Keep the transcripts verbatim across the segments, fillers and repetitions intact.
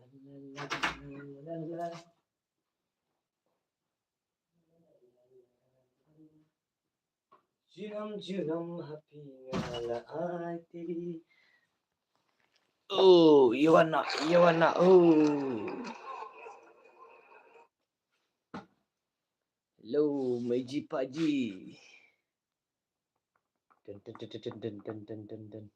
Junom junom ha phi nga la ai te. Oh, Yowana, Yowana, oh. Hello, Meiji Paji. Dun, dun, dun.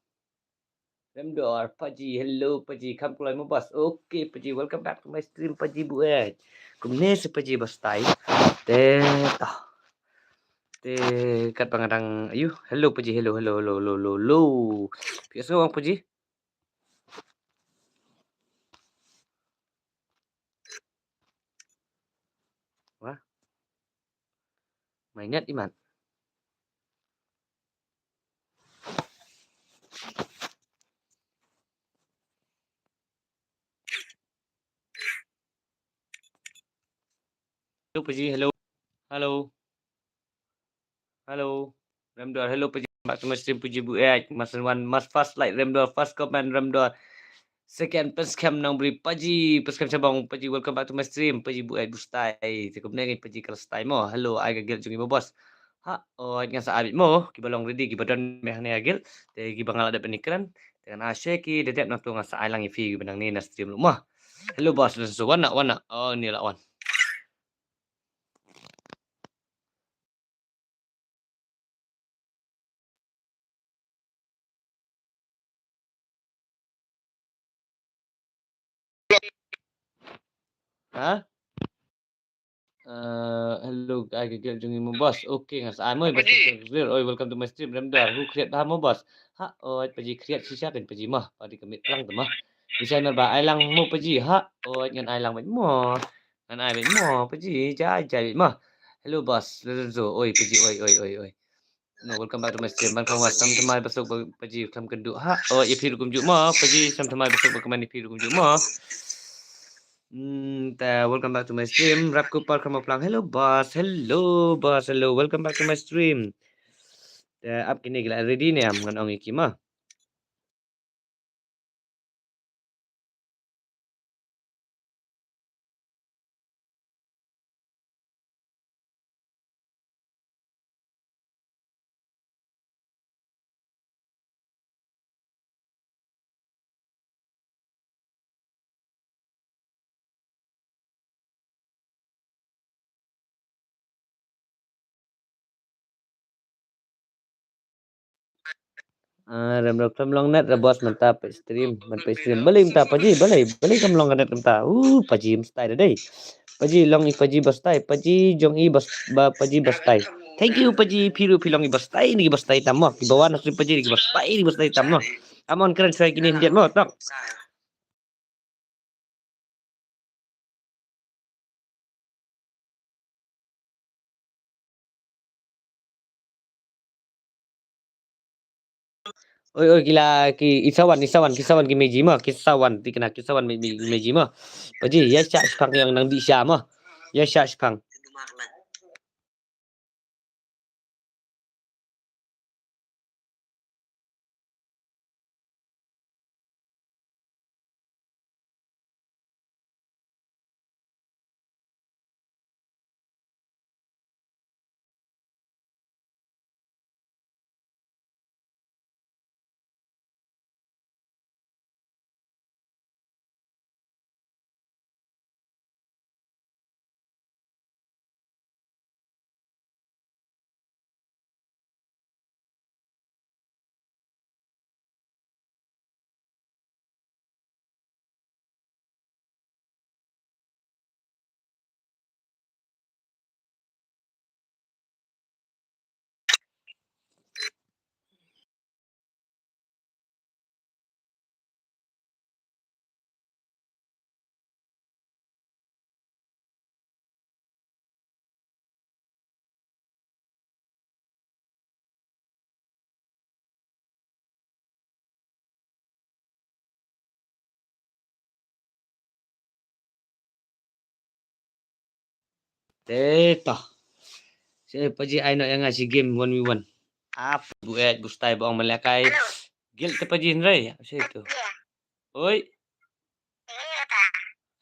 Remdor, Paji, hello, Paji, kam kloi mo boss. Okay, Paji, welcome back to my stream, Paji Buet. Kumne se Paji boss tai. Te, ta. Te, kat pang adang, ayu, hello, Paji, hello, hello, hello, hello, hello, hello. Phi sngew ong Paji? Wah. Mai net imat. Hello, Paji, hello. Hello. Hello. Remdor, hello, Paji. Back to my stream, Paji Buet. Mas one, mas first like, Remdor, first comment, Remdor. Second, Pynskhem Nongbri, Paji, Pynskhem Shabong, Paji, welcome back to my stream, Paji Buet Bustai. Te kumne ngi Paji kal stai mo. Hello, ai ka guild jong ngi mo boss. Ha, oh, ngan sa ai beit mo, kiba long ready, kiba don meh ne ka guild. Te kiba nga la dep ni kren. Te ngan ai share ki, da dep nangtu ngan sa ai lang ïa phi kiba nang ni na stream lu mo. Hello boss, let's go. Wan na, wan na. Oh, ni la wan. Ha? Eh, hello, ai ka guild jong ngi mo boss. Okay, ngan sa ai mo, boss. Oi, welcome to my stream, Remdor. Who create ba mo boss? Ha, oi, Paji create shisha kan Paji mo. Padi commit lang tu mo. Bisa mer ba ai lang mo Paji. Ha, oi, ngan ai lang mo. Ngan ai mo Paji, jai jai mo. Hello boss, Lorenzo. Oi, Paji, oi, oi, oi, oi. No, welcome back to my stream. Ban khong was sam thamai basuk ba Paji kham kendu. Ha, oh, ïa phi rukum ju mo, Paji sam thamai basuk ba kemani phi rukum ju mo. Hmm, ta, welcome back to my stream. Rap ku par kham plang. Hello boss, hello boss, hello. Welcome back to my stream. Ta, ap kine gila ready ne am ngan ong iki ma. Ah, rem rem kam long net re boss mynta peit stream, man peit stream. Balei mynta Paji, balei, balei kam long net mynta. Uh, Paji mstai da dei. Paji long i Paji bastai, Paji jong i bas ba Paji bastai. Thank you Paji, phi ruh phi long i bastai, ni bastai tam mo. Kiba wan na stream Paji ni bastai, ni bastai tam mo. Amon kren shwai kine hyndiat mo, tok. Oi, oi, kila ki, i sa wan, i sa wan, ki sa wan ki Meiji mo, ki sa wan, ti kena, ki sa wan Mi-, Mi-, Meiji mo. Paji, ïa shah shipang ïa nang dih sha mo. Ïa shah shipang. Te ta. Se Paji ai noh ïa nga shi game one v one. Ap bu et bu stai bong melekai. Guild te Paji hynrei. Se tu. Oi.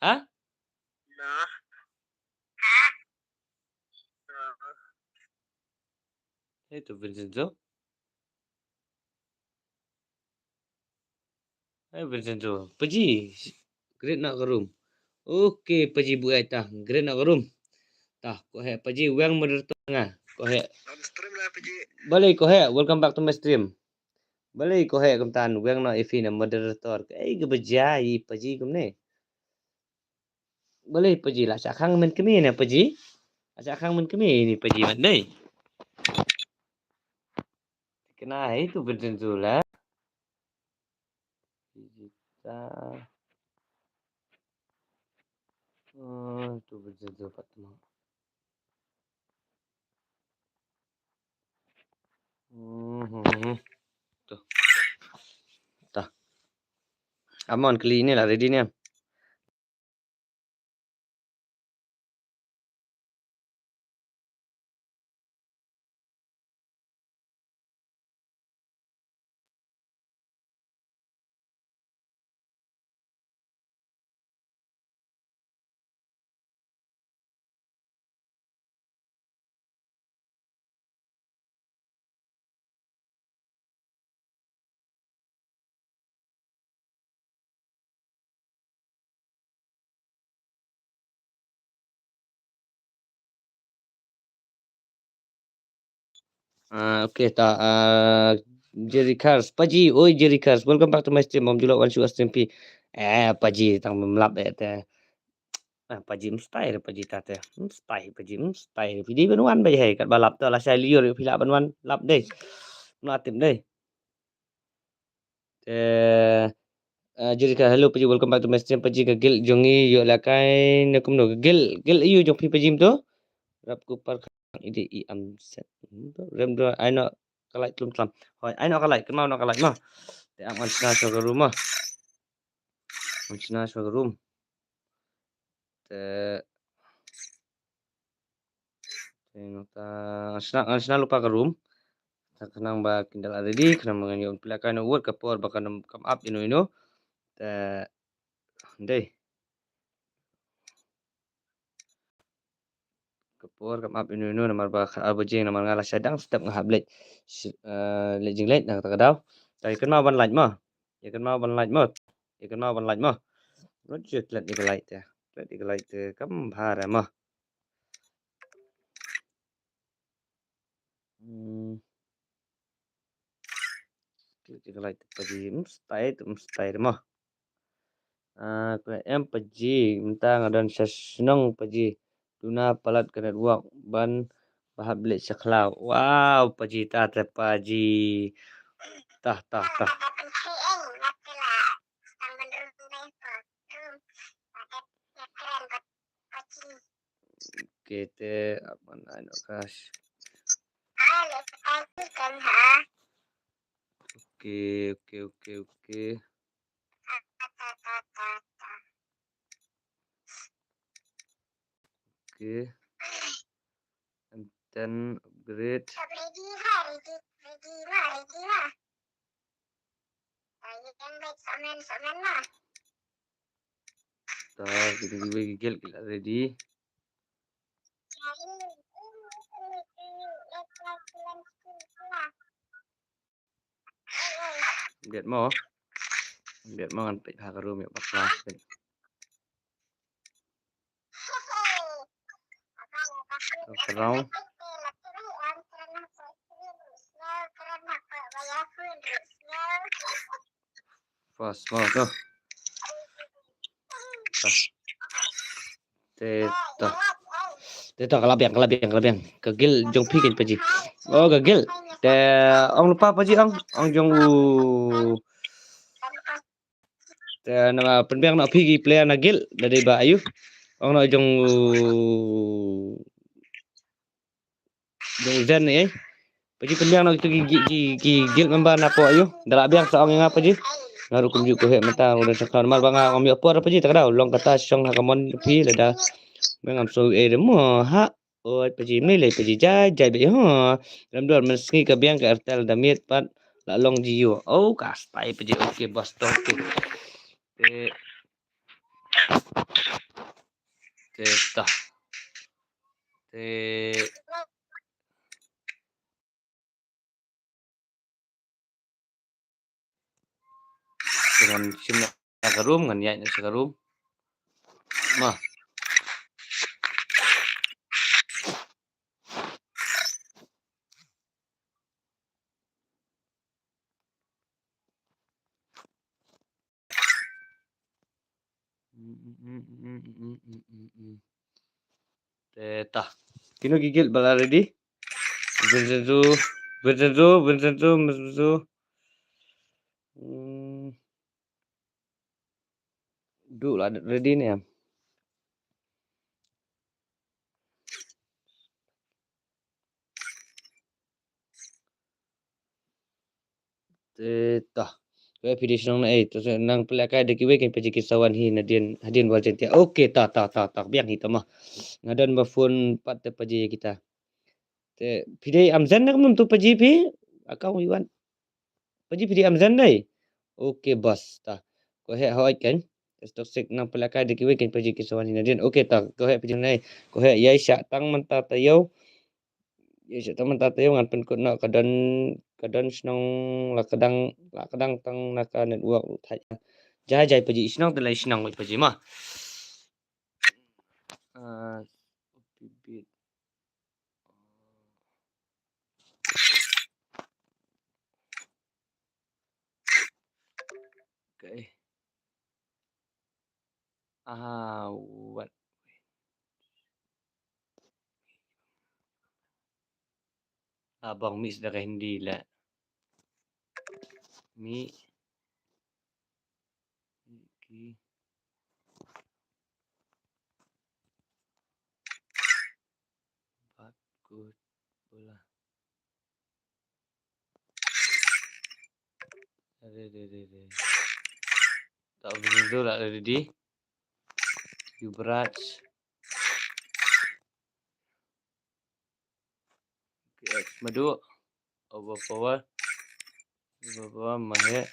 Ha? Nah. Hey, to Vincenzo. Hey, Vincenzo. Paji. Great na ka room. Okay, Paji buai ta. Great na ka room. Ta, ko he Paji weng moderator nga. Ko he. On stream lah, Paji. Balei ko he. Welcome back to my stream. Balei ko he kumtan weng no ifi na moderator. Ei, ka baja i Paji kumne. Balei Paji la sa khang men kemi ne Paji. La sa khang men kemi ni Paji man dei. Kena hai tu Vincenzo la. Paji ta. Oh, tu Vincenzo pat tu. Hmm, hmm, hmm. Tu. Ta. Amon kli ni lah ready ni. Ah, okay, ta, ah, Jerry Cars, Paji, oi Jerry Cars, welcome back to my stream. Om julok wan shu stream pi. Eh, Paji tang mem lap eh te. Ah, Paji mstai re Paji ta te. Mstai Paji mstai re. Pidi ban wan bai hai kat ba lap ta la sai liur pila ban wan lap dei. Mla tim dei. Eh, eh, Jessica, hello Paji, welcome back to my stream. Paji ka guild jong i ïoh la kai ne kumno ka guild, guild ïoh jong phi Paji mto. Rap ku par khang idi i am set. Rem do ai no ka like tlum tlam. Hoi, ai no ka like, kynmaw no ka like ma. Te am an sna shuwa ka room ma. An sna shuwa ka room. Te Te nangta sna, sna lypa ka room. Te khnang ba kin da la ready, khnang ba ngan ïoh phi la kai no word ka por ba kan come up ino ino. Te dei. Ka por come up ino ino namar ba khatar baje namar nga la sha dang step nga hap leit. Leit jingleit na kata ka daw. Te kynmaw ban like mo. Ïa kynmaw ban like mo. Ïa kynmaw ban like mo. Not sure klet ïa ka like te. Klet ïa ka like te kam bha re mo. Hmm. Klet ïa ka like te Paji. Hmm, style te, hmm, style mo. Ah, ko em Paji, mynta nga don sha shnong Paji. Duna palat ka network ban ba hap leit sha khlaw. Wow, Paji ta te Paji. Tah, tah, tah. Okay, te aman ai no crash. Okay, okay, okay, okay. Okay. And then upgrade. Ta, kita juga gigil kita ready. Biat mo. Biat mo ngan peit ha ka room ïa bakla. Ka round. Fast mo to. Te to. Te to ka la biang, ka la biang, ka la biang. Ka guild jong phi kein Paji. Oh, ka guild. Te ong lypa Paji ong, ong jong u. Te namar pynbiang noh phi ki player na guild da dei ba ayu. Ong noh jong u. Jong u Zen eh. Paji pynbiang noh kitu ki, ki, ki, ki guild member na pdeng ayu. Da la biang sa ong ïa nga Paji. Nga ruh kumjuh ko heh mynta u dang sha khlaw namar ba nga ngam ïoh por Paji ta ka daw long kata shong ha ka mon phi lada. Me ngam sngew eh de mo ha. Oi Paji mlei lei Paji jai jai beit ho. Rem dor mynsngi ka biang ka Airtel da miet pat la long Jio. Oh ka stai Paji, okay boss to, okay. Te Te ta. Te Te ngan shim na ka room, ngan ïaid na ka room. Ma. Te ta. Kino ki guild ba la ready? Vincenzo, Vincenzo, Vincenzo, Vincenzo. Hmm. Du la ready ne em? Te ta. Ko phi dei shnong na ei, to nang pynlehkai da kiwei kan pynjih ki sawan hi nadien, hadien wal jyntia. Okay, ta, ta, ta, ta. Biang hi ta ma. Nga don ba phone pat te pynjih kita. Te phi dei amzen na kumno to pynjih phi? Account iwan. Pynjih phi dei amzen dei. Okay, boss. Ta. Ko heh hoi kan. Toxic nang pynlehkai da kiwei kan pynjih ki sawan hi nadien. Okay, ta. Ko heh pynjih nai. Ko heh ïai shah tang mynta taïew. Ïa, sha ta mynta taïew ngan pynkut noh ka don, ka don shnong la ka dang, la ka dang tang na ka network u thait. Jai jai pynjih shnong te lai shnong pynjih ma. Ah, bit. Okay. Ah, what? Ah, bang mix da ka Hindi la. Mi. Ki. Bat kut bola. Re, re, re, re. Tak betul lah ready. Yuvraj. Okay, Madu. Overpower. Overpower, Mahek.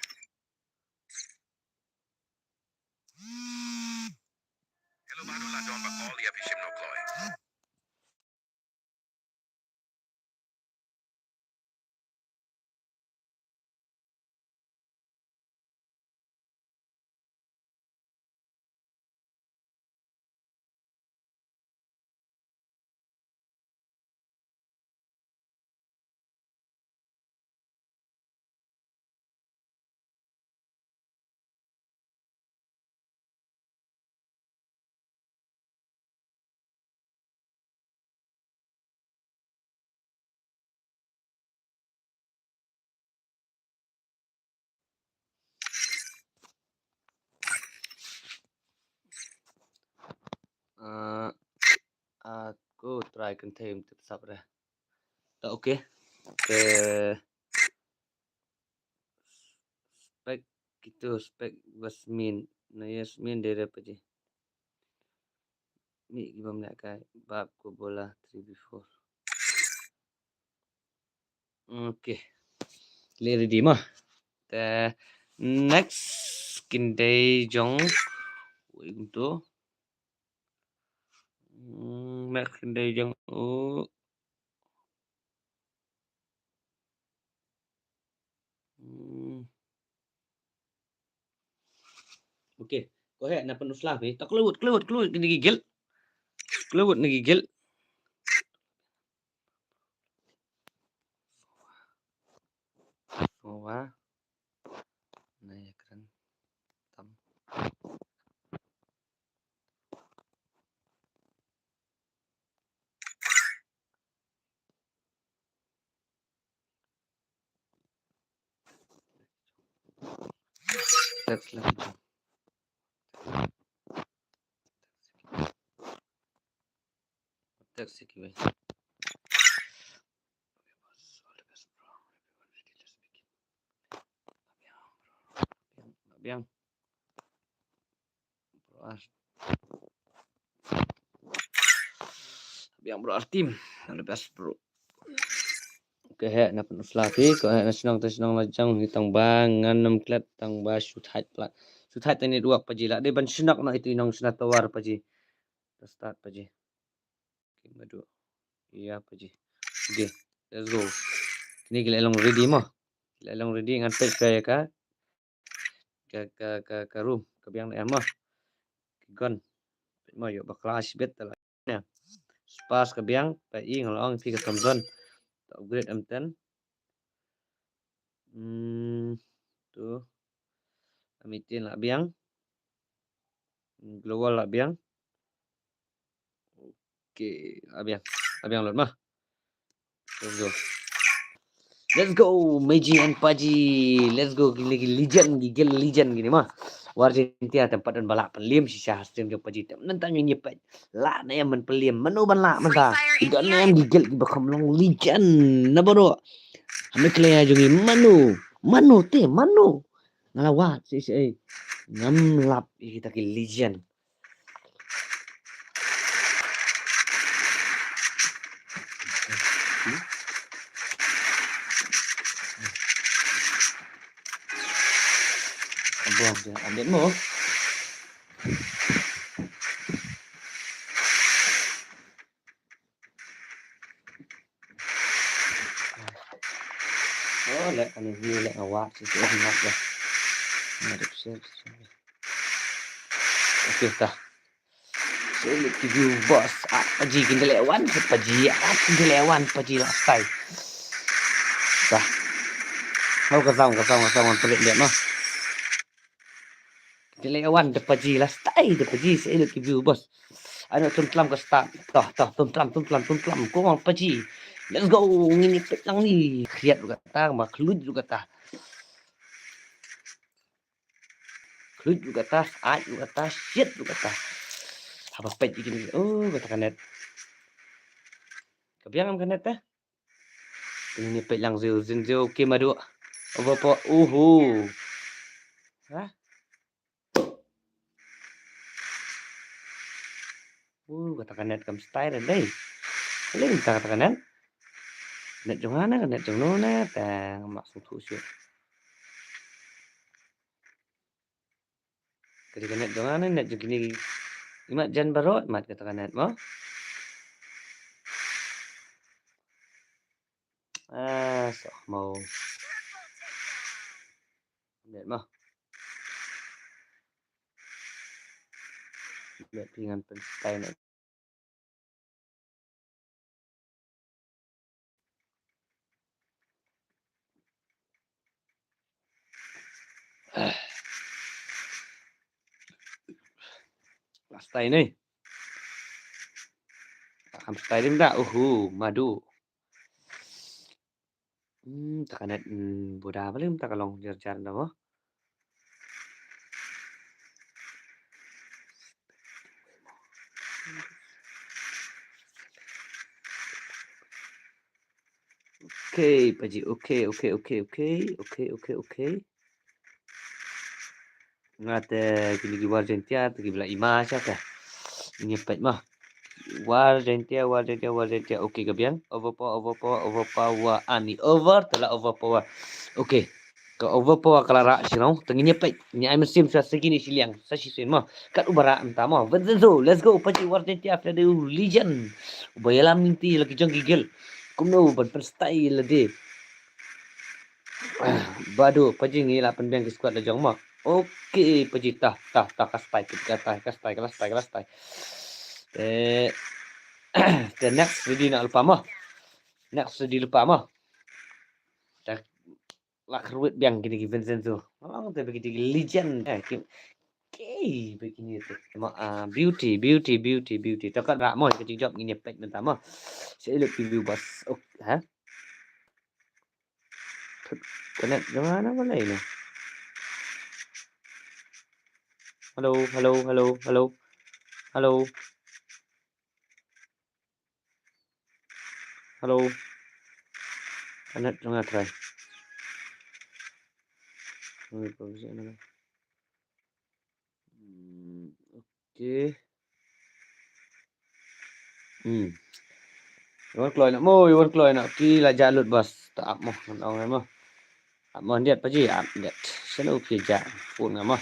Ah, aku try kynthei em tip sap re. Ta okay. Te spek kitu spek basmin. Na ya smin dere paji. Ni ki bam lehkai bap ko bola three B four. Okay. Le ready ma. Te next kin dei jong. Wei kumtu. Hmm, next kin dei jong u. Hmm. Okay. Ko heh na pynusla phi. Ta klewut, klewut, klewut kine ki guild. Klewut na ki guild. Sowa. Na ya kren tam. Text lagi. Text lagi, weh. Biang. Bro, ah. Biang bro, Artim. All the best, bro. Okay, heh na pynusla phi, ko heh na shnong te shnong la jong hi tang ba ngan nym klet tang ba shu thait plat. Shu thait te network paji la. Dei ban shnok na itu i nong shna tawar paji. Ta start Paji. Okay, madu. Ïa Paji. Okay, let's go. Kine ki la long ready mo. Ki la long ready, ngan peit ka ïa ka. Ka, ka, ka, ka room, ka biang na em mo. Ki gun. Peit mo, ïoh ba clash bit ta la. Spas ka biang, pa i nga la ong phi ka Thompson. Ta upgrade M ten. Hmm, tu. M eighteen la biang. Global la biang. Okay, la biang. La biang lut ma. Let's go. Let's go, Meji and Paji. Let's go, ki, ki legend, ki guild legend kine ma. War Jaiñtia, te em pat don ba lah pynliem shisha ha stream jong Paji. Te em nangta ngin ïa peit. Lah ne em ban pynliem. Mano ban lah mynta. Ki don ne em ki guild kiba kham long legend. Na baroh. Hangne ki la ïa jong ngi mano. Mano te, mano. Nga la wad shisha, eh. Ngam lap ïa kita ki legend. Buang dia, ambil mo. Oh, leh kane ni leh awak sisi awak dah. Ngadep sel. Okay, ta. Sel ki view bos. Ah, Paji kin leh wan, Paji, ah, kin leh wan, Paji lah style. Ta. Hau ka sound, ka sound, ka sound, pelit dia mah. Ki leh wan da Paji lah style da Paji, sel ki view bos. Ano, tum tlam ka start. Toh, toh, tum tlam, tum tlam, tum tlam. Come on, Paji. Let's go. Ngin ïa peit lang ni. Khiat ruh kata, ma khluit ruh kata. Khluit ruh kata, ai ruh kata, shit ruh kata. Haba peit ïa kine. Oh, kata ka net. Ka biang em ka net te. Ngin ïa peit lang zeu, zin zeu, okay, madu. Overpower, uhu. Ha? Uh, kata ka net kam style dei. Paling kata, kata ka net. Net jong nga ne, net jong no ne, tang mak sngewthuh shuh. Ka dei ka net jong nga ne, net jong kine. Imat jan baroh, imat kata ka net mo. Ah, soh mo. Net mo. Net phi ngan pynstyle net. Last time ni. Am style rim da. Uhu, madu. Hmm, ta ka net, hmm, buda bali, hmm, ta ka long jar jar da mo. Okay, Paji, okay, okay, okay, okay. Nga te kine ki War Jaiñtia te ki ba la i ma sha te. Ngin ïa peit ma. War Jaiñtia, War Jaiñtia, War Jaiñtia. Okay, ka biang. Overpower, overpower, overpower. Ani over, te la overpower. Okay. Ka overpower ka la rah shnong. Te ngin ïa peit. Ngin ïa ai mynsiem sha kine shiliang. Sa shisien ma. Kat uba rah mynta ma. Vincenzo, let's go. Paji War Jaiñtia, Freddy legend. Uba ïalam lynti la ki jong ki guild. Kumno ban pynstyle lade. Badu, Paji ngi la pynbiang ki squad la jong ma. Okay, Paji ta, ta, ta, ka style, ka style, ka style, ka style, ka style. Eh, the next ready na lupa ma. Next ready lupa ma. Ta la kyrwit biang kine ki Vincenzo. Nga ong te ba ki dei ki legend. Eh, ki, ki, ba kine te. Ma, ah, beauty, beauty, beauty, beauty. Ta ka rah mo, ka jingjop ngin ïa peit mynta ma. Sa ïa lut ki view bos. Okay, ha? Ka net jong nga na balei ne? Hello, hello, hello, hello. Hello. Hello. Ka net jong nga trai. Hmm, okay. Hmm. Wan kloi na mo, wan kloi na ki la ja lut bos. Ta ap mo, ngan ong mo. Ap mo ndiat Paji, ap ndiat. Seno phi ja, phone nga mo.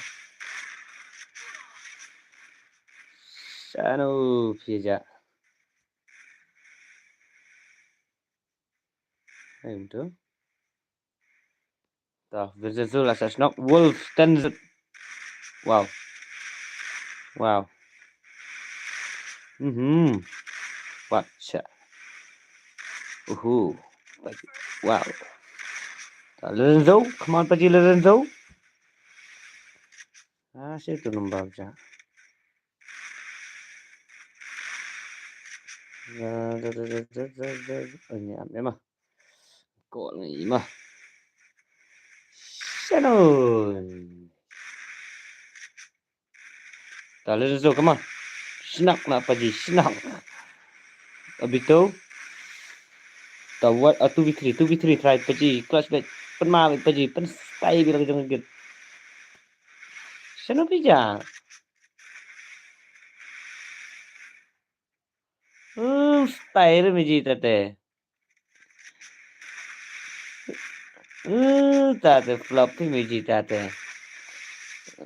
Shano phi ja. Em tu. Ta, Vincenzo la sa shnok. Wolf ten. Wow. Wow. Mhm. What? Uhu. Wow. Ta, Lorenzo. Come on, Paji Lorenzo. Ah, sino tu number ja. Ini apa mah? Kol ni mah. Shano. Ta Lorenzo, come on. Shnok na Paji, shnok. Obito. Ta what? Ah, two v three, two v three, try Paji. Clutch beit. Pynma beit Paji. Pynstyle beit la ka jong ka git. Shano phi ja. Hmm, style Miji tate. Hmm, tate flop phi Miji tate.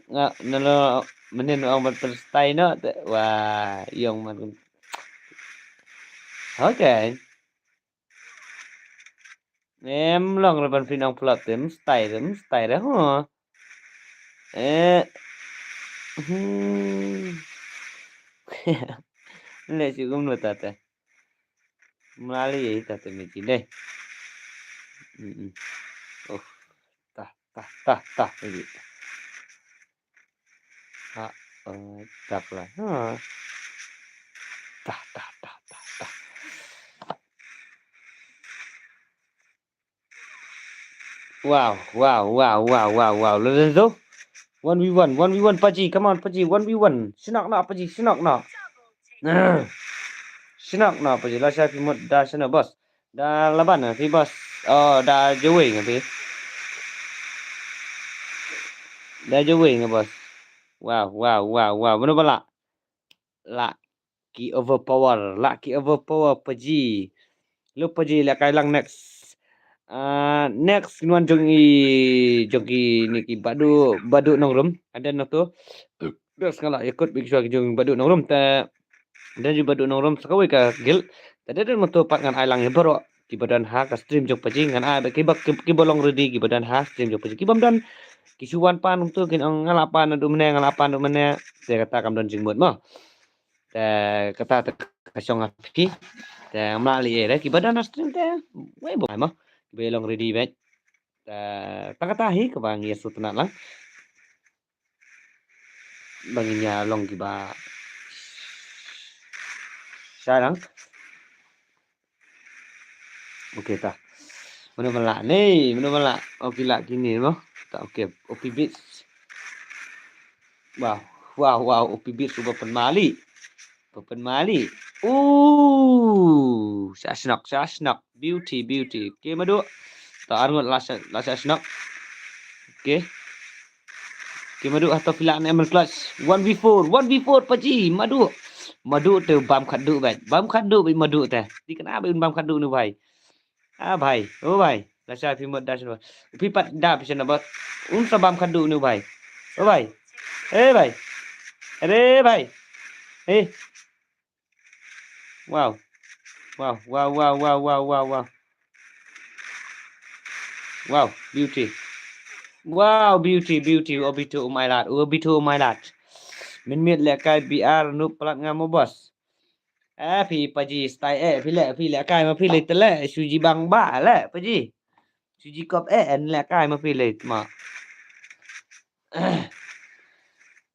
Nga, nalo, mynnin ong ban pynstyle no te. Wah, ong man. Okay. Em long re ban pynong plot te, mstai re, mstai re, ho. Eh. Hmm. Le si gum lo tate. Mlali ye tate Miji dei. Mm-mm. Oh. Ta, ta, ta, ta, Miji. Ha, eh, tak lah. Ha. Tah, tah, tah, tah, tah. Wow, wow, wow, wow, wow, wow. Lorenzo. One v one, one v one, Paji. Come on, Paji. One v one. Shnok noh, Paji. Shnok noh. Ah. Shnok noh, Paji. Lashai phi mut da shano, boss? Da Laban nga phi, boss. Oh, da Jowei nga phi. Da Jowei nga, boss. Wow, wow, wow, wow. Mano ba lah? Lah ki overpower, lah ki overpower Paji. Lo Paji, lehkai lang next. Ah, next ngin wan jong i, jong kine ki Badu, Badu Nongrum. Ada na tu. Next nga lah ïakut bad ki shuwa ki jong Badu Nongrum te. Don jong Badu Nongrum sa kawei ka guild. Te dei don mynta pat ngan ai lang ïa baroh kiba don ha ka stream jong Paji, ngan ai bad kiba, ki, kiba long ready kiba don ha stream jong Paji. Kibym don, ki shu wan pan kumtu kin ong nga lah pan naduh mynne, nga lah pan naduh mynne. Te kata kam don jingmut mo. Te kata te ka shong ha phi. Te ngam lah leh ei re, kiba don ha stream te wei ba ai mo. Kiba long ready bad. Te tang kata hi kaba ngi ïa sngewtynnat lang. Ba ngin ïa long kiba shai lang. Okay, ta. Mano ba lah ne, mano ba lah. Okay, lah kine mo. Ta, okay, O P Beats. Wow, wow, wow, O P Beats uba pynmali. Ba pynmali. Ooh, sha shnok, sha shnok. Beauty, beauty. Okay, Madu. Ta arngut la sha, la sha shnok. Okay. Okay, Madu, hato phi lah ne em clutch. One v four, one v four, Paji, Madu. Madu te bam khadduh bad. Bam khadduh bad Madu te. Te kane ba un bam khadduh ne bhai. Ah, bhai. Oh, bhai. Lashai phi mut da shano. Phi pat da phi shano ba. Un sa bam khadduh ne bhai. Oh, bhai. Eh, bhai. Are, bhai. Eh. Wow. Wow, wow, wow. Wow, beauty. Wow, beauty, beauty. Obito, oh my lord. Obito, oh my lord. Mynmiet lehkai B R, Noob palat nga mo, boss. Eh, phi Paji style eh, phi leh, phi lehkai ma phi leh te leh, shu jibang ba leh, Paji. Shu jikop eh, en lehkai ma phi leh ma.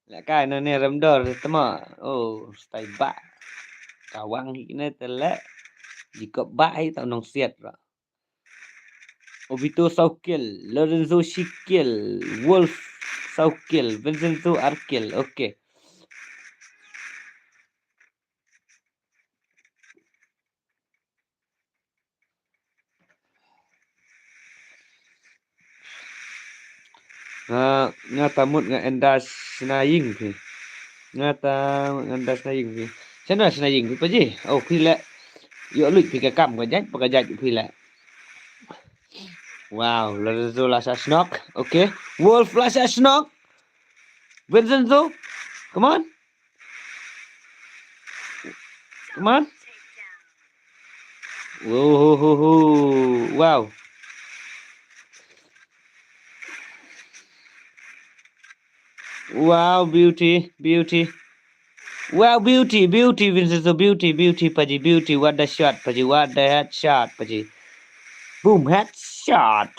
Lehkai na ne rem dor te ma. Oh, style ba. Kawang hi ne te leh. Jikop ba hi ta nong siat ra. Obito saw kill, Lorenzo shi kill, Wolf saw kill, Vincenzo ar kill. Okay. Nga, nga ta mut nga endas shnaying phi. Nga ta mut nga endas shnaying phi. Shano shnaying phi Paji? Oh, phi leh. Ïoh lut phi ka kam ka jait, pa ka jait phi leh. Wow, Lorenzo la sha shnok. Okay. Wolf la sha shnok. Vincenzo. Come on. Come on. Whoa, ho, ho, ho. Wow. Wow, beauty, beauty. Wow, beauty, beauty, Vincenzo, beauty, beauty, Paji, beauty. What the shot, Paji, what the headshot, Paji. Boom, headshot.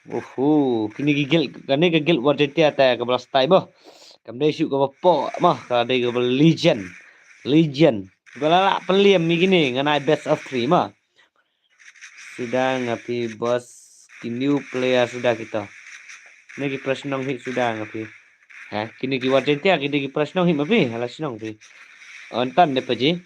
Uhu, kine ki guild, kane ka guild Warjengtia te kaba la style bha. Kam dei shuh kaba pop, ma, ka dei kaba legend. Legend. Ba la lah pynliem ïa kine, ngan ai best of three, ma. Suda nga phi boss, ki new player suda kita. Kine ki press nong hi suda nga phi. Ha, kine ki Warjengtia, kine ki press nong hi ma phi, hala shnong phi. Ong tan de Paji.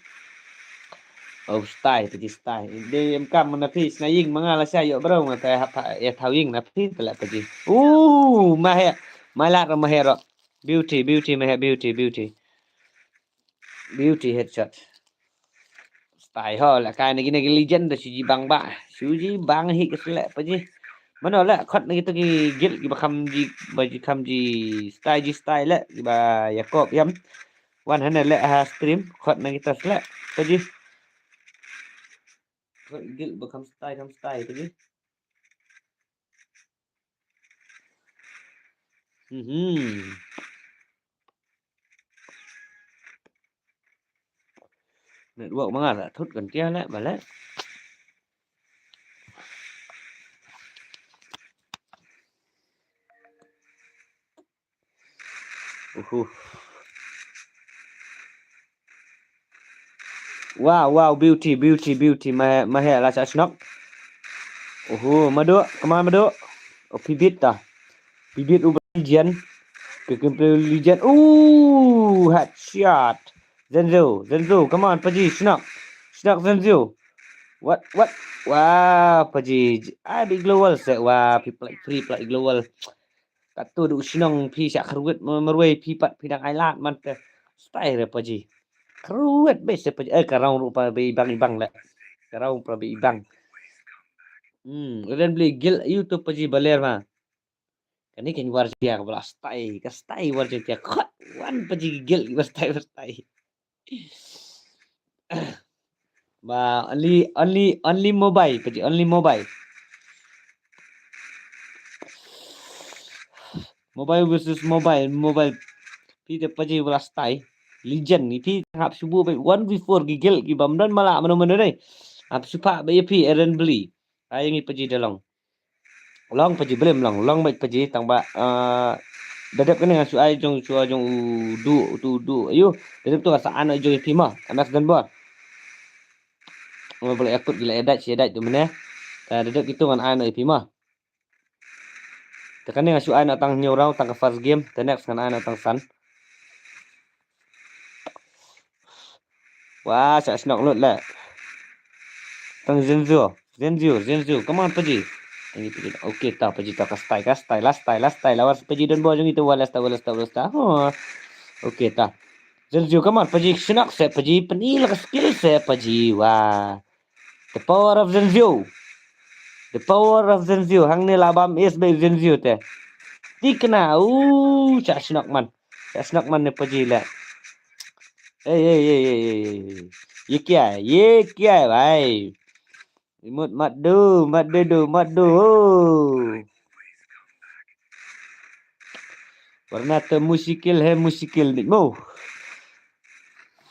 Oh, style, Paji, style. De em kam na phi, sna ïing ma nga la sha ïoh bro, nga ta hap, ïa thaw ïing na phi, te la Paji. Uh, ma he, ma la ro ma he ro. Beauty, beauty, ma he, beauty, beauty. Beauty headshot. Style ho, la kai na kine ki legend da shu ji bang ba. Shu ji bang hi ka sle Paji. Mano la khot na kita ki guild kiba kham ji, ba ji kham ji style ji style la, kiba ïa kop ïam. Wan hane la ha stream, khot na kita sle Paji. Khot guild ba kham style, kham style Paji. Mhm. Network ma nga la thut kan tia la ba la. Uhu. Wow, wow, beauty, beauty, beauty. Ma, ma he la sa shnok. Uhu, madu, come on madu. Oh, pibit ta. Pibit uba legend. Ke kempe legend. Ooh, headshot. Zenzo, Zenzo, come on, Paji, shnok. Shnok Zenzo. What, what? Wow, Paji. Ai, big global set. Wow, phi play free, play global. Katu du shnong phi sha kharwit marwei phi pat phi dang ai lad man te. Style re Paji. Kharwit be se Paji. Eh, ka rong rupa be ibang ibang le. Ka rong rupa be ibang. Hmm, ren beli gil YouTube Paji baler ma. Kani kan Warjengtia ka bala style, ka style Warjengtia khot wan Paji gil ba style ba style. Ba only, only, only mobile Paji, only mobile. Mobile versus mobile, mobile. Phi te Paji bala style. Legend ni phi hap subu ba one v four gigil ki bam don mala mano mano dai. Hap supa ba ya phi Eren beli. Ai ngi Paji da long. Long Paji blim long, long bait Paji tang ba, eh, da dep kane nga shu ai jong shu ai jong u du, u du, u du. Ayu, da dep tu nga sa an ai jong phi ma, M S Denbor. Nga bala ekut gila edit, si edit tu mene. Eh, da dep kitu ngan an ai phi ma. Te kane nga shu ai na tang hynñiew round tang ka first game, te next ngan ai na tang san. Wah, sa shnok lut le. Tang Zenzo, Zenzo, Zenzo, come on Paji. Ini Paji. Okay ta Paji ta ka style, ka style, last style, last style. Lawas Paji don bo jong itu wala sta, wala sta, wala sta. Oh. Okay ta. Zenzo, come on Paji, shnok se Paji, pyni la ka skill se Paji. Wah. The power of Zenzo. The power of Zenzo. Hangne la bam is by Zenzo te. Tikna, uh, sa shnok man. Sa shnok man ne Paji le. Hey, hey, hey, hey, hey, hey. Ye kya hai? Ye kya hai, bhai? Imut mat do, mat do, mat do. Oh. Warna to mushkil hai, mushkil ni mo.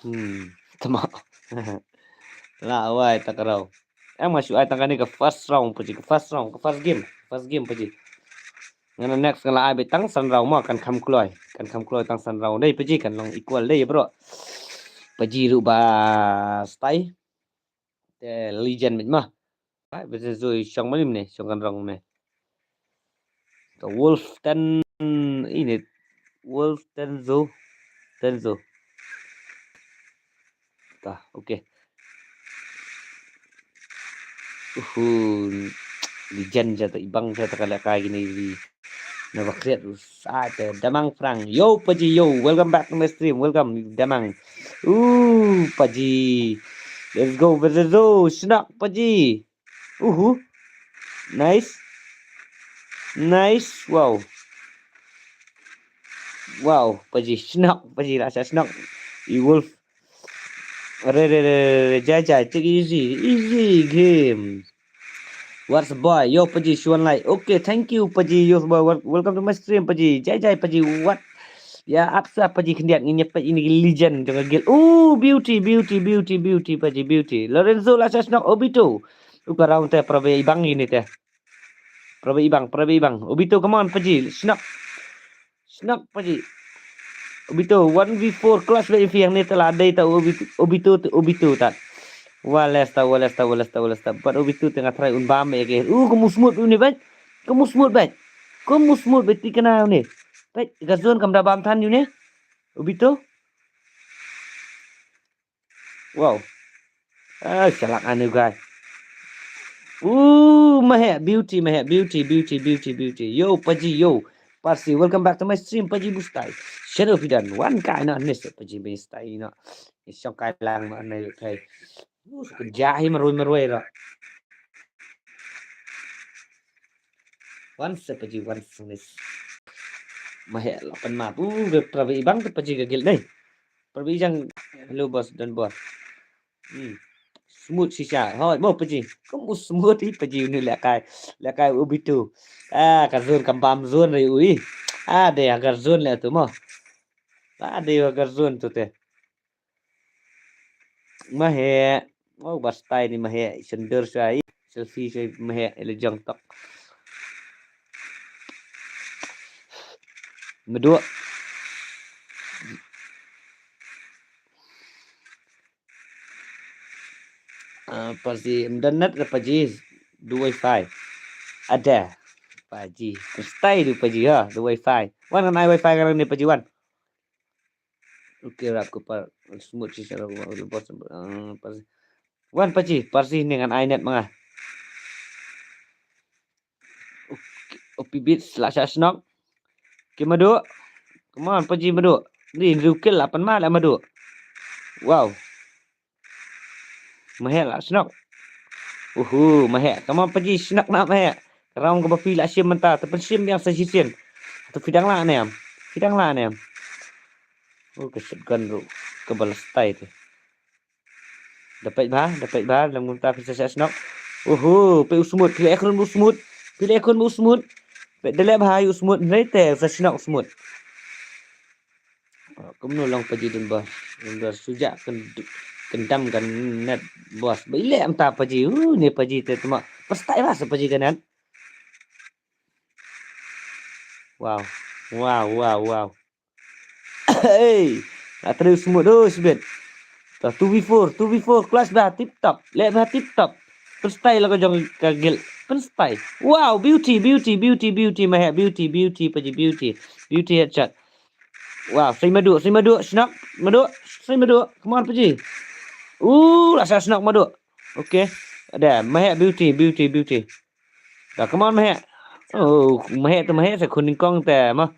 Hmm, tama. La wai ta ka round. Em nga shu ai tang kane ka first round Paji, ka first round, ka first game, first game Paji. Ngan next ngan la ai beit tang san round ma kan kham kloi. Kan kham kloi tang san round dei Paji kan long equal dei bro. Paji ruh ba style. Te legend mit ma. Ai, bete zui shong mali mne, shong kan rong mne. Ka Wolf ten, ini, Wolf ten zo, ten zo. Ta, okay. Uhu, legend jata, ibang jata kala ka gini di. Na bakriat us, ah, te Damang Frank. Yo, Paji, yo, welcome back to my stream. Welcome, Damang. Ooh, Paji. Let's go, Vezezo. Shnok, Paji. Uhu. Nice. Nice. Wow. Wow, Paji. Shnok, Paji. Rasa shnok. I Wolf. Re, re, re, re, re, Jai, Jai, take it easy, easy game. What's boy? Yo, Paji, shuan lai. Okay, thank you, Paji. Yo, boy, wel-, welcome to my stream, Paji. Jai, Jai, Paji, what? Ya, ap sa, Paji, khyndiat ngin ïa peit ïa ini ki legend jong ka guild. Ooh, beauty, beauty, beauty, beauty, Paji, beauty. Lorenzo, la sa shnok, Obito. U ka round te, para ba ibang ini te. Para ba ibang, para ba ibang. Obito, come on, Paji, shnok. Shnok, Paji. Obito, one v four clash ba ifiang ni tala dei ta Obito, Obito, Obito ta. Wales ta, Wales ta, Wales ta, Wales ta. Pat Obito te nga try un bam ïa ke. Uh, kamu smooth uni, bet. Kamu smooth, bet. Kamu smooth, bet, tikna uni. Bet, ka zone kam da bam than uni. Obito. Wow. Ah, shalak anu guy. Ooh, maheh, beauty, maheh, beauty, beauty, beauty, beauty. Yo, Paji, yo. Parsi, welcome back to my stream, Paji Bustai. Shadow Fidan, one guy not miss it, Paji Bustai, you know. It's your guy lang, man, I pay. Ooh, kerja hi marui, marui, ro. Once, Paji, once, miss. Maheh, lapan map. Ooh, para ba ibang tu Paji ka guild ni. Para ba ijang, hello, boss, don boss. Hmm. Smooth shisha. Hoi, mo Paji. Kamu smooth hi Paji uni lekai. Lekai Obito. Ah, ka zone kam bam zone ri ui. Ah, de ha ka zone le tu mo. Ah, de ha ka zone tu te. Maheh. Oh, Bustai ni maheh. Sender shai. Selfie shai maheh. Ele jong tok. Meduk. Ah, Paji, internet da Paji, du wifi. Ada. Paji. Stay du Paji, ha, du wifi. Wan ngan ai wifi ngan ni Paji wan. Okay, rap ko par smooth si sara ko bos. Ah, Paji. Wan Paji, Paji ni ngan ai net manga. Okay, O P Beats la sha shnok. Ki Madu. Come on, Paji Madu. Ni rukil lapan ma la Madu. Wow. Maheh la shnok. Uhu, maheh. Come on, Paji, shnok na maheh. Ka round kaba phi la shim mynta, te pynshim biang sa shisien. Tu phi dang la ne em. Phi dang la ne em. Oh, ka shotgun ru. Ka ba la stay te. Da peit bha, da peit bha, lam kumta phi sa shnok. Uhu, peit u smooth, phi la khun u smooth. Phi la khun u smooth. Peit da leh bha u smooth, hynrei te sa shnok smooth. Kumno long Paji dun ba. Dun ba suja ken, kendam kan net boss. Ba ile am ta Paji. Uh, ne Paji te tuma. Pastai bha sa Paji kan net. Wow. Wow, wow, wow. Hey, la trei u smooth, oh, sibit. Ta two v four, two v four, clash bha, tip top. Leh bha, tip top. Pynstyle la ka jong ka guild. Pynstyle. Wow, beauty, beauty, beauty, beauty, maheh, beauty, beauty, Paji, beauty. Beauty headshot. Wow, sai Madu, sai Madu, shnok, Madu, sai Madu. Come on, Paji. Uh, la sa shnok Madu. Okay. Ada, maheh, beauty, beauty, beauty. Da, come on, maheh. Oh, maheh tu maheh sa khun nyngkong te, ma.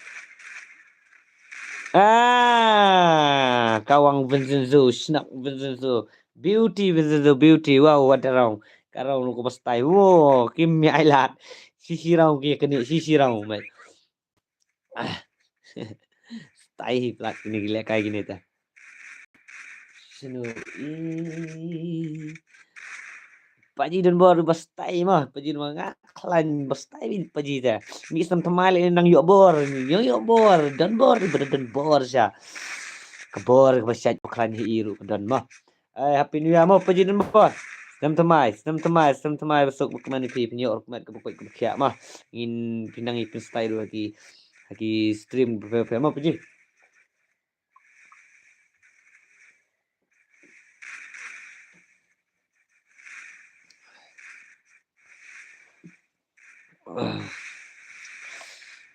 Ah, kawang Vincenzo, shnok Vincenzo. Beauty Vincenzo, beauty. Wow, what a round. Ka round ko pastai. Wow, kim mi ai lat. Sisi round ki kani, sisi round, mate. Ah. Stai hi plat kini gila kai kini ta. Sinu i. Paji don bor ba stai ma, Paji don nga klan ba stai Paji ta. Mi sam thamai le nang yok bor, nang yok bor, don bor, ba don bor sha. Ka bor ba sha klan hi iru don ma. Ai, Happy New Year mo, Paji don bor. Snem thamai, snem thamai, snem thamai, besok ba kemani phi, pynïoh ruh kmet ka ba koit ka ba khiah ma. Ngin pynang i pynstai ruh ha ki, ha ki stream phi, phi, phi, mo, Paji.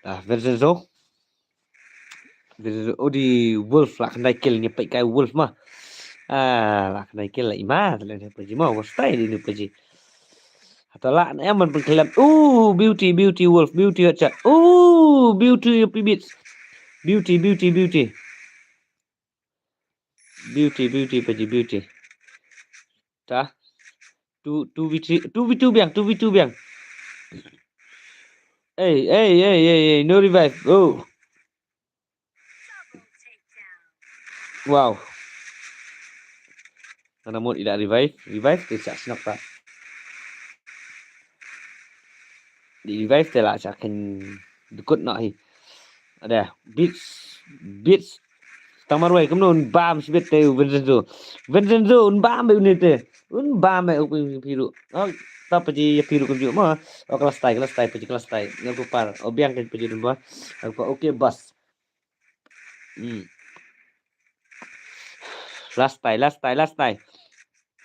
Ah, Vincenzo. Vincenzo, oh, di Wolf la khyndai kill, ngi peit kai Wolf ma. Ah, la khyndai kill la ima, la ni Paji ma, Wolf style ni Paji. Hata la na em man pengkhlem. Oh, beauty, beauty, Wolf, beauty, headshot. Oh, beauty, P Beats. Beauty, beauty, beauty. Beauty, beauty, Paji, beauty. Ta. Two, two v three, two v two biang, two v two biang. Hey, hey, hey, hey, hey, no revive. Oh. Wow. Kana mut i la revive, revive te sa shnok ta. Di revive te la sa kan dukut no hi. Ada beats, beats. Tang marwai kumno un bam sibit te u Vincenzo. Vincenzo un bam be unite. Un bam be u piru. Oh, ta paji ya piru kumju ma. Oh, kelas tai, kelas tai, paji kelas tai. Ngal kupar. Oh, biang kan paji dun ba. Aku okay, boss. Hmm. Last tie, last tie, last tie.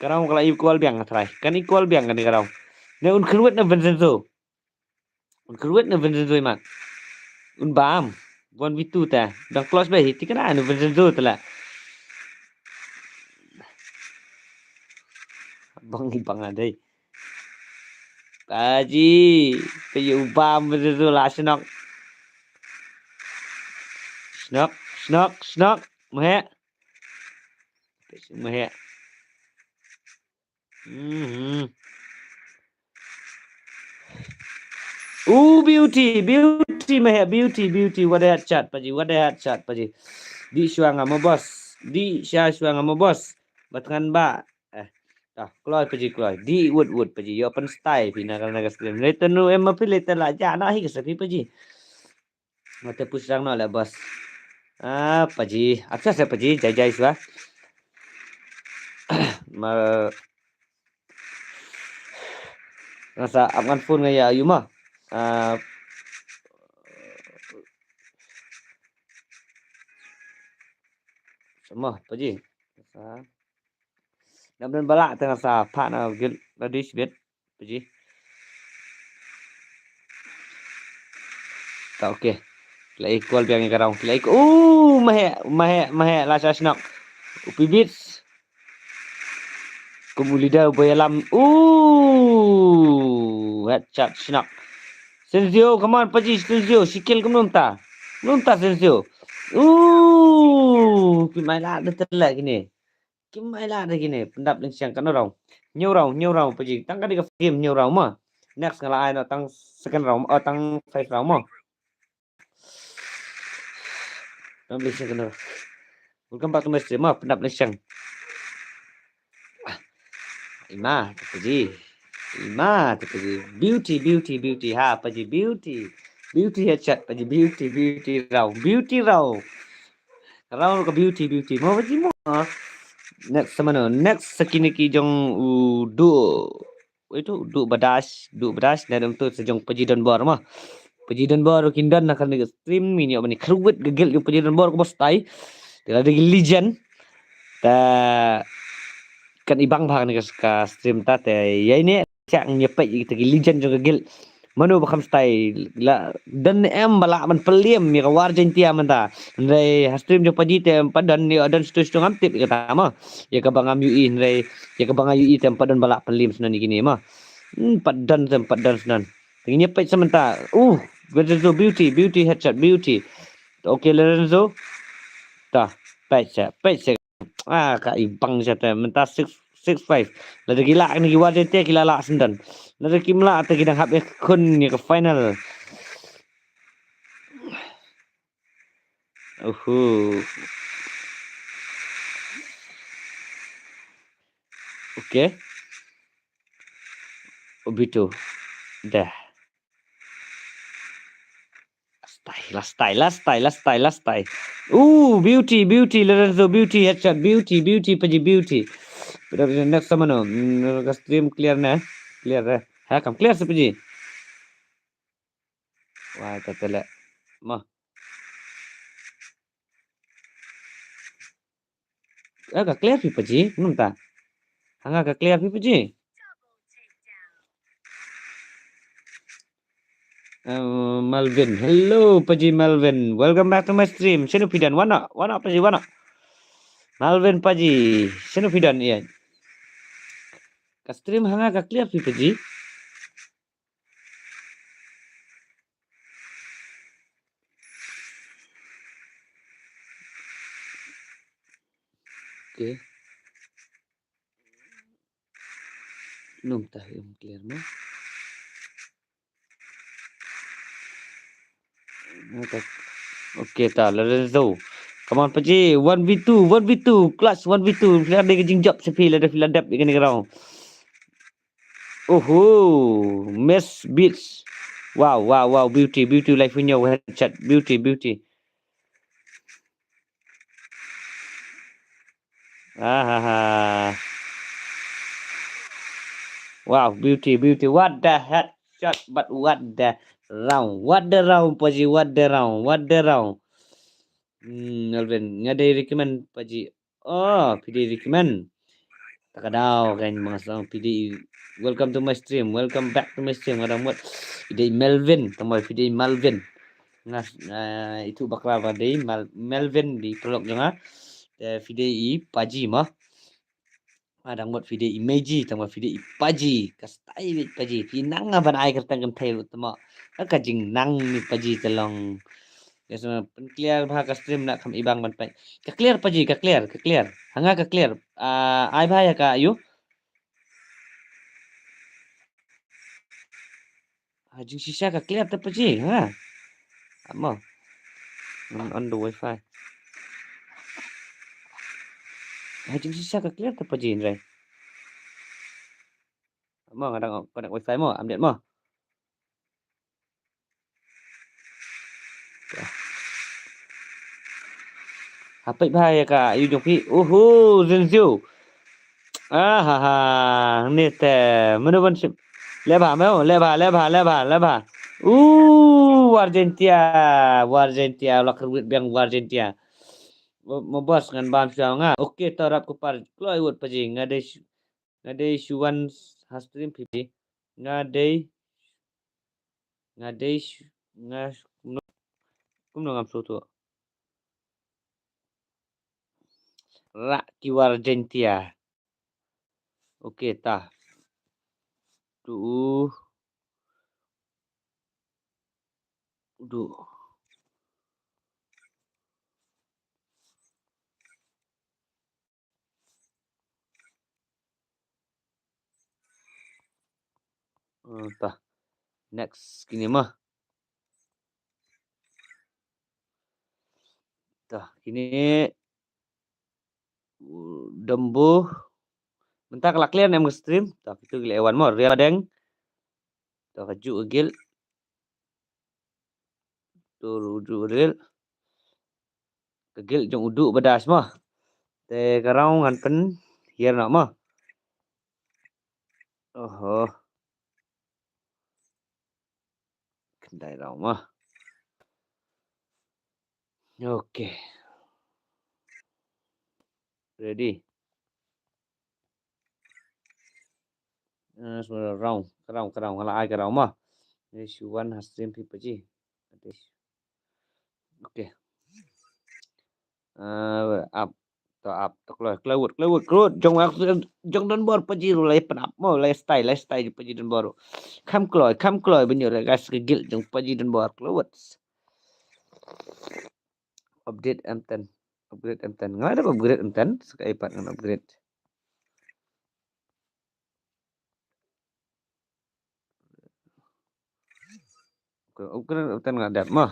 Ka round ka la equal biang ka try. Kan equal biang kane ka round. Ne un kyrwit na Vincenzo. Un kyrwit na Vincenzo imat. Un bam. One v two ta. Dang close ba hiti kana na Vincenzo ta la. Bang bang adai. Paji, paji u bam Vincenzo la shnok. Shnok, shnok, shnok. Meh. Meh. Mhm. Ooh, beauty, beauty, meh, beauty, beauty. What a headshot, paji, what a headshot, paji. Di shuwa nga mo boss. Di sha shuwa nga mo boss. Batngan ba. Eh, ta kloi paji kloi. Di wut wut paji. Yo pen style phi na ka na ka stream. Later nu em ma phi later la ja na hi ka sa phi paji. Mate push rang no le boss. Ah, paji. Aksa sa paji. Jai jai shuwa. Ma, nga sa ap ngan phone nga ïa yu ma. Ah, sama paji. Sa. Ngam don ba lah te nga sa phah na guild la dei shibit. Paji. Ta okay. La equal biang ïa ka round. La equal. Uh, maheh, maheh, maheh la sha shnok. U P Beats. Kum u leader uba ïalam. Uh, headshot shnok. Sensio, come on, paji Sensio. Shi kill kumno mynta. Kumno mynta Sensio. Uh, phi mai la da tele kine. Kim ai la da kine, pyndap lynchiang kano round. Hynñiew round, hynñiew round paji. Tang ka dei ka game hynñiew round ma. Next nga la ai no tang second round, oh, tang five round ma. Pyndap lynchiang kano. Welcome back to my stream ma, pyndap lynchiang. Ima, paji. Ima, paji. Beauty, beauty, beauty. Ha, paji beauty. Beauty headshot, paji beauty, beauty round. Beauty round. Round ka beauty, beauty. Mo paji mo. Next sa mano. Next sa kine ki jong u du. Itu du badash, du badash. Na dum tu sa jong paji Don Bor ma. Paji Don Bor kin don na kan stream mini apa ni. Kruwit gegel jong paji Don Bor ko bos tai. Tela de legend. Ta kan ibang bha ni ka stream ta te. Ya ini. Chak ngi peit ïa kita ki legend jong ka guild. Mano ba kham stai la don em ba lah ban pynliem ïa ka War Jaintia mynta. Hynrei ha stream jong paji te em pat don ïa don stu stu ngam tip ïa kata ma. Ïa kaba ngam ïohi hynrei ïa kaba nga ïohi te em pat don ba lah pynliem snon ïa kine ma. Hmm, pat don te em pat don snon. Te ngin ïa peit sa mynta. Uh, Lorenzo beauty, beauty headshot, beauty. Okay Lorenzo. Ta, peit sa, peit sa. Ah, ka ibang sha te mynta six six five. Lada ki lah kine ki War Jaintia ki la lah sendon. Lada kim lah te ki dang hap ïa khun ïa ka final. Uhu. Okay. Obito. Dah. Last tie, last tie, last tie, last tie, last tie. Ooh, beauty, beauty, Lorenzo, beauty, headshot, beauty, beauty, paji, beauty. Pada next sama no. Hmm, ka stream clear na. Clear eh. Ha, kam clear sa paji. Wah, ta tele. Ma. Eh, ka clear phi paji, num ta. Hanga ka clear phi paji. Eh, Melvin, hello paji Melvin, welcome back to my stream. Shano phi don, wan noh, wan noh paji, wan noh. Melvin paji, shano phi don ïa. Ka stream hanga ka clear phi paji. Okay. Num ta em clear mo. Okay ta Lorenzo. Come on, Paji, one v two, one v two, clutch, one v two. Phi la dei ka jingjop sha phi, lada phi la dep ïa kane ka round. Oho, Miss Beats. Wow, wow, wow, beauty, beauty, life in your headshot, beauty, beauty. Ah, ha, ha. Wow, beauty, beauty. What the headshot, but what the round. What the round, Paji, what the round, what the round. Hmm, Melvin, nga dei recommend, Paji. Oh, phi dei recommend. Ta ka daw kan, ma nga sngew phi dei, welcome to my stream, welcome back to my stream. Nga dang mut phi dei Melvin, tang ba phi dei Malvin. Nga, ah, itu bakla ba dei Mal-, Melvin dei paralok jong nga. Te phi dei i Paji mo. Nga dang mut phi dei i Meiji, tang ba phi dei i Paji. Ka style beit Paji. Phi nang nga ban ai kyrteng kynthei ruh tang ba ka jingnang ni Paji te long. Ka sngewbha pynclear bha ka stream na kham ibang ban peit. Ka clear Paji, ka clear, ka clear. Ha nga ka clear. Ah, ai bha ïa ka ayu. Ha jingshisha ka clear te Paji, ha. Amo. On, on the wifi. Ha jingshisha ka clear te Paji, hynrei. Amo, nga dang connect wifi mo, update mo. Ha peit bha ïa ka ayu jong phi. Uhu, Zinzio. Ah, ha, ha. Ni te, mano ban shim. Leh bha mo, leh bha, leh bha, leh bha, leh bha. Uh, Warjentia, Warjentia, la kyrwit biang Warjentia. Mo, mo boss ngan bam shuwa nga. Okay, to rap ko par. Kloi wut Paji, nga dei shu-, nga dei shu wan ha stream phi. Nga dei, nga dei shu-, nga kumno, kumno ngam shu tu. Rak ki Warjentia. Okay, ta. Tu. Du. Hmm, ta. Next, kine mo. Ta, kine. Dombo. Mynta ka la clear ne em ka stream. Ta, kitu ki la wan mo. Real deng. Ta, ka ju agil. Tu udu ril. Ka gil jong udu badas mo. Te ka rau ngan pynhiar noh mo. Oho. Khyndai rau mo. Okay. Ready. Eh, semua rau, ka rau, ka rau, nga la ai ka rau mo. Ni shu wan ha stream phi Paji. Okay. Eh, up. To up, to kloi, kloi wut, kloi wut, kloi wut. Jong ak, jong Don Bor Paji ruh la ïa pyn up mo, la ïa style, la ïa style Paji Don Bor ruh. Kham kloi, kham kloi ban ïoh re guys ka guild jong Paji Don Bor, kloi wut. Upgrade M ten. Upgrade M ten. Nga la dep upgrade M ten, sa kaei pat ngan upgrade. Okay, upgrade M ten nga la dep mo.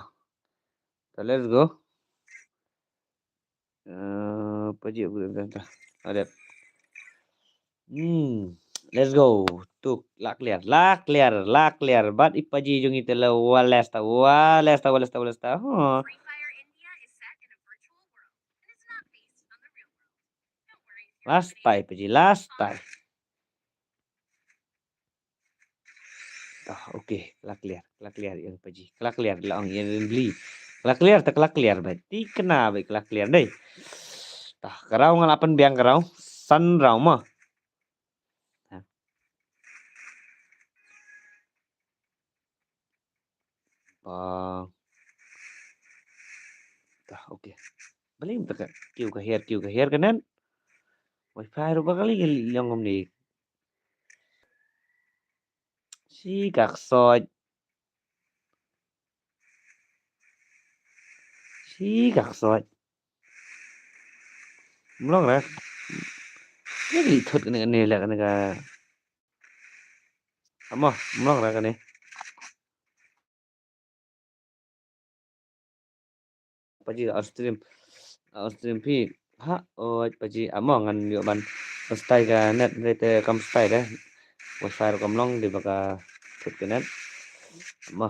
So, let's go. Eh, Paji upgrade M ten. Nga la dep. Hmm, let's go. Tu, la clear, la clear, la clear. Bad i Paji jong ngi te la wales ta, wales ta, wales ta, wales ta. Huh. Last time, Paji, last time. Ah, okay, la clear, la clear ïa Paji. La clear, la ong ïa Rinbli. La clear, ta la clear, bad. Ti kena, bad, la clear, dei. Ta, ka rau nga la pynbiang ka rau. San rau mo. Ha. Ba. Dah, okay. Balei mynta ka kiew ka hiar, kiew ka hiar ka net. Wifi ruh ba kali ka long kumne. Shi ka ksot. Shi ka ksot. Mlong ra. Ka li thot kane kane la kane ka. Amo, mlong ra kane. Paji ka stream. Ah, stream phi. Ha, oi, paji, amo ngan ïoh ban, ban stay ka net, hynrei te kam stay de. Wifi ruh kam long, dei ba ka thut ka net. Amo.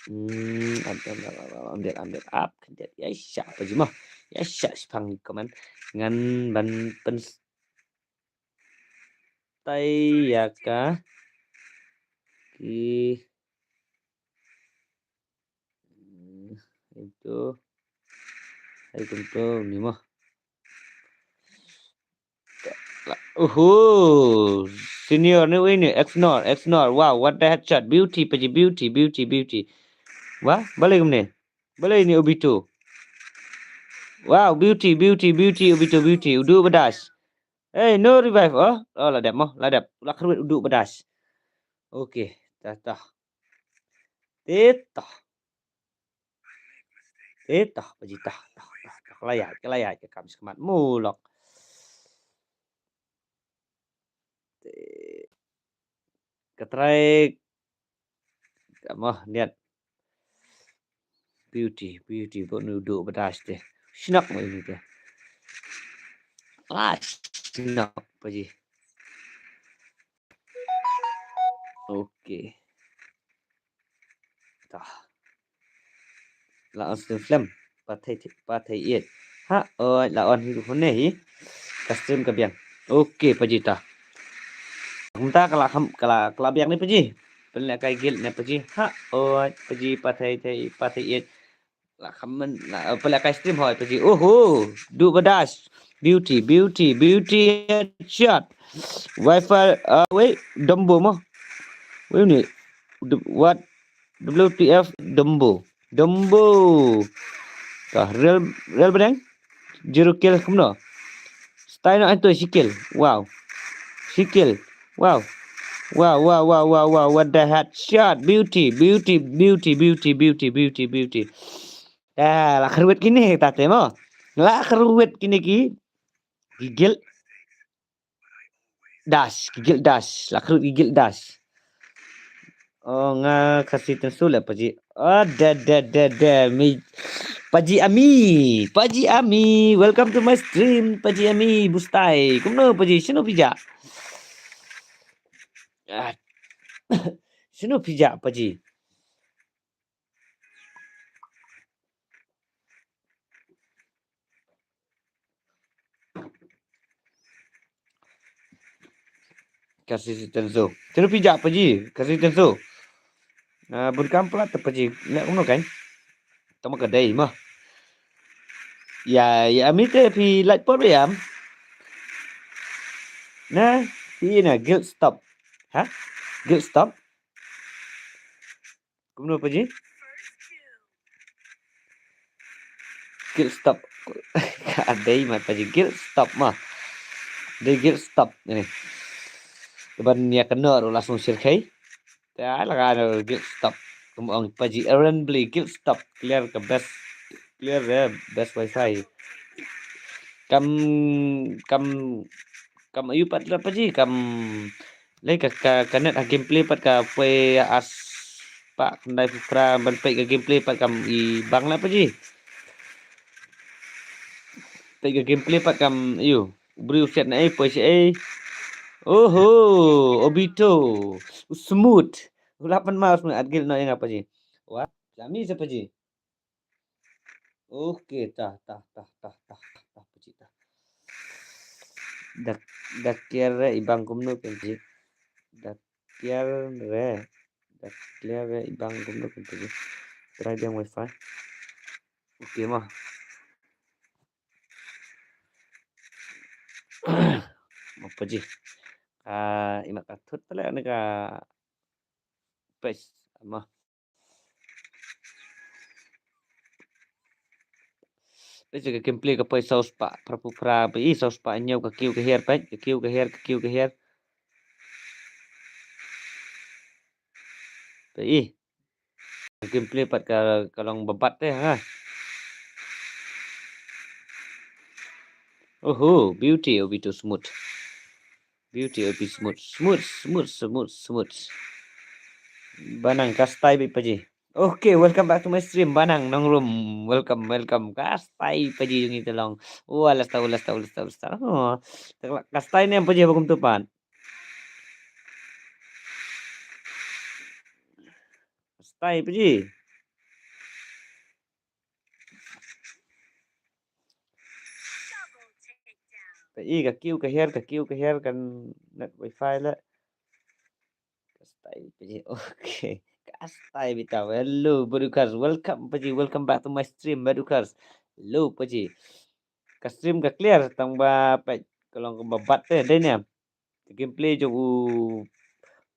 Hmm, am, am, am, am, am, am, am, am, ap, kan det, ya sha, paji mo. Ya sha, shipang comment. Ngan ban pyn stay ïa ka. Ki Hmm, itu. Hai, tentu ni mah. Uhu, senior ni, wei ni, X nor, X nor. Wow, what the headshot. Beauty, paji, beauty, beauty, beauty. Wah, balei kumne? Balei ni Obito? Wow, beauty, beauty, beauty, Obito, beauty. Udu badass. Hey, no revive. Oh, oh, la dep mo, la dep. La kyrwit udu badass. Okay, tah, tah. Te tah. Te tah, paji, tah, tah, tah, tah. Ka la ïaid, ka la ïaid, ka kam shi khmat. Mulok. Te, ka trai. Ka mo, niat. Beauty, beauty, bad nu duk badass te. Shnok mo ini te. Ah, shnok, paji. Okay. Tah. La on stream flem. Pathai, pathai iet. Ha, oi, la on hi, hune hi. Ka stream ka biang. Okay, paji, tah. Kumta ka la kham, ka la, ka la biang ne, paji. Pynlehkai guild ne, paji. Ha, oi, paji, pathai, thai, pathai iet. La comment, la, eh, pynlehkai stream hoi, paji. Oho, duk badass. Beauty, beauty, beauty, headshot. Wifi, uh, wei, Dumbo mo. Wei ni. D-, what? W T F, Dumbo. Dumbo. Tah, real, real bneng. Zero kill kumno. Stay no anto shi kill. Wow. Shi kill. Wow. Wow, wow, wow, wow, wow. What the headshot. Beauty, beauty, beauty, beauty, beauty, beauty, beauty. Ah, la kyrwit kine ta te mo. La kyrwit kine ki. Ki guild dash, ki guild dash. La kyrwit ki guild dash. Oh, nga Khasi Tensu la, paji. Oh, da, da, da, da. Mi, paji Ami. Paji Ami. Welcome to my stream. Paji Ami, bustai. Kumno, paji? Shano phi jah? Ah. Shano phi jah, paji? Khasi Tensu. Shano phi jah, paji? Khasi Tensu. Ah, bun kam plat, paji. Leh kumno kan? Tama ka dei mo. Ya, ya, Ami te phi lait por ba ïam. Na, phi na guild stop. Ha? Guild stop. Kumno, paji? Guild stop. Ka dei ma, paji, guild stop ma. Dei guild stop ini. Ban ïa kano ruh la song shirkhei. Te ai la ka guild stop. Kum ong paji Aaron Bli, guild stop. Clear ka best. Clear, eh, best wifi. Kam, kam, kam ayu pat la, paji, kam lei ka, ka, ka net ha gameplay pat ka poi ar spah khyndai phew phra, ban peit ka gameplay pat kam i bang la, paji. Peit ka gameplay pat kam, ayu. U briew u set na ei, poi shaei. Oho, Obito. U Smooth. U la pan ma u Smooth, at guild no ïa nga, paji. Wa, la mi sa, paji. Okay, tah, tah, tah, paji, tah. Da, da clear re i bang kumno, paji. Da clear re. Da clear re i bang kumno, paji. Try biang wifi. Okay ma. Mo, paji. Ah, i mat ka thut pala ne ka page mo. Peit ka gameplay ka poi saw spah phra phew phra, peit i saw spah hynñiew, ka kiew ka hiar, peit ka kiew ka hiar, ka kiew ka hiar. Peit i. Gameplay pat ka, ka long ba bat te ha. Oho, beauty, Obito, Smooth. Beauty, Obito, Smooth. Smooth, Smooth, Smooth, Smooth. Ba nang ka style beit, paji. Okay, welcome back to my stream. Banang Nongrum. Welcome, welcome. Ka style paji jong ngi te long. Wa la style, wa la style, wa la style, wa la style. Oh. Ka style ne paji ba kum tu pat. Ka style paji. Paji ka kiew ka her, ka kiew ka her kan net wifi la. Ka style paji. Okay. Ka style bita. Hello, Badukars. Welcome, paji. Welcome back to my stream, Badukars. Hello, paji. Ka stream ka clear, tang ba peit ka long kaba bat te, dei ne. Ka gameplay jong u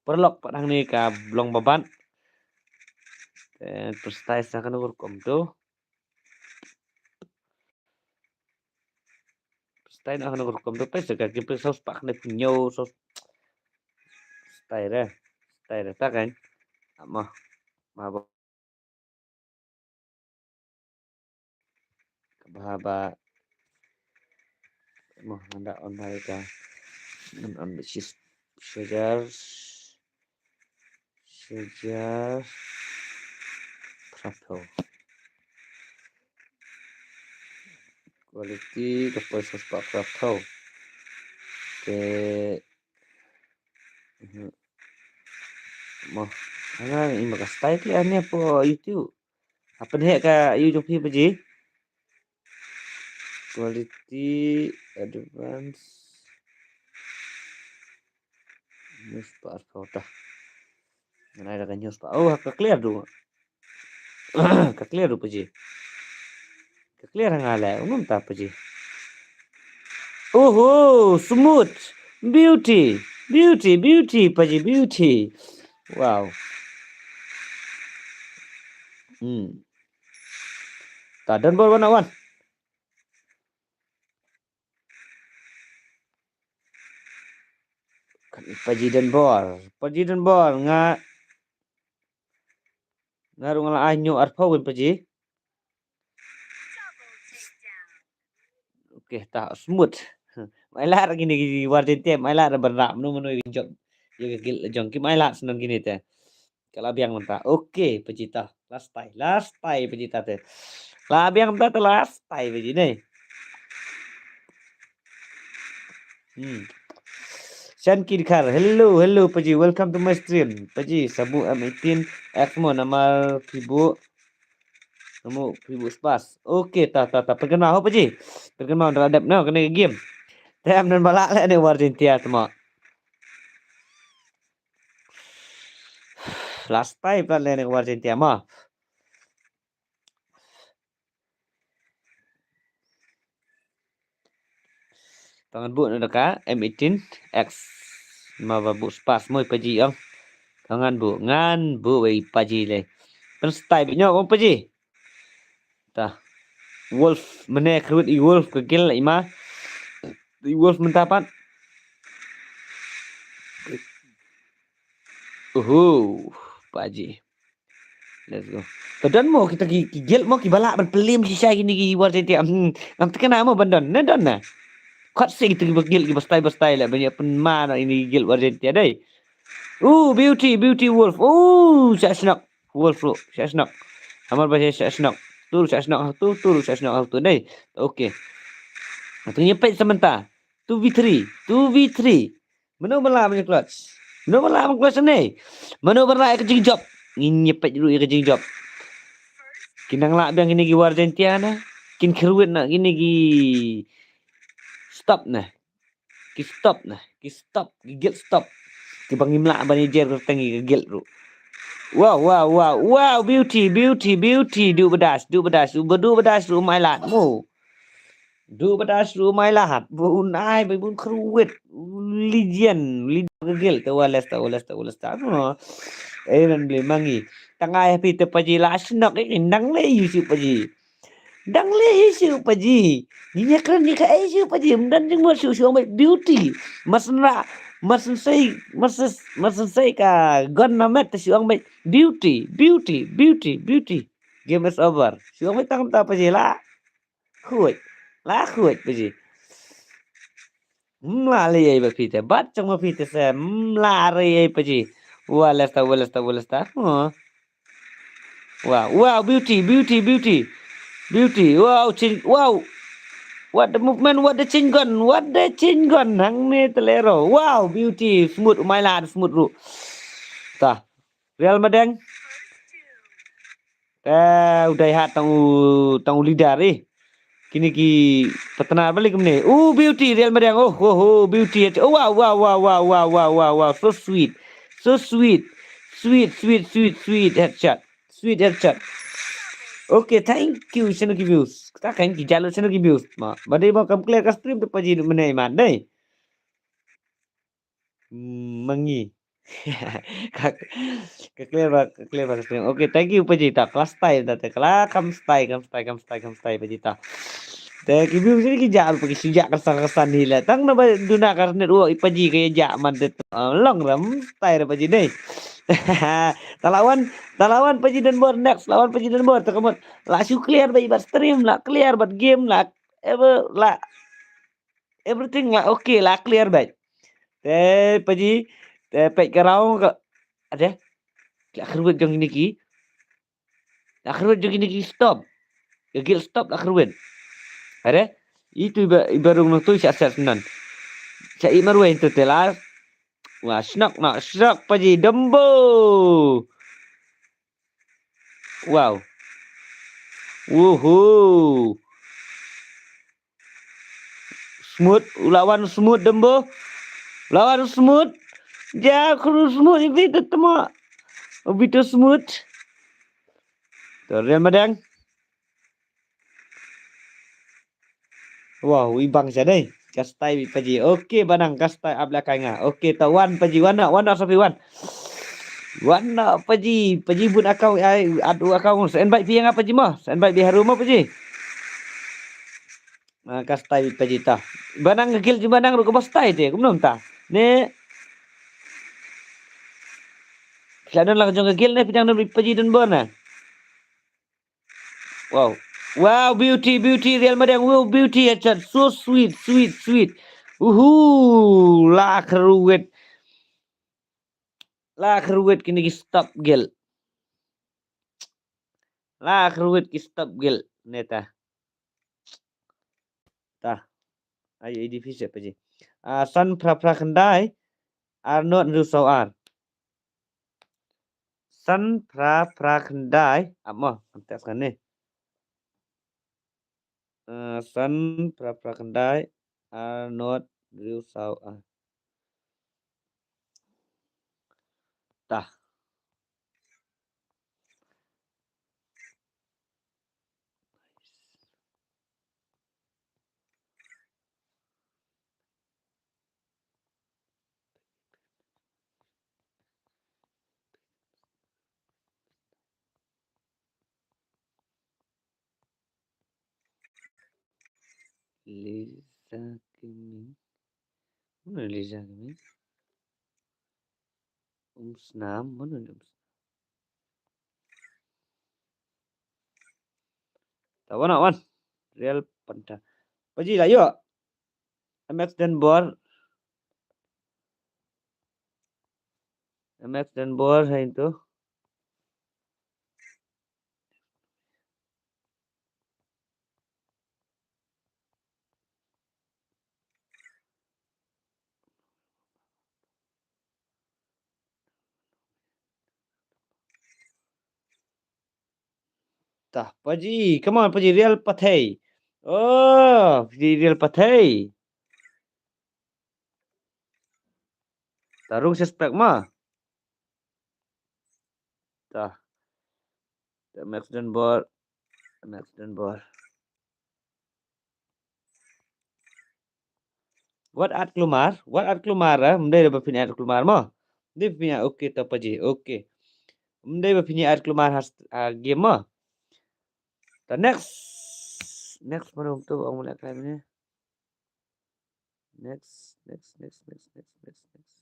paralok pat hangne ka long ba bat. Te pyrshah sa kano rukom tu. Style na kano rukom tu, pyrshah ka gameplay saw spah ne punyo, saw style re, style re ta kan. Ama, ma ba. Ka ba ba. Mo nanda on ba ka. Ngan on ba shis shajar. Shajar. Pratho. Quality ka poi saw spah pratho. Te Mhm. Mo. Ana i ma ka style ki ane po YouTube. Apa ne ka YouTube hi paji? Quality advance. News pa arphaw ta. Ngan ai da ka news pa. Oh, ka clear du. Ka clear du paji. Ka clear nga le. Ungum ta paji. Oho, smooth. Beauty. Beauty, beauty, paji, beauty. Wow. Hmm. Ta don bor wan wan. Paji don bor. Paji don bor nga. Nga ruh nga la ai ñiew arphew win paji. Okay, ta smooth. Mai lad kine ki war jin te, mai lad ban rap mano mano ki jop. Ïa ki guild jong ki mai lad snon kine te. Ka la biang mynta. Okay, paji ta. Last time, last time paji ta te. La biang mynta te last time paji ne. Hmm. Shan Kidkar, hello, hello, paji, welcome to my stream. Paji, sabu M eighteen X mo namar phi buh. Namar phi buh spas. Okay, ta, ta, ta, pyrkhat ma ho paji. Pyrkhat ma da dep na kane game. Tem nan bala le ne war jin tia tma. Last time plat le ne war jin tia ma. Tangan bu na daka M eighteen X. Ma ba bu spas mo i paji ong. Tangan bu, ngan bu wei paji le. Pen stai bi nyok ong paji. Ta. Wolf mene kruit i wolf ke gil i ma. I wolf mentapat. Uhu, paji. Let's go. Ka don mo kita ki, ki guild mo ki ba lah ban pynliem shisha kine ki war jin tia. Hmm. Ngam tip kane mo ban don. Ne don na. Kot se kita ki ba guild ki ba style ba style lah ban ïa pynman ïa kine ki guild war jin tia dei. Ooh, beauty, beauty wolf. Ooh, shah shnok. Wolf ruh, shah shnok. Hamar ba shah shnok. Tu shah shnok, tu, tu shah shnok, tu dei. Okay. Tu ïa peit sa mynta. Two v three, two v three. Mano ba lah ban clutch? Mano ba lah ban clutch ne? Mano ba lah ïa ka jingjop? Ngin ïa peit ruh ïa ka jingjop. Kin nang lah biang kine ki war jin tia na. Kin kyrwit na kine ki stop na. Ki stop na. Ki stop. Ki guild stop. Ki ba ngim lah ban ïa jer kyrteng ki guild ruh. Wow, wow, wow, wow, beauty, beauty, beauty. Du badass, du badass, du badass ruh mai lad mo. Du badass ruh mai lad. Bun ai, bun kyrwit. Legend, legend ka guild. Ta wa lesta, wa lesta, wa lesta. Aaron beli mangi. Tang ai happy te paji la shnok eh, nang le yu shu paji. Dang le yu shu paji. Ngi ïa kren ngi ka ai shu paji. Mdan jing mo shu shu ong beit beauty. Masen ra, masen sei, masen, masen sei ka gon na met shu ong beit beauty, beauty, beauty, beauty. Game is over. Shu ong beit tang ta paji la. Khuid. La khuid paji. Mla le ai ba phi te. Bat chong ba phi te se. Mla re ai paji. Wa lesta, wa lesta, wa lesta. Huh. Wow, wow, beauty, beauty, beauty. Beauty, wow, chin, wow. What the movement, what the chin gun, what the chin gun. Hangne te leh ruh. Wow, beauty, smooth, u Mailan, smooth ruh. Ta. Real Madeng. Ta, u dei ha tang u, tang u leader eh. Kine ki partner balik kumne. Oh, beauty, Real Madeng. Oh, oh, oh, beauty. Oh, wow, wow, wow. So sweet. So sweet. Sweet, sweet, sweet, sweet headshot. Sweet headshot. Okay, thank you, Shinoki Views. Ta kan ki jalo Shinoki Views. Ma, ba dei ba kam clear ka stream te paji mane man dei. Hmm, mangi. Ka, ka clear ba, ka clear ba ka stream. Okay, thank you paji ta. Kelas tai ta te. Kelas kam stai, kam stai, kam stai, kam stai paji ta. Te ki view sini ki ja ruh paji shu ja ka san ka san hi la. Tang na ba duna ka network i paji ka ja man te. Ah, long ram stai ra paji dei. Ta la wan, ta la wan paji Don Bor next, la wan paji Don Bor ta ka mut. La shu clear ba i bat stream, la clear bat game, la ever, la everything la okay, la clear ba. Te paji, te peit ka raw ka, ade, la kyrwit jong ini ki. La kyrwit jong ini ki stop. Ka guild stop la kyrwit. Ade, itu iba, iba rung nang tu sha sha nan. Sha i marwei tu te la. Wah, shnok, nak shnok paji Don Bor. Wow. Woohoo. Smooth, u la wan smooth Don Bor. U la wan smooth. Ja, kru smooth, ibi tu temo. Ibi tu smooth. Tu Real Madeng. Wow, i bang sha dei. Ka stai bi paji. Okay, ba nang ka stai ap la kai nga. Okay, ta wan paji, wan na, wan na sapi wan. Wan na paji, paji bun account ai, add u account. Sa invite phi nga paji mo. Sa invite bi harum mo paji. Ah, ka stai bi paji ta. Ba nang ka guild ji ba nang ruh ka ba stai te, kumno ta. Ne. Phi la don la ka jong ka guild ne, phi dang don bi paji Don Bor na. Wow. Wow, beauty, beauty, Real Madeng, wow, beauty, headshot. So sweet, sweet, sweet. Uhu, la kyrwit. La kyrwit kine ki stop guild. La kyrwit ki stop guild. Neta. Ta. Ai, ai, di phi sep paji. Ah, san phra phra khyndai. Ar not hynriew saw ar. San phra phra khyndai. Ap mo, kan text kan ne. Eh, san phra phra khyndai. Ar not hynriew saw ar. Ta. Lisa Gaming. Mano Lisa Gaming? Umsnam, mano ni Umsnam? Ta wan, wan. Real Panther. Paji la ïoh. M X Don Bor. M X Don Bor ha ïing tu. Ta, paji, come on, paji, Real Pathei. Oh, paji, Real Pathei. Ta rung suspect ma. Ta. Ta M X Don Bor. M X Don Bor. Wat at klumar, wat at klumar, eh? Mdei ba phin at klumar mo. Mdei phin at, okay, ta paji, okay. Mdei ba phin at klumar ha, ha game mo. Ta next. Next, mano tu, ong mula kai mane. Next, next, next, next, next, next, next.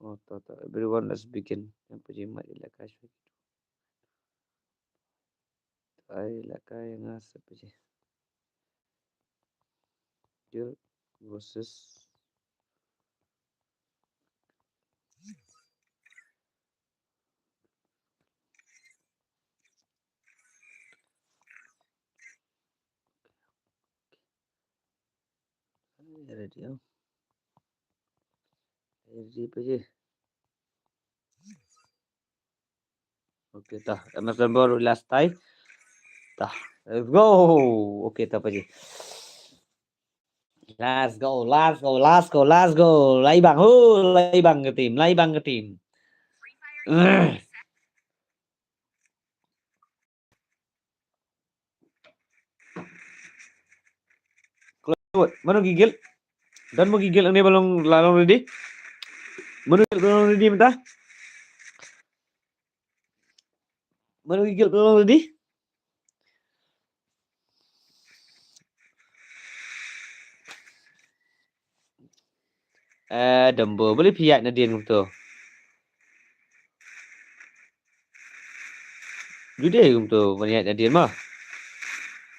Oh, to, to. Everyone, let's begin. Yang paji mat ila kai shwa. Ai, ila kai nga sa paji. Guild versus Ready, oh. Ready, Paji. Okay, ta. Emerson baru last time. Ta. Let's go. Okay, ta, Paji. Let's go, let's go, let's go, let's go. Lai bang, ho, lai bang ka team, lai bang ka team. Mano ki guild? Don mo ki guild ne ba long, la long ready? Mano guild ba long ready mynta? Mano ki guild ba long ready? Eh, Dumbo, balei phi ïaid nadien kumto? Ju dei kumto ban ïaid nadien mo.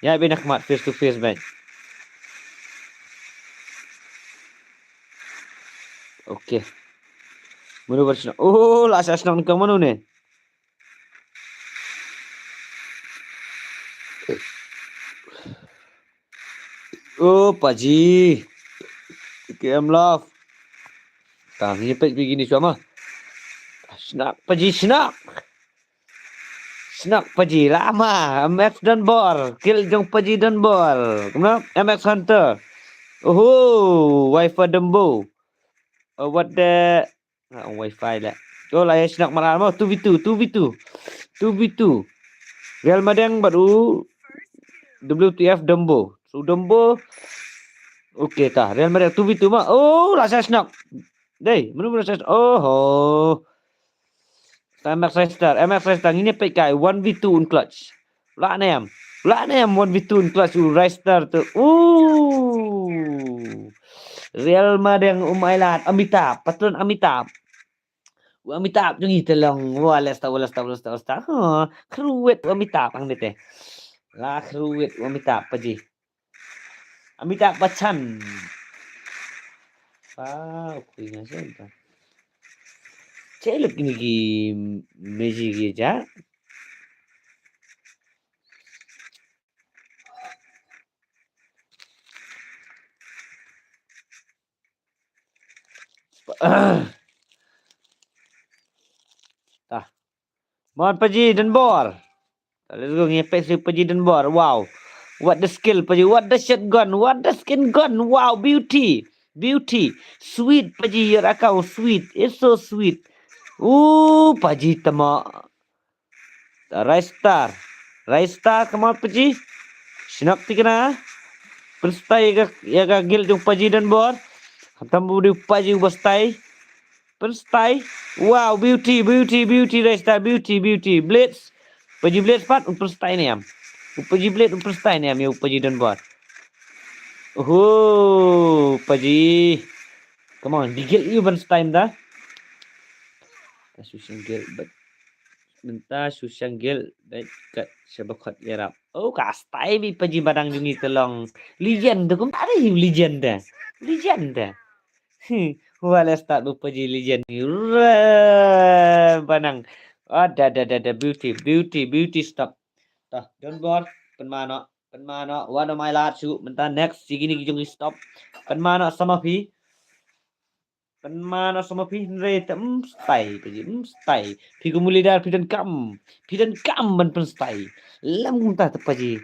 Ïaid beit na khmat face to face beit. Okay. Mano ba shnong? Oh, la shnong nyngkong mano ne? Oh, Paji. K M Love. Tang ni pek begini sama. Snak, Paji, snak. Snak, Paji, lama. M X Dunbar. Kill jong Paji Dunbar. Kumno? M X Hunter. Oho, Wiper Dumbo. Oh, what the Ah, ong wifi lah. Oh, la ïa snak malar mo, two v two, two v two. Two v two. Real Madeng bad u W T F Dumbo. So Dumbo. Okay ta, Real Madeng two v two mo. Oh, la sa snak. Dei, mano mano sa snak. Oh, oh. M X Raystar, M X Raystar. Ngin ïa peit kai one v two un clutch. La nem. La nem one v two un clutch u Raystar tu. Uh. Real Madeng um ai lad. Amitabh, patron Amitabh. U Amitabh jong ngi te long. Wa lesta, wa lesta, wa lesta, wa lesta. Ha, khruit u Amitabh hangne te. La khruit u Amitabh, Paji. Amitabh Bachchan. Wow, kui nga siapa? Cek luk ini ki meji ki ja. Tah. Mon Paji Dunbar. Let's go, ngin peit sha Paji Dunbar. Wow. What the skill, Paji. What the shotgun. What the skin gun. Wow, beauty. Beauty. Sweet, Paji, your account. Sweet. It's so sweet. Ooh, Paji tama. Raystar. Raystar, come on, Paji. Shnap tikna. Pynstai ïa ka, ïa ka guild jong Paji Dunbar. Khamtam u dei Paji uba stai. Pynstai. Wow, beauty, beauty, beauty, Raystar, beauty, beauty. Blitz. Paji Blitz pat, un pynstai ne em. U Paji Blitz, un pynstai ne em, ïa u Paji Dunbar. Oho, Paji. Come on, di guild ïa u ban stai mynta. Ka shu seng guild, but mynta shu seng guild, dei kat sha ba khot ïarap. Oh, ka stai beit Paji Badang jong ngi te long. Legend te kumta dei, legend te. Legend te. Hmm, wa la start ba Paji legend ni. Re, Badang. Ah, da, da, da, da, beauty, beauty, beauty, stop. Tah, Dunbar, pynmano, pynmano, wa da mai lad shu, mynta next, sigi ni ki jong ki stop. Pynmano sama phi. Pynmano sama phi, hynrei te, mm, stai, Paji, mm, stai. Phi kum u leader, phi donkam. Phi donkam ban pynstai. Lem kumta te Paji.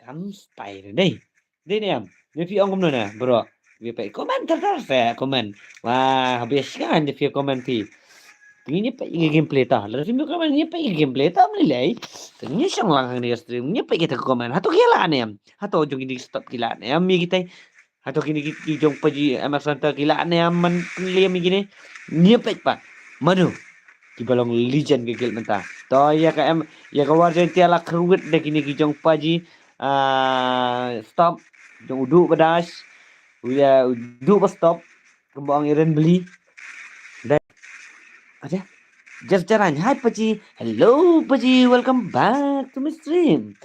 Kam stai re, dei. Dei ne em. Ne phi ong kumno ne, bro. Phi peit comment ter ter se, comment. Wah, habis kan je phi comment phi. Ngi peit ïa ka gameplay ta. Lada phim comment ngi peit ïa ka gameplay ta, mlei lei. Te ngi shong lang hangne ka stream, ngi peit ïa ka comment. Hato ki la ne em. Hato jong ngi stop ki la ne em, mi kitai. Hato kine ki jong Paji M X Hunter ki la ne em man pynlem ïa kine. Ngi peit pat. Mano kiba long legend ka guild mynta. To ïa ka em, ïa ka War Jaintia la khruit da kine ki jong Paji. Ah, stop. Jong u Duh ba dash. U ïa u Duh ba stop. Kumba ong Iren Bli. Dei. Ada. Jeff Jarain. Hi Paji. Hello Paji. Welcome back to my stream.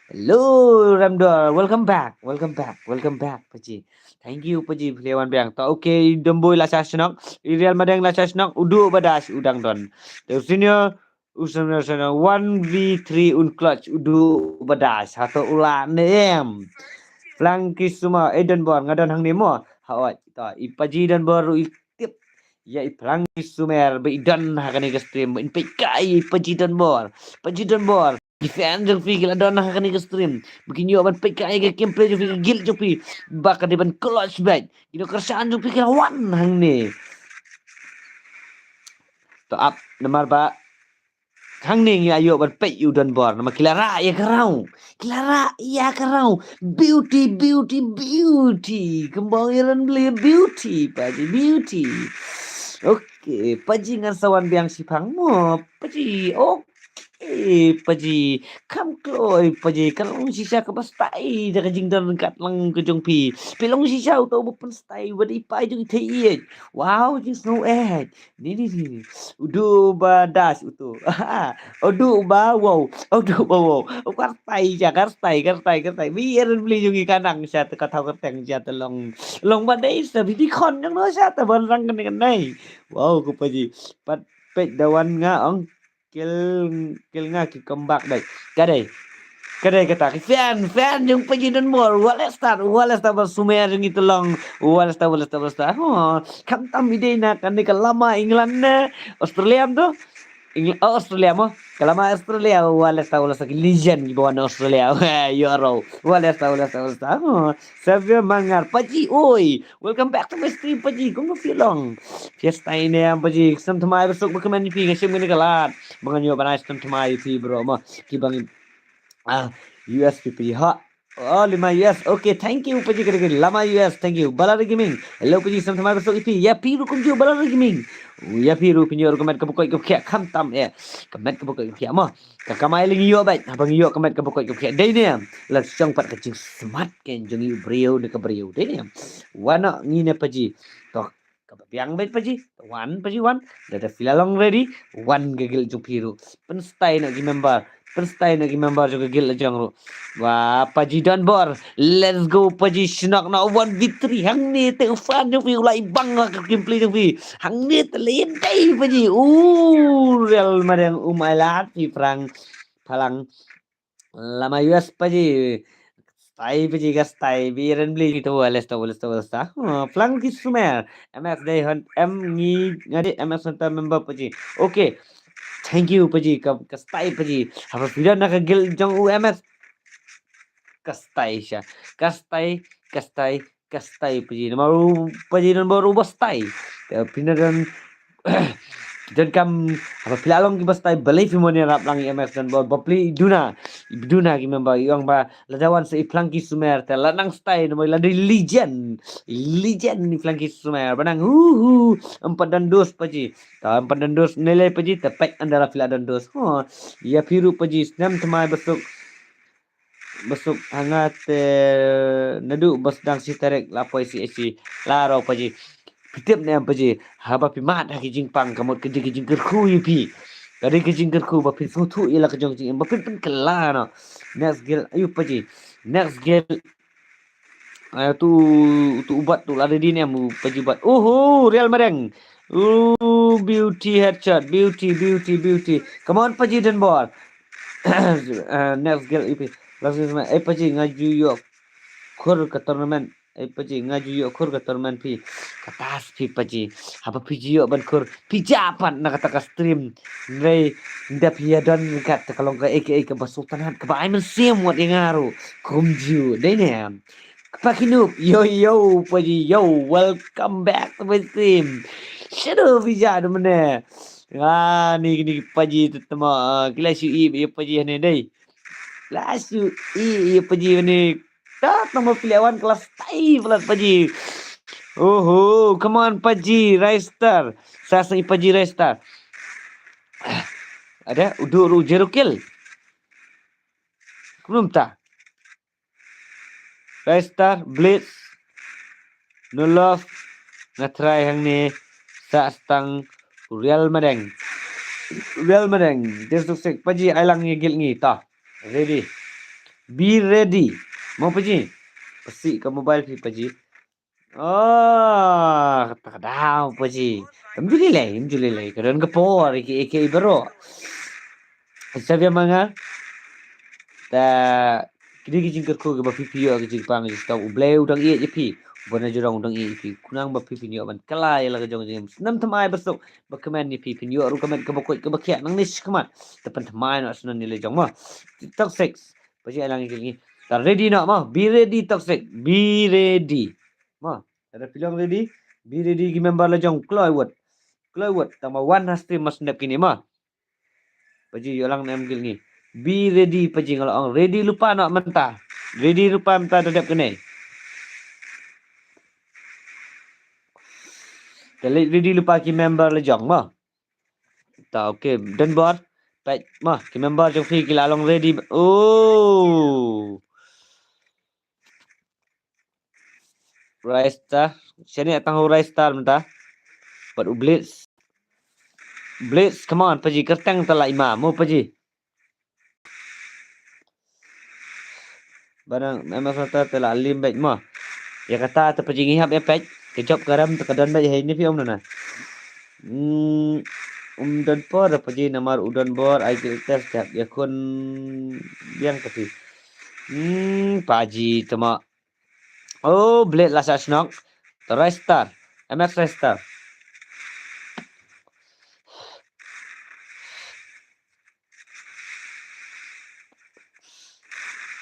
Hello, Ramdor. Welcome back. Welcome back. Welcome back, Paji. Thank you, Paji, phi la wan biang. To, okay, Donbor la shah shnong. I Real Madeng la shah shnong. U Duh Badash u dang don. To, senior, u senior, senior. One v three un clutch. U Duh Badash. Hato u la ne em. Flanki Sumar. Eh, Donbor. Nga don hangne mo. Ha ot. To, i Paji Donbor ruh i tip ïa i Flanki Sumar ba i don ha kane ka stream. Ba in peit kai i Paji Donbor. Paji Donbor. Ki fan jong phi ki la don ha kane ka stream. Ba kin ïoh ban peit kai ka gameplay jong phi, ka guild jong phi. Ba ka dei ban clutch beit. Ki nongkyrshan jong phi ki la wan hangne. To ap namar ba hangne ngi ïoh ban peit ïa u Donbor. Namar ki la rah ïa ka raw. Ki la rah ïa ka raw. Beauty, beauty, beauty. Kumba ïa ran bli beauty. Paji beauty. Okay, Paji ngan sa wan biang shiphang mo. Paji, okay, Paji. Kham kloi, Paji. Ka long shisha kaba stai da ka jingdon ryngkat lang ka jong phi. Phi long shisha uto ba pynstai, ba dei pai jong i thei ïeit. Wow, jingsngew eh. Ni, ni, ni, ni. U Duh Badash uto. U Duh Ba, wow. U Duh Ba, wow. U kyrtai ja, kyrtai, kyrtai, kyrtai. Bi ïa ran bli jong i ka nang sha te ka thaw kyrteng sha te long. Long ba dei sa bi di khon jong no sha te ban rang kane kane. Wow, ko Paji. Pat peit da wan nga ong. Kel, kel nga ki comeback dei. Ka dei. Ka dei kata ki fan, fan jong Paji Donbor. Walester, Walester ba Sumar jong i te long. Walester, Walester, Walester. Oh, khamtam i dei na kane ka lama England ne Australia em to. Engl-, oh, Australia mo. Ka lama Australia, Walester, Walester ki legend kiba wan Australia. Euro. Walester, Walester, Walester. Oh, Xavier Mangar, Paji, oi. Welcome back to my stream, Paji. Kumno phi long? Phi stai ne em, Paji? Snem thymmai basuk ba kmen phi, nga shim kane ka lad. Ba ngan ïoh ban ai snem thymmai phi bro mo. Kiba ngi, ah, U S phi, Paji ha. Oh, lima U S. Okay, thank you, Paji, kane ka lama U S. Thank you. Balari Gaming. Hello, Paji, snem thymmai basuk ïa phi. Ïa phi ruh kumjuh Balari Gaming. Ïa phi ruh phi ïoh ruh ka met kaba koit kaba khiah khamtam eh. Ka met kaba koit kaba khiah mo. Ka kamai lei ngi ïoh beit, haba ngi ïoh ka met kaba koit kaba khiah. Dei ne em. La shong pat ka jingsmat kein jong i u briew ne ka briew. Dei ne em. Wan noh ngi ne Paji. To kaba biang beit Paji. Wan Paji wan. Lada phi la long ready. Wan ka guild jong phi ruh. Pynstai noh ki member. Pynstai noh ki member jong ka guild la jong ruh. Wah, Paji Donbor. Let's go, Paji. Shnong noh one v three. Hangne te u fan jong phi u la i bang la ka gameplay jong phi. Hangne te lei dei, Paji. U Real Madeng, um, ai lad phi phrang. Phalang. Lama U S, Paji. Stai, Paji, ka stai. Bi ran bli to, Walester, Walester, Walester. Oh, Flanki Sumar. M S dei hon, M ngi, nga dei M S Hunter member, Paji. Okay. Thank you, Paji. Ka, ka stai, Paji. Haba phi don na ka guild jong u M S. Ka stai sha. Ka stai, ka stai, ka stai, Paji. Namar u Paji Donbor u ba stai. Te phi na don, ki donkam, haba phi la long kiba stai, balei phi mon ïarap lang ïa M S Donbor, bapli i duna, i duna ki member, i ong ba lada wan sa i Flanki Sumar te la nang stai, namar i la dei legend, legend i Flanki Sumar, ba nang hu hu, em pat don dos, Paji. Te em pat don dos ne lei, Paji, te peit ynda la phi la don dos. Ho, ïa phi ruh, Paji, snem thymmai basuk. Basuk ha nga te naduh ba sdang shi tarik la poi C H C la rau, Paji. Phi tip ne em, Paji, haba phi mad ha ki jingpang ka mut ka dei ka jingkyrkhu ïa phi. Ka dei ka jingkyrkhu ba phin sngewthuh ïa la ka jong ka jingim ba phin pynkylla noh. Next guild, ayu, Paji. Next guild. Ah, tu, tu ubat tu la ready ne em, Paji ubat. Uhu, Real Madeng. Ooh, beauty headshot, beauty, beauty, beauty. Come on, Paji Donbor. Ah, next guild ïa phi. Last guild, eh, Paji, nga ju ïoh khur ka tournament. Eh, Paji, nga ju ïoh khur ka tournament phi. Kata sa phi, Paji. Haba phi ju ïoh ban khur, phi jah pat na kata ka stream. Hynrei ynda phi ïa don kat, te ka long kaei kaei kaba sngewtynnat, kaba ai mynsiem wat ïa nga ruh. Kumjuh, dei ne em. Kpa ki noob, yo, yo, Paji, yo, welcome back to my stream. Shadow Vija, da mane. Ah, ni, ni Paji te tama, ah, ki la shu ïohi ïa Paji hangne dei. La shu ïohi ïa Paji hangne. Ta tama phi la wan ka la stai palat, Paji. Oho, come on, Paji, Raystar. Sa sa i Paji Raystar. Ada, u Duh ruh zero kill. Kumno mynta? Raystar, Blitz, No Love, nga try hangne, sa stang, Real Madeng. Real Madeng, Desduk Sek, Paji, ai lang ïa guild ngi, ta. Ready. Be ready. Mo Paji. Pasi ka mobile phi Paji. Oh, kata ka daw Paji. Em ju lei lei, em ju lei lei. Ka don ka por, ike, ike, bro. Sa bia ma nga. Ta, kini ki jingkyrkhu kiba phi phi ïoh ki jingpang jingstop U Blei u dang ïeit ïa phi. U Bah Najrong u dang ïeit ïa phi. Khnang ba phi phin ïoh ban kylla ïa la ka jong jingim. Snem thymmai ba suk ba kmen ïa phi phin ïoh ruh ka met kaba koit kaba khiah nangne shakhmat. Te pynthymmai noh snem ïa la jong mo. Toxic. Paji ai lang ïa ki. Ta ready noh mo. Be ready Toxic. Be ready. Mo. Lada phi long ready. Be ready ki member la jong kloi wut. Kloi wut. Tang ba wan ha stream mas nep kini mo. Paji ïoh lang ne em gil ngi. Be ready Paji nga la ong ready lypa noh mynta. Ready lypa mynta da dep kane. Te leit ready lypa ki member la jong mo. Ta okay, don bor. Peit mo ki member jong phi ki la long ready. Oh. Ristar. Shane tang u Ristar mynta. Bad u Blitz. Blitz, come on, Paji, kyrteng te la i ma, mo Paji. Ba nang, em, em, em, te la lim beit mo. Ïa kata te Paji ngi hap ïa peit. Ka jop ka rem te ka don beit hei ni phi ong na. Hmm, um don por Paji namar u don bor ai ki test jap ïa khun biang Paji. Hmm, Paji te mo. Oh, Blade la sa shnok. Ristar. M X Ristar.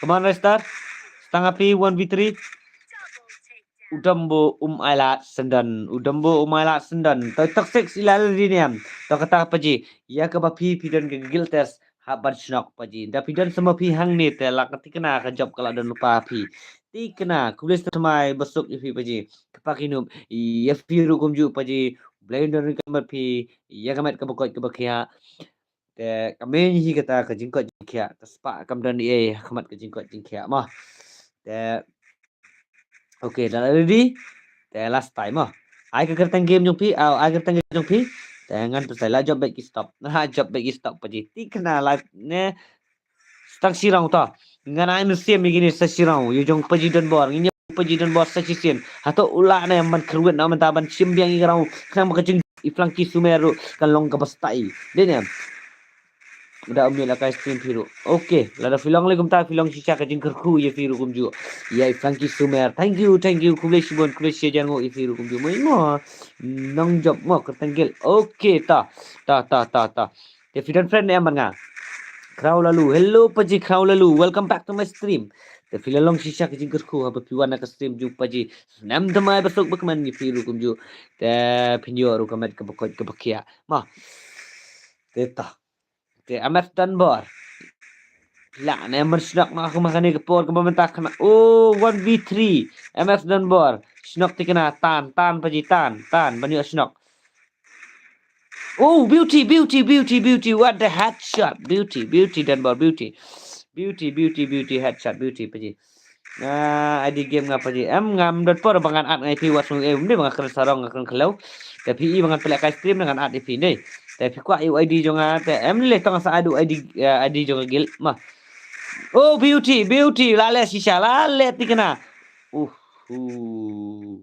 Come on, Ristar. Stang api one v three. U Dombo um ai lad sendon. U Dombo um ai lad sendon. To Toxic ila la diniam. To kata Paji. Ïa kaba phi phi don ka guild test. Hap ban shnok Paji. Da phi don sa ma phi hangne te la ka thikna ka jop ka la don lypa phi. Thikna, khublei snem thymmai ba suk ïa phi Paji. Kpa ki nup, ïa phi ruh kumjuh Paji. Blei un don ryngkat bad phi, ïa ka met kaba koit kaba khiah. Te ka main hi kata ka jingkoit jingkhiah. Te spah kam don ei ha khmat ka jingkoit jingkhiah mo. Te okay, da la ready. Te last time mo. Ai ka kyrteng game jong phi, au, ai ka kyrteng game jong phi. Te ngan pynshai la jop beit ki stop. Ha, jop beit ki stop Paji. Thikna live ne. Stang shi round to. Ngan ai mynsiem ïa kine sa shi round. Ïa jong Paji don bor. Ngin ïa Paji don bor sa shisien. Hato u lah ne ban kyrwit na mynta ban shim biang ïa ka round. Khnang ba ka jing i Flanky Sumer ruh kan long kaba stai. Dei ne em. Da um ïa la kai stream phi ruh. Okay, lada phi long le kumta phi long shisha ka jingkyrkhu ïa phi ruh kumjuh. Ïa i Flanky Sumer. Thank you, thank you. Khublei shibun, khublei shihajar nguh ïa phi ruh kumjuh. Mo imo. Nong jop mo kyrteng guild. Okay, ta. Ta, ta, ta, ta. Te phi don friend ne em bad nga. Khraw Lalu. Hello Paji Khraw Lalu. Welcome back to my stream. Te phi la long shisha ka jingkyrkhu haba phi wan na ka stream jong Paji. Snem thymmai ba suk ba kmen ïa phi ruh kumjuh. Te phin ïoh ruh ka met kaba koit kaba khiah. Mo. Te ta. Te M F don bor. La ne em ban shnok na ka ma kane ka por kaba mynta kane. Oh, one v three. M F don bor. Shnok thikna tan, tan Paji tan, tan ban ïoh shnok. Oh, beauty, beauty, beauty, beauty. What the headshot. Beauty, beauty don bor, beauty. Beauty, beauty, beauty, headshot, beauty Paji. Ah, I D game nga Paji. Em ngam dot por ba ngan add ngai phi wat sung em dei ba nga kren sarong nga kren khlew. Te phi i ba ngan pynleh kai stream ngan add ïa phi dei. Te phi kwah ïa u I D jong nga te em le tang sa add u I D, eh, I D jong nga guild mo. Oh, beauty, beauty, la leh shisha, la leh thikna. Uh, uh.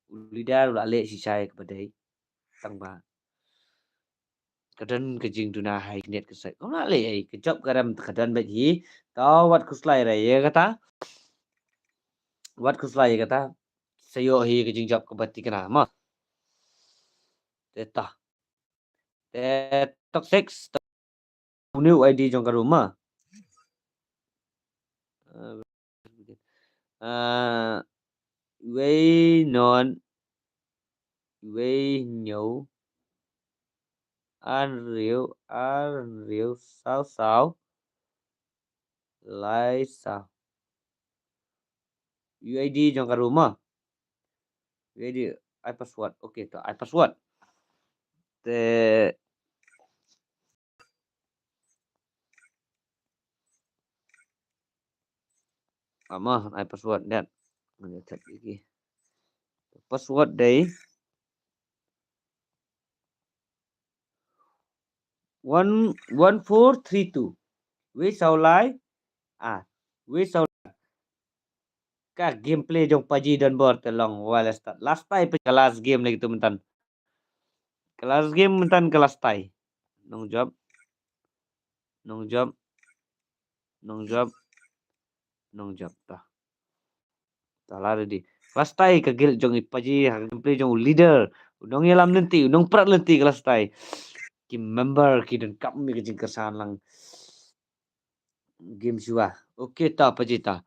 U leader u la leh shisha ïa kaba dei. Tang ba ka don ka jingduna ha i kniat ka sait. Kam lah leh ei, ka jop ka rem ka don beit hi. To wat khuslai re ïa kata. Wat khuslai ïa kata. Sa ïoh hi ka jingjop kaba thikna mo. Te ta. Te Toxic. Une u I D jong ka ruh mo. Ah, wei non, wei hynñiew, ar hynriew, ar hynriew, saw saw, lai saw. U I D jong ka ruh mo. U I D, ai password. Okay, to ai password. Te Ama, ai password dat. Ngan check lagi. Password dei one, one four three two. Wei saw lai. Ah, wei saw lai. Ka gameplay jong Paji Donbor te long wa la start. Last time pa ka last game lagi tu myntan. Ka last game myntan ka last time. Nong jop. Nong jop. Nong jop. Nong jop ta. Ta la ready. Last time ka guild jong i Paji ha gameplay jong u leader. U nong ïalam lynti, u nong prat lynti ka last time. Ki member ki donkam ïa ka jingkyrshan lang. Game shuwa. Okay ta Paji ta.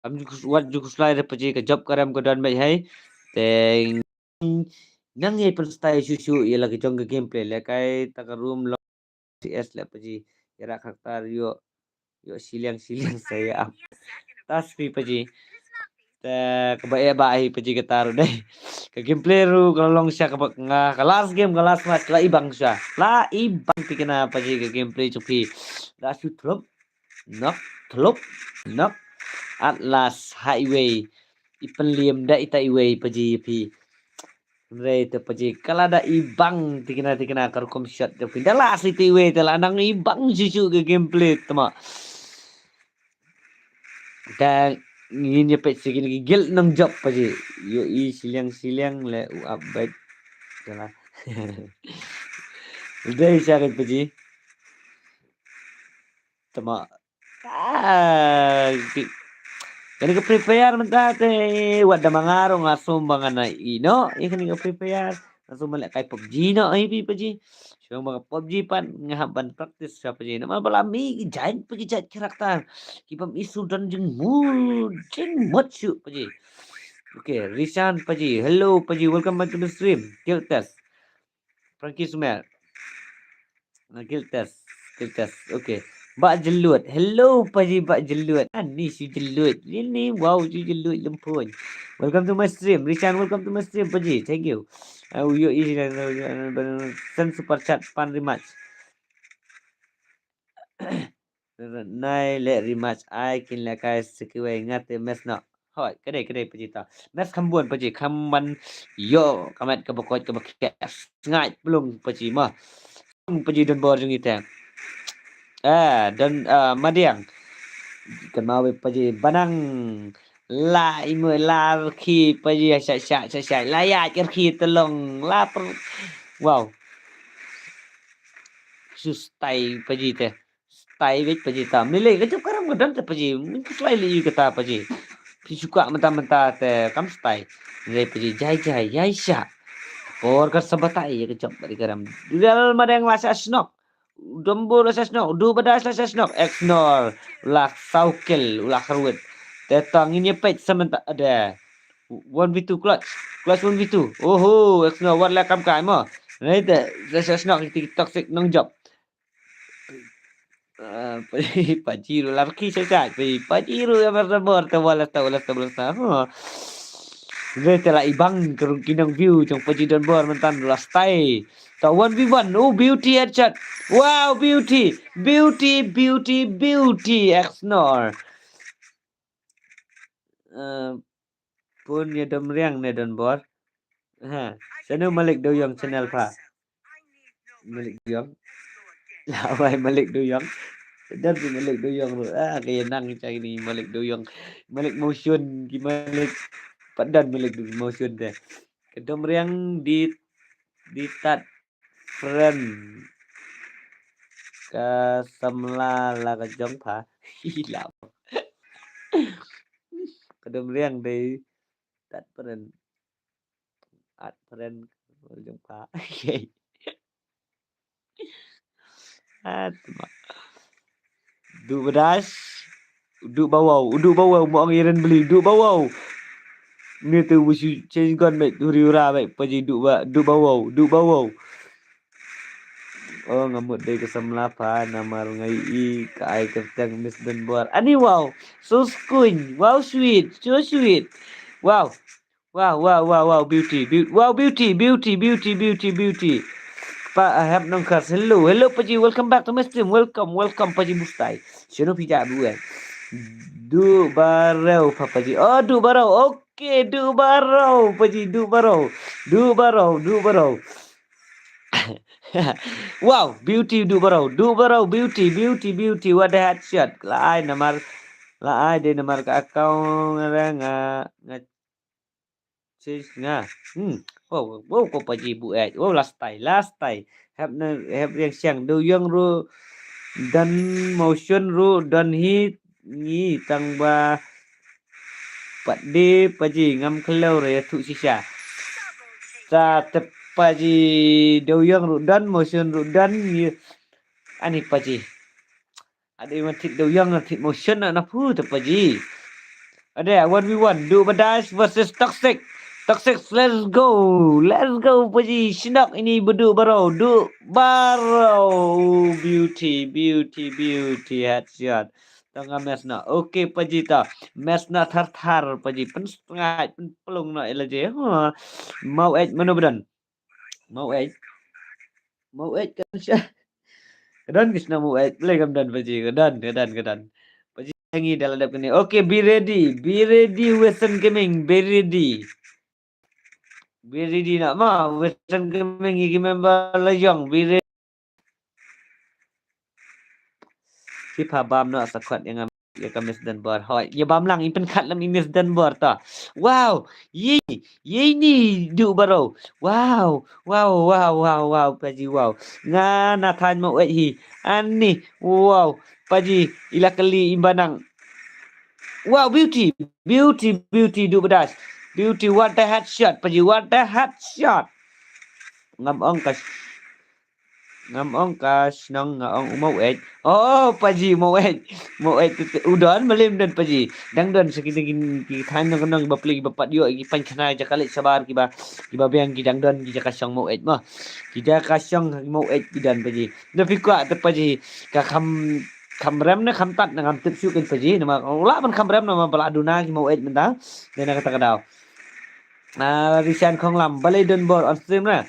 Kam ju kus-, wat ju kuslai da Paji ka jop ka rem ka don mei hai. Te nang ïa pynstyle shu shu ïa la ka jong ka gameplay le kai ta ka room long C S le Paji. Ïa ra karakter ïoh ïoh shiliang shiliang sa ïa am. Tas pi Paji. Te kaba eh ba hi Paji kata ruh dei. Ka gameplay ruh ka long sha kaba nga ka last game ka last match la i bang sha. La i bang pi kane Paji ka gameplay jong phi. La shu thlup. Nok, thlup, nok. At last ha iwei. I pynliam da ita iwei Paji phi. Hynrei te Paji ka la da i bang tikna tikna ka rukom shot jong phi. Da la si te iwei te la nang i bang shu shu ka gameplay te ma. Te ngin ïa peit sa kine ki guild nong jop Paji. Ïoh i shiliang shiliang le u update. Te la. Dei sa ka Paji. Te ma. Ah, ki-, kane ka Free Fire mynta te wat da ma nga ruh nga sum ba ngan ïoh ïa kane ka Free Fire. Nga sum ban lehkai PUBG noh hi Paji. Shuwa ba ka PUBG pat nga hap ban practice sha Paji. Namar ba la mih ki jait pa ki jait karakter. Ki bym i shu don jingmut, jingmut shuh Paji. Okay, Rishan Paji. Hello Paji, welcome back to the stream. Guild test. Frankie Sumer. Ah, guild test. Guild test. Okay. Bak Jelut. Hello Paji Bak Jelut. Ani shu Jelut. Ini wow shu Jelut lempun. Welcome to my stream. Rishan, welcome to my stream Paji. Thank you. Ah, u ïoh i send super chat pan rematch. Nai le rematch ai kin lehkai sa kiwei nga te mes noh. Hoi, ka dei, ka dei Paji ta. Mes kham bun Paji, kham ban ïoh ka met kaba koit kaba khiah. Sngaid plung Paji ma. Paji Donbor jong i te. Ah, Don, ah, Madiang. Kan ma wei Paji Banang. La i mo la rkhi Paji sha sha sha sha. La ïa rkhi te long. La per. Wow. Shu style Paji te. Style beit Paji ta. Mlei ka jop ka rem ka don te Paji. Min ka slai li kata Paji. Phi shu kwah mynta mynta te kam style. Mlei Paji jai jai jai sha. Por ka sa batai ïa ka jop bad ka rem. Dudal Madeng la sha shnok. Donbor la sha shnok. Du Badas la sha shnok. X Nor. La saw kill. La kharwit. Te tang ngin ïa peit sa mynta ada. One v two clutch. Clutch one v two. Oho, X Nor wat la kam kai mo. Nai te, sa sha shnok ki toxic nong jop. Ah, Paji, Paji ruh la rkhi sha sha. Paji, Paji ruh ïa mar Donbor te wala ta, wala ta, wala ta. Huh. Nai te la i bang ka rung ki nong view jong Paji Donbor mynta la style. Ta one v one. Oh, beauty headshot. Wow, beauty. Beauty, beauty, beauty. X Nor. Eh, pun ïa Domriang ne Donbor. Ha, sanu Malik Doyong channel pha. Malik Doyong. La wai Malik Doyong. Don si Malik Doyong ruh. Ah, ka ïa nang cha ni Malik Doyong. Malik Motion, ki Malik. Pat don Malik Motion te. Ka Domriang di, di tat friend. Ka samla la ka jong pha. Hi la. Ka Domriang dei tat friend. At friend ka jong pha. At ma. Du Badas. Du Bawau, Du Bawau, mo ang iren beli, Du Bawau. Ni tu busu change gun baik, duri ura baik, Paji Du Ba, Du Bawau, Du Bawau. Oh, ngamut dei ka samla pha, namar ngai i ka ai kerteng Miss Donbor. Ani wow, so skuny, wow sweet, so sweet. Wow. Wow, wow, wow, wow, beauty, beau-, wow, beauty, beauty, beauty, beauty, beauty. Pa, I have no cars. Hello, hello, Paji. Welcome back to my stream. Welcome, welcome, Paji Bustai. Shano pija bu eh. Du Barau, pa Paji. Oh, Du Barau. Okay, Du Barau, Paji, Du Barau. Du Barau, Du Barau. Wow, Beauty duh baroh, duh baroh, Beauty, Beauty, Beauty, what a headshot. La ai namar, la ai de namar ka account nga, nga, nga change nga. Hmm. Wow, wow, ko Paji buh eh. Wow, last time, last time. Hep na, hep riang siang. Dewïong ruh don motion ruh don hi ngi tang ba pat de Paji ngam khlem re thuh shisha. Sa te Paji dewïong ruh don motion ruh don ngi ani Paji. Ade wan thit dewïong na thit motion na na pu te Paji. Ade one v one duh badas versus Toxic. Toxic, let's go. Let's go Paji. Shnok ini beduh baroh. Duh baroh. Beauty, Beauty, Beauty. Headshot. Tang nga mes na. Okay Paji ta. Mes na thar thar Paji. Pen setengah, pen pelung na ila je. Ha. Mau eh mano bedan. Mau eh. Mau eh kan sha. Kedan ki sna mau eh. Boleh kam dan Paji. Kedan, kedan, kedan. Paji ngi dalam dap kene. Okay, be ready. Be ready Western Gaming. Be ready. Be ready na ma Western Gaming ngi member la jong. Be ready. Ki pha bam noh sa khot ïa nga ïa ka Miss Dunbar. Hoi, ïa bam lang, ïa pynkhat lang ïa Miss Dunbar ta. Wow, ïa, ïa ini duh baroh. Wow, wow, wow, wow, wow, Paji, wow. Nga na thaiñ mo wei hi. Ani, wow, Paji, ila kali imbanang. Wow, Beauty, Beauty, Beauty, duh badas. Beauty, what a headshot, Paji, what a headshot. Ngam ong ka Ngam ong ka shnong, nga ong u Maweit. Oh, Paji, Maweit. Maweit te, te, u don, malim don Paji. Dang don sa kine ki, ki thaiñ nong nong ba pli ba pat ïoh ki pan khana jaka leit shabar kiba, kiba biang ki dang don ki jaka shong Maweit mo. Ki jaka shong Maweit ki don Paji. Na phi kwah te Paji ka kham, kham rem ne kham tat na ngam tip shuh kan Paji. Namar u lah ban kham rem namar ba la duna ki Maweit mynta. Dei na kata ka daw. Ah, Rishan Khonglam, balei don bor on stream na.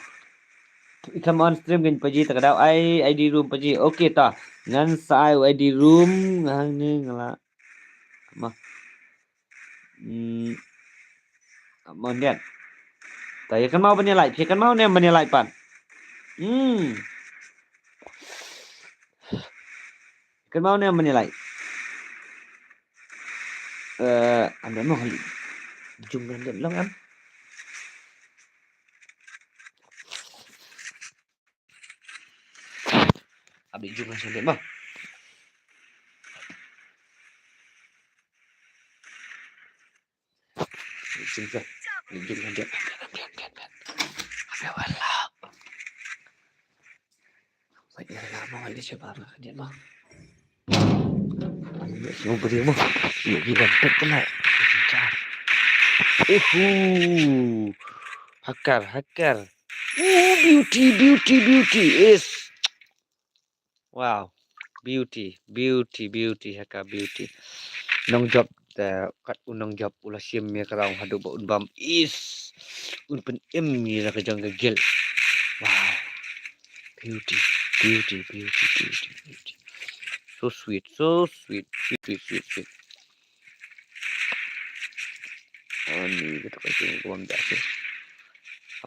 Come on stream kan Paji ta ka daw ai I D room Paji. Okay ta. Ngan sa ai I D room ngan ni ngala. Ma. Hmm. Mon diat. Ta ïa kan mau ban ïa like, ïa kan mau ne ban ïa like pat. Hmm. Kan mau ne ban ïa like. Eh, am dei mo. Jum ngan dei long am. Abdi jum ngan sendiri mo. Jum ngan, jum ngan dia. Abdi wala. Wait, ïa lama wait, dia cuba lah dia mo. Mo beri mo. Ïa gila bet kena. Uhu. Hakar, hakar. Oh, Beauty, Beauty, Beauty is. Wow. Beauty, Beauty, Beauty, hakar Beauty. Nongjop, eh, kat u nongjop u la shim ïa ka rong haduh ba un bam is. Un pynim ïa la ka jong ka guild. Wow. Beauty, Beauty, Beauty, Beauty, Beauty. So sweet, so sweet, sweet, sweet, sweet, sweet. Ani, kita kasi ko bam dasi.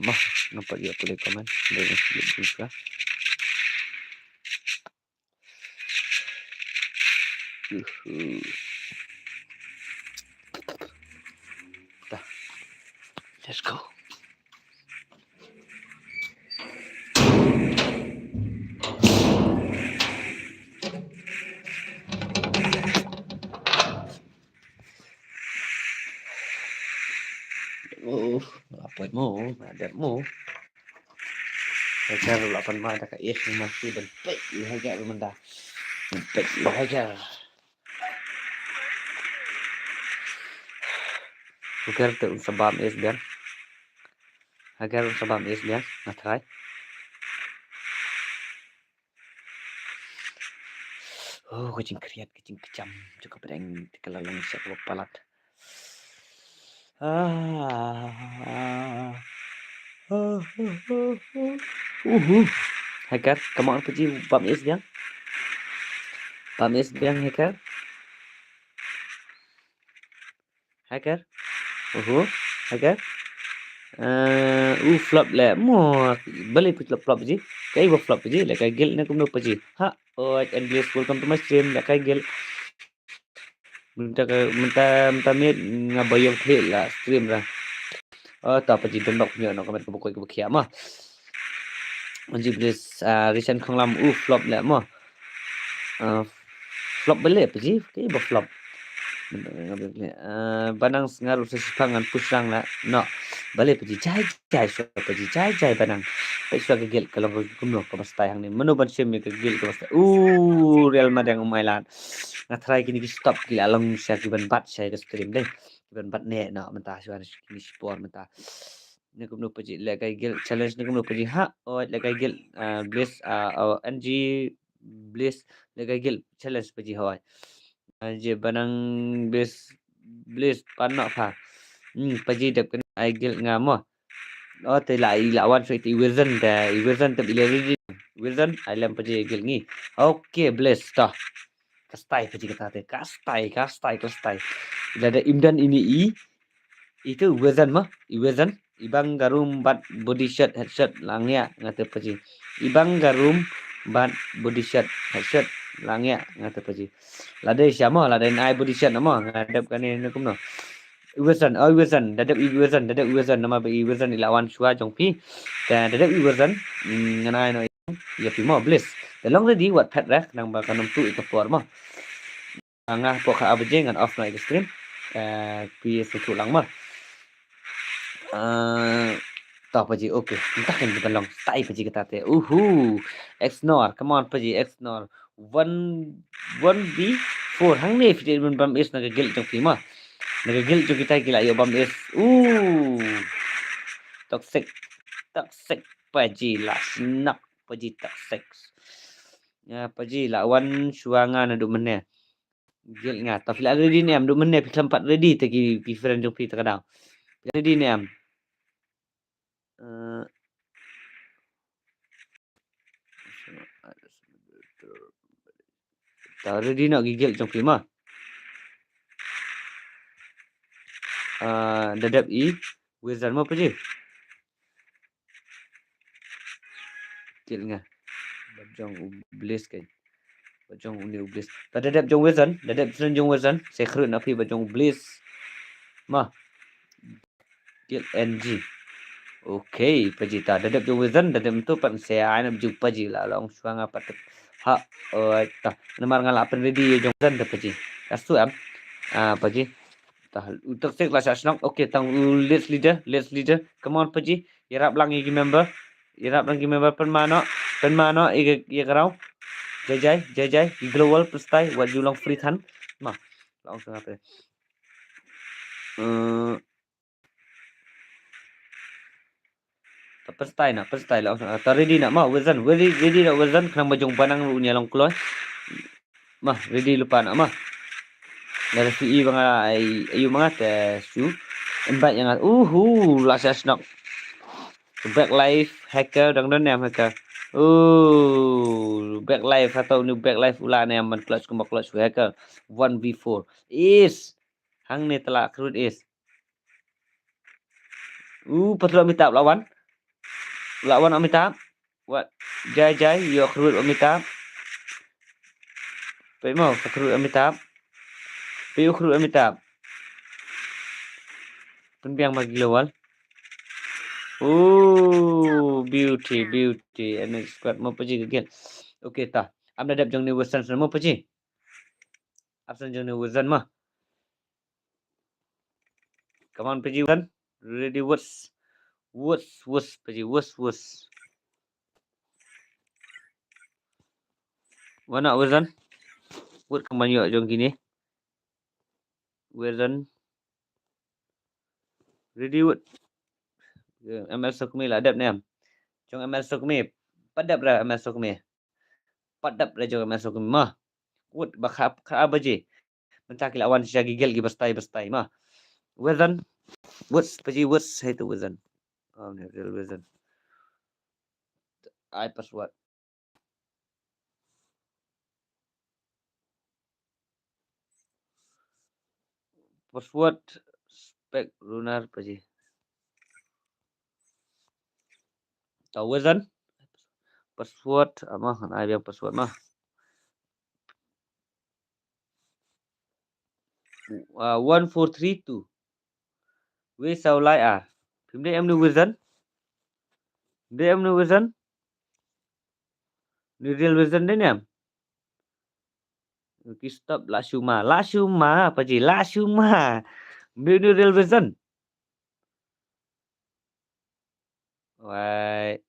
Ama, nampak dia tulis komen. Dia mesti buka. Uhu. Dah. Let's go. Oh, apa mo? Ada mo. Hajar la pan ma da ka is ma si ban pek ïa Hajar manda. Ban pek ïa Hajar. Hajar te un sa bam is biang. Hajar un sa bam is biang. Nga try. Oh, ka jingkhriat, ka jingkjam jong ka pdeng te ka la long sha kaba palat. Ah. Uhu. Hacker, come on, Paji, bam is biang. Bam is biang, Hacker. Hacker. Uhu. Hacker. Eh, u flop leh mo. Balei phi flop, flop ji? Kaei ba flop ji? Lehkai guild ne kumno pa ji? Ha, oh, and please welcome to my stream. Lehkai guild. Mynta ka, mynta, mynta miet nga ba ïoh khlieh la stream ra. Oh, ta pa ji don bok nyo no ka met ka bokoi ka bokhia ma. Ji please, ah, Rishan Khonglam u flop leh mo. Ah, flop balei pa ji? Kaei ba flop? Ah, Banang Sngar u sa shipang ngan push lang la. No. Balei pa ji? Jai jai shuwa pa ji. Jai jai Banang. Peit shuwa ka guild ka long kumno kaba stai hangne. Mano ban shim ïa ka guild kaba stai. U Real Madang u Mailan. Nga tharai kine ki stop ki la long sha ki ban bat sha ka stream dei. Ki ban bat ne no mynta shuwa kine shipor mynta. Ne kumno pa ji lehkai guild challenge ne kumno pa ji ha. Oh, lehkai guild, ah, Bliss, ah, oh, N G Bliss lehkai guild challenge pa ji hoi. Ah, je Banang Bliss, Bliss pan noh pha. Hmm, pa ji dep kane ai guild nga mo. Oh, te la i la wan shuwa te i Wilson te, i Wilson te i la ready. Wilson, ai lem pa ji guild ngi. Okay, Bliss ta. Ka stai pa ji kata te, ka stai, ka stai, ka stai. Lada im don ine i, itu Wilson ma, i Wilson. I bang ka room bat body shot, headshot, la ngiah nga te pa ji. I bang ka room bat body shot, headshot, la ngiah nga te pa ji. Lada i sha mo, lada in ai body shot na mo, nga dep kane ne kumno. I Wilson, oh, i Wilson, da dep i Wilson, da dep i Wilson, namar ba i Wilson i la wan shuwa jong phi. Da, da dep i Wilson, mm, ngan ai noh ïa phi mo, Bliss. Te long ready, wat phet rek, nang ba kan ym tu i ka por mo. Nga hapoh kha ar baje ngan off noh ïa ka stream. Eh, phi sngewthuh lang mo. Eh, ta pa ji, okay. Mynta kan kita long, stai pa ji kata te. Uhu. X Nor, come on pa ji, X Nor. One, one v four. Hangne phi dei ban bam ace na ka guild jong phi mo. Na ka guild jong kita ki la ïoh bam ace. Ooh. Toxic. Toxic pa ji la snak pa ji toxic. Ïa pa ji la wan shuwa nga naduh mynne. Guild nga. Ta phi la ready ne em? Naduh mynne phi khlem pat ready te ki, ki friend jong phi ta ka daw. Phi ready ne em? Eh, ta ready noh ki guild jong phi mo. Ah, da dep i Wizard mo pa ji. Guild nga. Bad jong u Bliss kan. Bad jong une u Bliss. Ta da dep jong Wizard, da dep sren jong Wizard. Sa khruit na phi bad jong u Bliss. Ma. Guild N G. Okay, pa ji ta da dep jong Wizard, da dep mynta pat sa ai na jong pa ji la long shuwa nga pat. Ha, oi ta. Namar nga la pynready jong Wizard da pa ji. Ka shu em. Ah, pa ji. Ta u Toxic la shah shnong. Okay, tang u Let's Leader, Let's Leader. Come on pa ji. Ïarap lang ïa ki member. Ïarap lang ki member pynmano. Pynmano ïa ka, ïa ka raw. Jai jai, jai jai. Ki Global pynshai wat ju long free than. Ma. Long shuwa pat. Eh, Ta pynshai na, pynshai la, ta ready na ma, Wilson, ready, ready na Wilson, khnang ba jong Banang ruh un ïa long kloi. Ma, ready lypa na ma. Nga ready i ba nga ai, ayu ma nga te shu. Invite ïa nga, uhu, la sha shnok. Back Life Hacker, dang don ne em Hacker. Oh, Back Life, hato une Back Life u lah ne em ban clutch kumba clutch u Hacker. One v four. Is. Hangne te la khruit is. U, pat la Amitabh la wan. La wan Amitabh. Wat jai jai, ïoh khruit Amitabh. Peit mo, ka khruit Amitabh. Peit u khruit Amitabh. Pynbiang ma ki Global. Oh, beauty, beauty. And squad mo pa ji ka guild. Okay ta. Am da dep jong ne Wizard mo pa ji. Absent jong ne Wizard ma. Come on, pa ji Wizard. Ready, Woods. Woods, Woods, pa ji, Woods, Woods. Wan na Wizard. Woods, come on, ïoh jong kine. Wizard. Ready, Woods. M L Sokmi la dep ne em. Jong M L Sokmi. Pat dep ra M L Sokmi. Pat dep ra jong M L Sokmi ma. Woods, ba kha, kha ba ji. Mynta ki la wan sha ki guild ki ba stai ba stai ma. Wizard. Woods, pa ji Woods, hai tu Wizard. Oh, ne real Wizard. Ai password. Password spec runner pa ji. Ta Wizard. Password, ah, ma, ngan ai biang password ma. Ah, one four three two. Wei saw lai ar. Phim dei em ne Wizard? Dei em ne Wizard? Ne real Wizard dei ne em? Ki stop la shu ma. La shu ma, Paji, la shu ma. Dei ne real Wizard? Wai.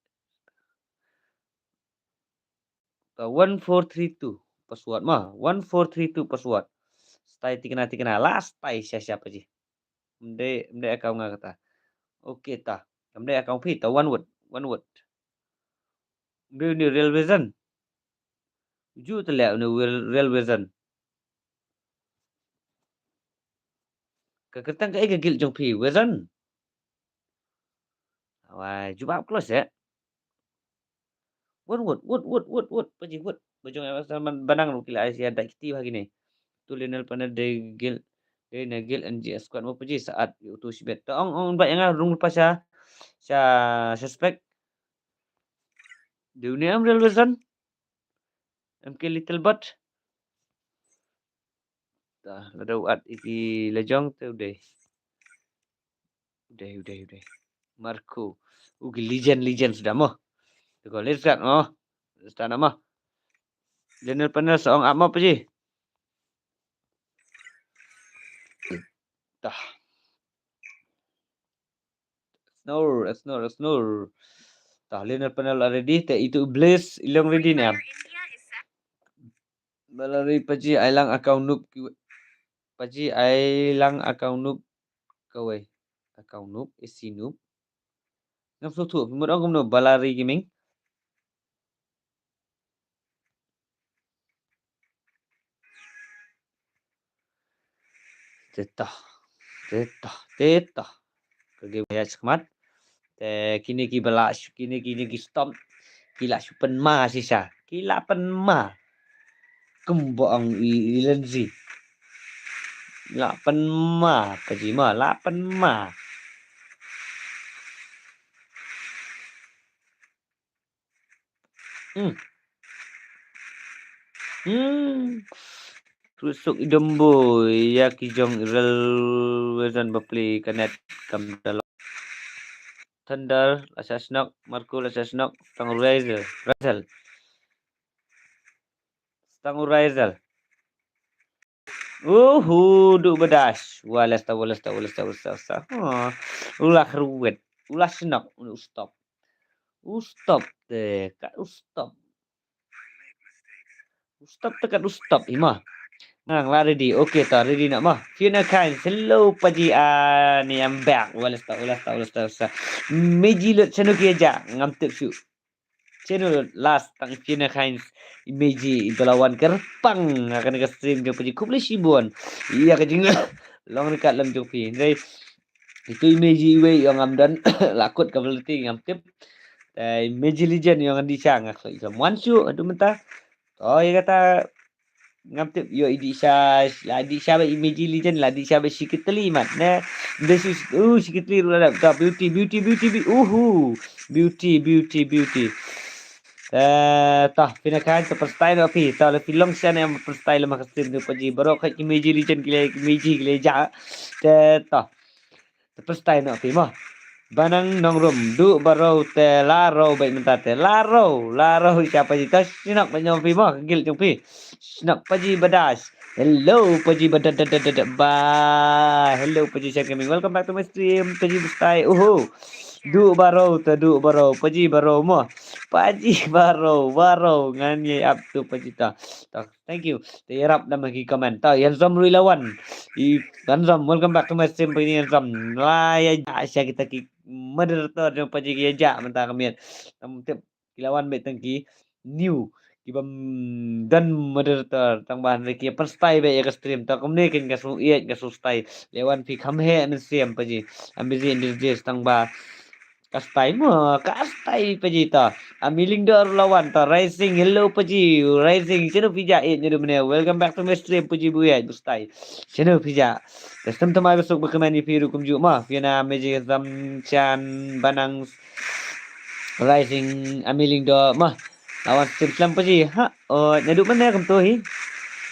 Ta one four three two password ma. One four three two password. Stai tikna tikna. La stai sha sha Paji. Mdei, mdei account nga kata. Okay ta. Mdei account phi ta one word. One word. Mdei ne real Wizard. Ju te leh ne real, real Wizard. Ka kyrteng kaei ka guild jong phi, Wizard? Wai, jubab close eh. Wut, wut, wut, wut, wut, wut, Paji wut. Ba jong eh, Salman Banang ruh ki la ai sia da kiti ba kine. Tu Lionel Panel dei guild, dei na guild N G S squad mo Paji saat yu tu sibet. Ta ong, ong ba ïa nga rung pa sha, sha suspect. Dei ne em real Wizard? M K Little Bot. Ta, lada u at ïa ki lajong te u dei. U dei, u dei, u dei. Marco. U ki legend, legend suda mo. Te ko, let's start mo. Let's start mo. General panel sa ong ap mo Paji. Ta. Snore, snore, snore. Ta, Lionel Panel already. Te itu Bliss, i long ready ne em. Balari Paji, ai lang account noob ki-, Paji, ai lang account noob kawei. Account noob, isi noob. Ngam sngewthuh, phi mut ong kumno Balari Gaming. Te to. Te to. Te to. Ka game ïa shakmat. Te kine ki ba la shu, kine, kine ki stop. Ki la shu pynma shisha. Ki la pynma. Kumba ong i, i Lindsay. La pynma, Paji ma, la pynma. Hmm. Hmm. Rusuk i Dombo, ïa ki jong i Railway zone ba plie ka net kam da long. Thunder, la sha shnok, Marco, la sha shnok, Stang Riser, Riser. Stang Riser. Uhu, du badash. Walesta, walesta, walesta, walesta, walesta. Oh, u la khruwet. U la shnok, u stop. U stop te, ka u stop. U stop te ka u stop, ima. Ngang la ready. Okay, ta ready na ma. Fiona Kynes, hello, Paji, ah, ni I'm back. Walesta, walesta, walesta, walesta. Meji lut shano ki aja, ngam tip shu. Channel last tang Fiona Kynes, i Meji i ba la wan kyrpang ha kane ka stream jong Paji, khublei shibun ïa ka jinglong ryngkat lem jong phi. Hynrei itu i Meji iwei ong ngam don, la kut ka ability ngam tip. Te i Meji Legend ong ngan dih sha, nga khlem wan shuh haduh mynta. To ïa kata ngam tip, ïoh i dih sha, la dih sha bad i Meji Legend, la dih sha bad Shikitli mat ne. Nda shi, uh, Shikitli ruh la dap. Ta, beauty, beauty, beauty, beauty. Uhu. Beauty, beauty, beauty. Eh, ta, Fiona Kynes, ta pynshai noh phi. Ta, la phi long shan em pynshai lem ha ka stream jong Paji. Baroh khat ki Meji Legend ki la, ki Meji ki la jah. Te, ta. Te pynshai noh phi mo. Banang Nongrum, duh baroh te la roh bad mynta te. La roh, la roh sha Paji. Ta shnok bad ñiom phi mo, ka guild jong phi. Shnok Paji badash. Hello Paji bada da da da da ba. Hello Paji Shan Gaming. Welcome back to my stream. Paji Bustai. Uhu. Duh baroh te duh baroh. Paji baroh mo. Paji baroh, baroh. Ngan ïa ap tu Paji ta. Ta, thank you. Te ïarap da ma ki comment. Ta Yanzom ruh i la wan. I Yanzom, welcome back to my stream Paji Yanzom. La ïa jah sha kita ki moderator jong Paji ki ïa jah mynta ka miet. Tam tip ki la wan beit tang ki new, ki bym don moderator, tang ba hynrei ki pynshai beit ïa ka stream. Ta kumne kein ka shu ïeit ka shu shai. Leh wan phi kham heh mynsiem Paji. Am busy in these days tang ba ka shai mo, ka shai Paji ta. Am Ilingdor la wan ta. Rising, hello Paji. Rising, shano phi jah ïeit naduh mynne? Welcome back to my stream Paji ba ïeit ba shai. Shano phi jah? Te stem thymmai ba suk ba kmen ïa phi ruh kumjuh mo. Fiona, Meji, Zam, Chan, Banang, Rising Amyling do mah. Lawan stream slem paji. Ha, oh, naduh mynne kumto hi.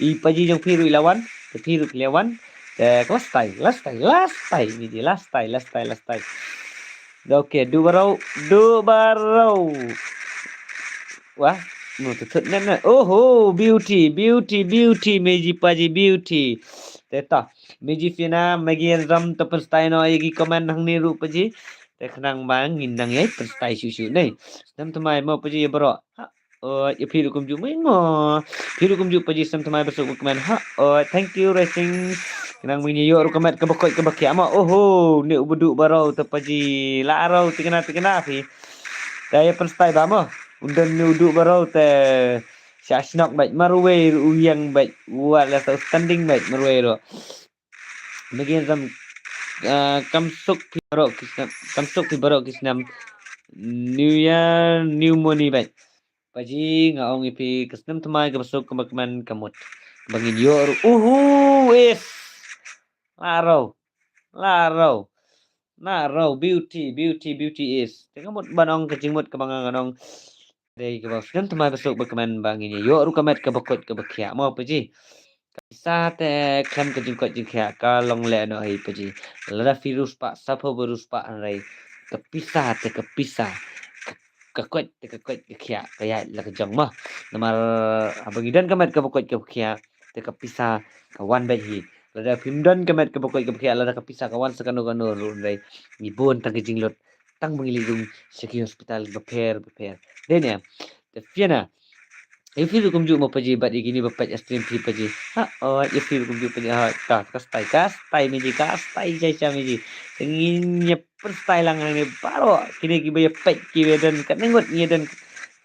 I paji jong phi ruh i lawan, te phi ruh ki lawan. Te ka la style, la style, la style ni ji, la style, la style, la style. Okay, duh baroh, duh baroh. Wah, no tu tut nen. Oho, beauty, beauty, beauty, meji paji beauty. Te ta, meji fina, meji enzam to pynstyle no ïa ki comment hangne ruh paji. Te khnang ba ngin nang ïai pynstyle shuh shuh nei. Snem thymmai mo paji ïa baroh. Ha, oh, ïa phi ruh kumjuh mo. Phi ruh kumjuh paji snem thymmai ba suk ba kmen. Ha, oh, thank you Rising. Khnang ba ngin ïoh ruh ka met kaba koit kaba khiah mo. Oho, ne u ba duh baroh te paji. La baroh tikna tikna phi. Te ïa pynstyle ba mo. Undon ne u duh baroh te. Sha shnok bad marwei ruh u ïeng bad. Wat la sa standing bad marwei ruh. Meji enzam, ah, kam suk phi baroh ki snem, kam suk phi baroh ki snem. New Year, new money bad. Paji nga ong ïa phi ka snem thymmai kaba suk kaba kmen ka mut. Ba ngin ïoh ruh. Uhu, is. La baroh. La baroh. La baroh, beauty, beauty, beauty is. Te ka mut ban ong ka jingmut kaba nga ngan ong. Dei kaba snem thymmai ba suk ba kmen ba ngin ïoh ruh ka met kaba koit kaba khiah mo paji. Ka pisa te khlem ka jingkoit jingkhiah ka long lehnoh hi paji. Lada phi riewspah, saphew ba riewspah hynrei ka pisa te ka pisa. Ka, ka koit te ka koit ka khiah ka ïaid la ka jong mo. Namar haba ngi don ka met kaba koit kaba khiah te ka pisa ka wan beit hi. Lada phim don ka met kaba koit kaba khiah, lada ka pisa ka wan sa kano kano ruh hynrei ngi bun tang ka jinglut. Tang ba ngi leit rung sha ki hospital bapher bapher. Dei ne em? Te phi na. Ïa phi ruh kumjuh mo paji bad ïa kine ba peit stream phi paji. Ha, oh, ïa phi ruh kumjuh paji. Ha, ka, ka style, ka style meji, ka style jai cha meji. Te ngin ïa pynstyle lang hangne baroh. Kine kiba ïa peit kiba don ka ngut ngi don.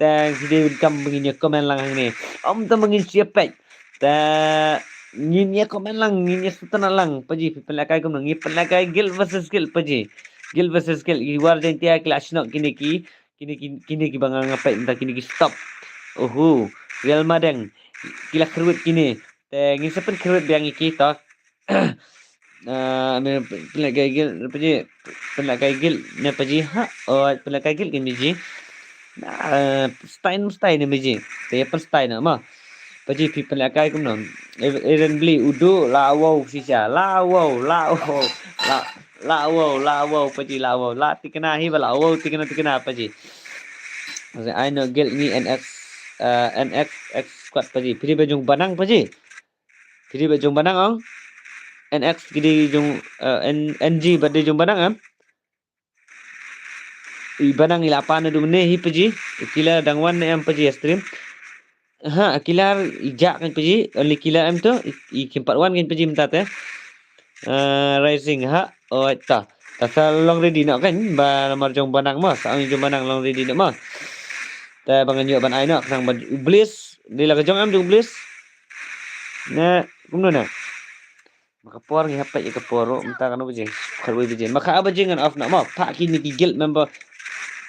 Te ngi dei kam ba ngin ïa comment lang hangne. Ym tang ba ngin shu ïa peit. Te ngin ïa comment lang, ngin ïa sngewtynnat lang. Paji phi pynlehkai kumno? Ngi pynlehkai guild versus guild paji. Guild versus guild. Ki war Jaintia ki la shnok kine ki, kine ki, kine kiba nga nga peit mynta kine ki stop. Oho, Real Madeng. Ki la kyrwit kine. Te ngin sa pynkyrwit biang ïa ki to. Ah, me pynlehkai guild paji, pynlehkai guild ne paji ha. Oh, pynlehkai guild kin meji. Na, eh, style style ne meji. Te pynstyle na mo. Paji phi pynlehkai kumno? Eren Bli u duh la wow shisha, la wow, la wow, la, la wow, la wow paji, la wow, la tikna hi ba la wow tikna tikna paji. Ai no guild ngi N X, eh, N X X squad paji. Phi dei ba jong Banang paji. Phi dei ba jong Banang ong. N X ki dei jong, eh, N, N G ba dei jong Banang em. I Banang i la pan naduh mynne hi paji. I Killer dang wan ne em paji stream. Ha, Killer i jah kan paji. Only Killer em to. I, i kim pat wan kan paji mynta te. Eh, Rising ha. Oh, ta. Ta sa long ready noh kan ba namar jong Banang mo. Sa ong jong Banang long ready noh mo. Ta ba ngan ïoh ban ai noh khnang ba Bliss. Dei la ka jong em jong Bliss. Ne, kumno ne? Ma ka por ngi hap peit ïa ka por ruh, mynta kano baje? Khatwei baje. Ma kha ar baje ngan off noh mo. Phah kine ki guild member.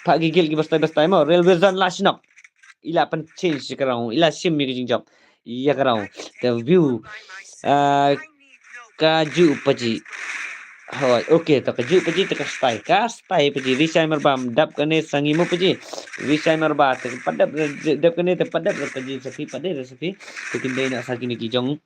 Phah ki guild ki ba style ba style mo. Real Wizard la shnok. I la pyn change ïa ka round. I la shim ïa ka jingjop. Ïa ka round. Te view. Ah, kajuh paji. Hoi, okay, te kajuh paji te ka style. Ka style paji. Rishai Marbam dap kane sa ngi mo paji. Rishai Marba te pat dap, dap kane te pat dap paji sa phi pat dap sa phi. Te kin dei na sa kine ki jong.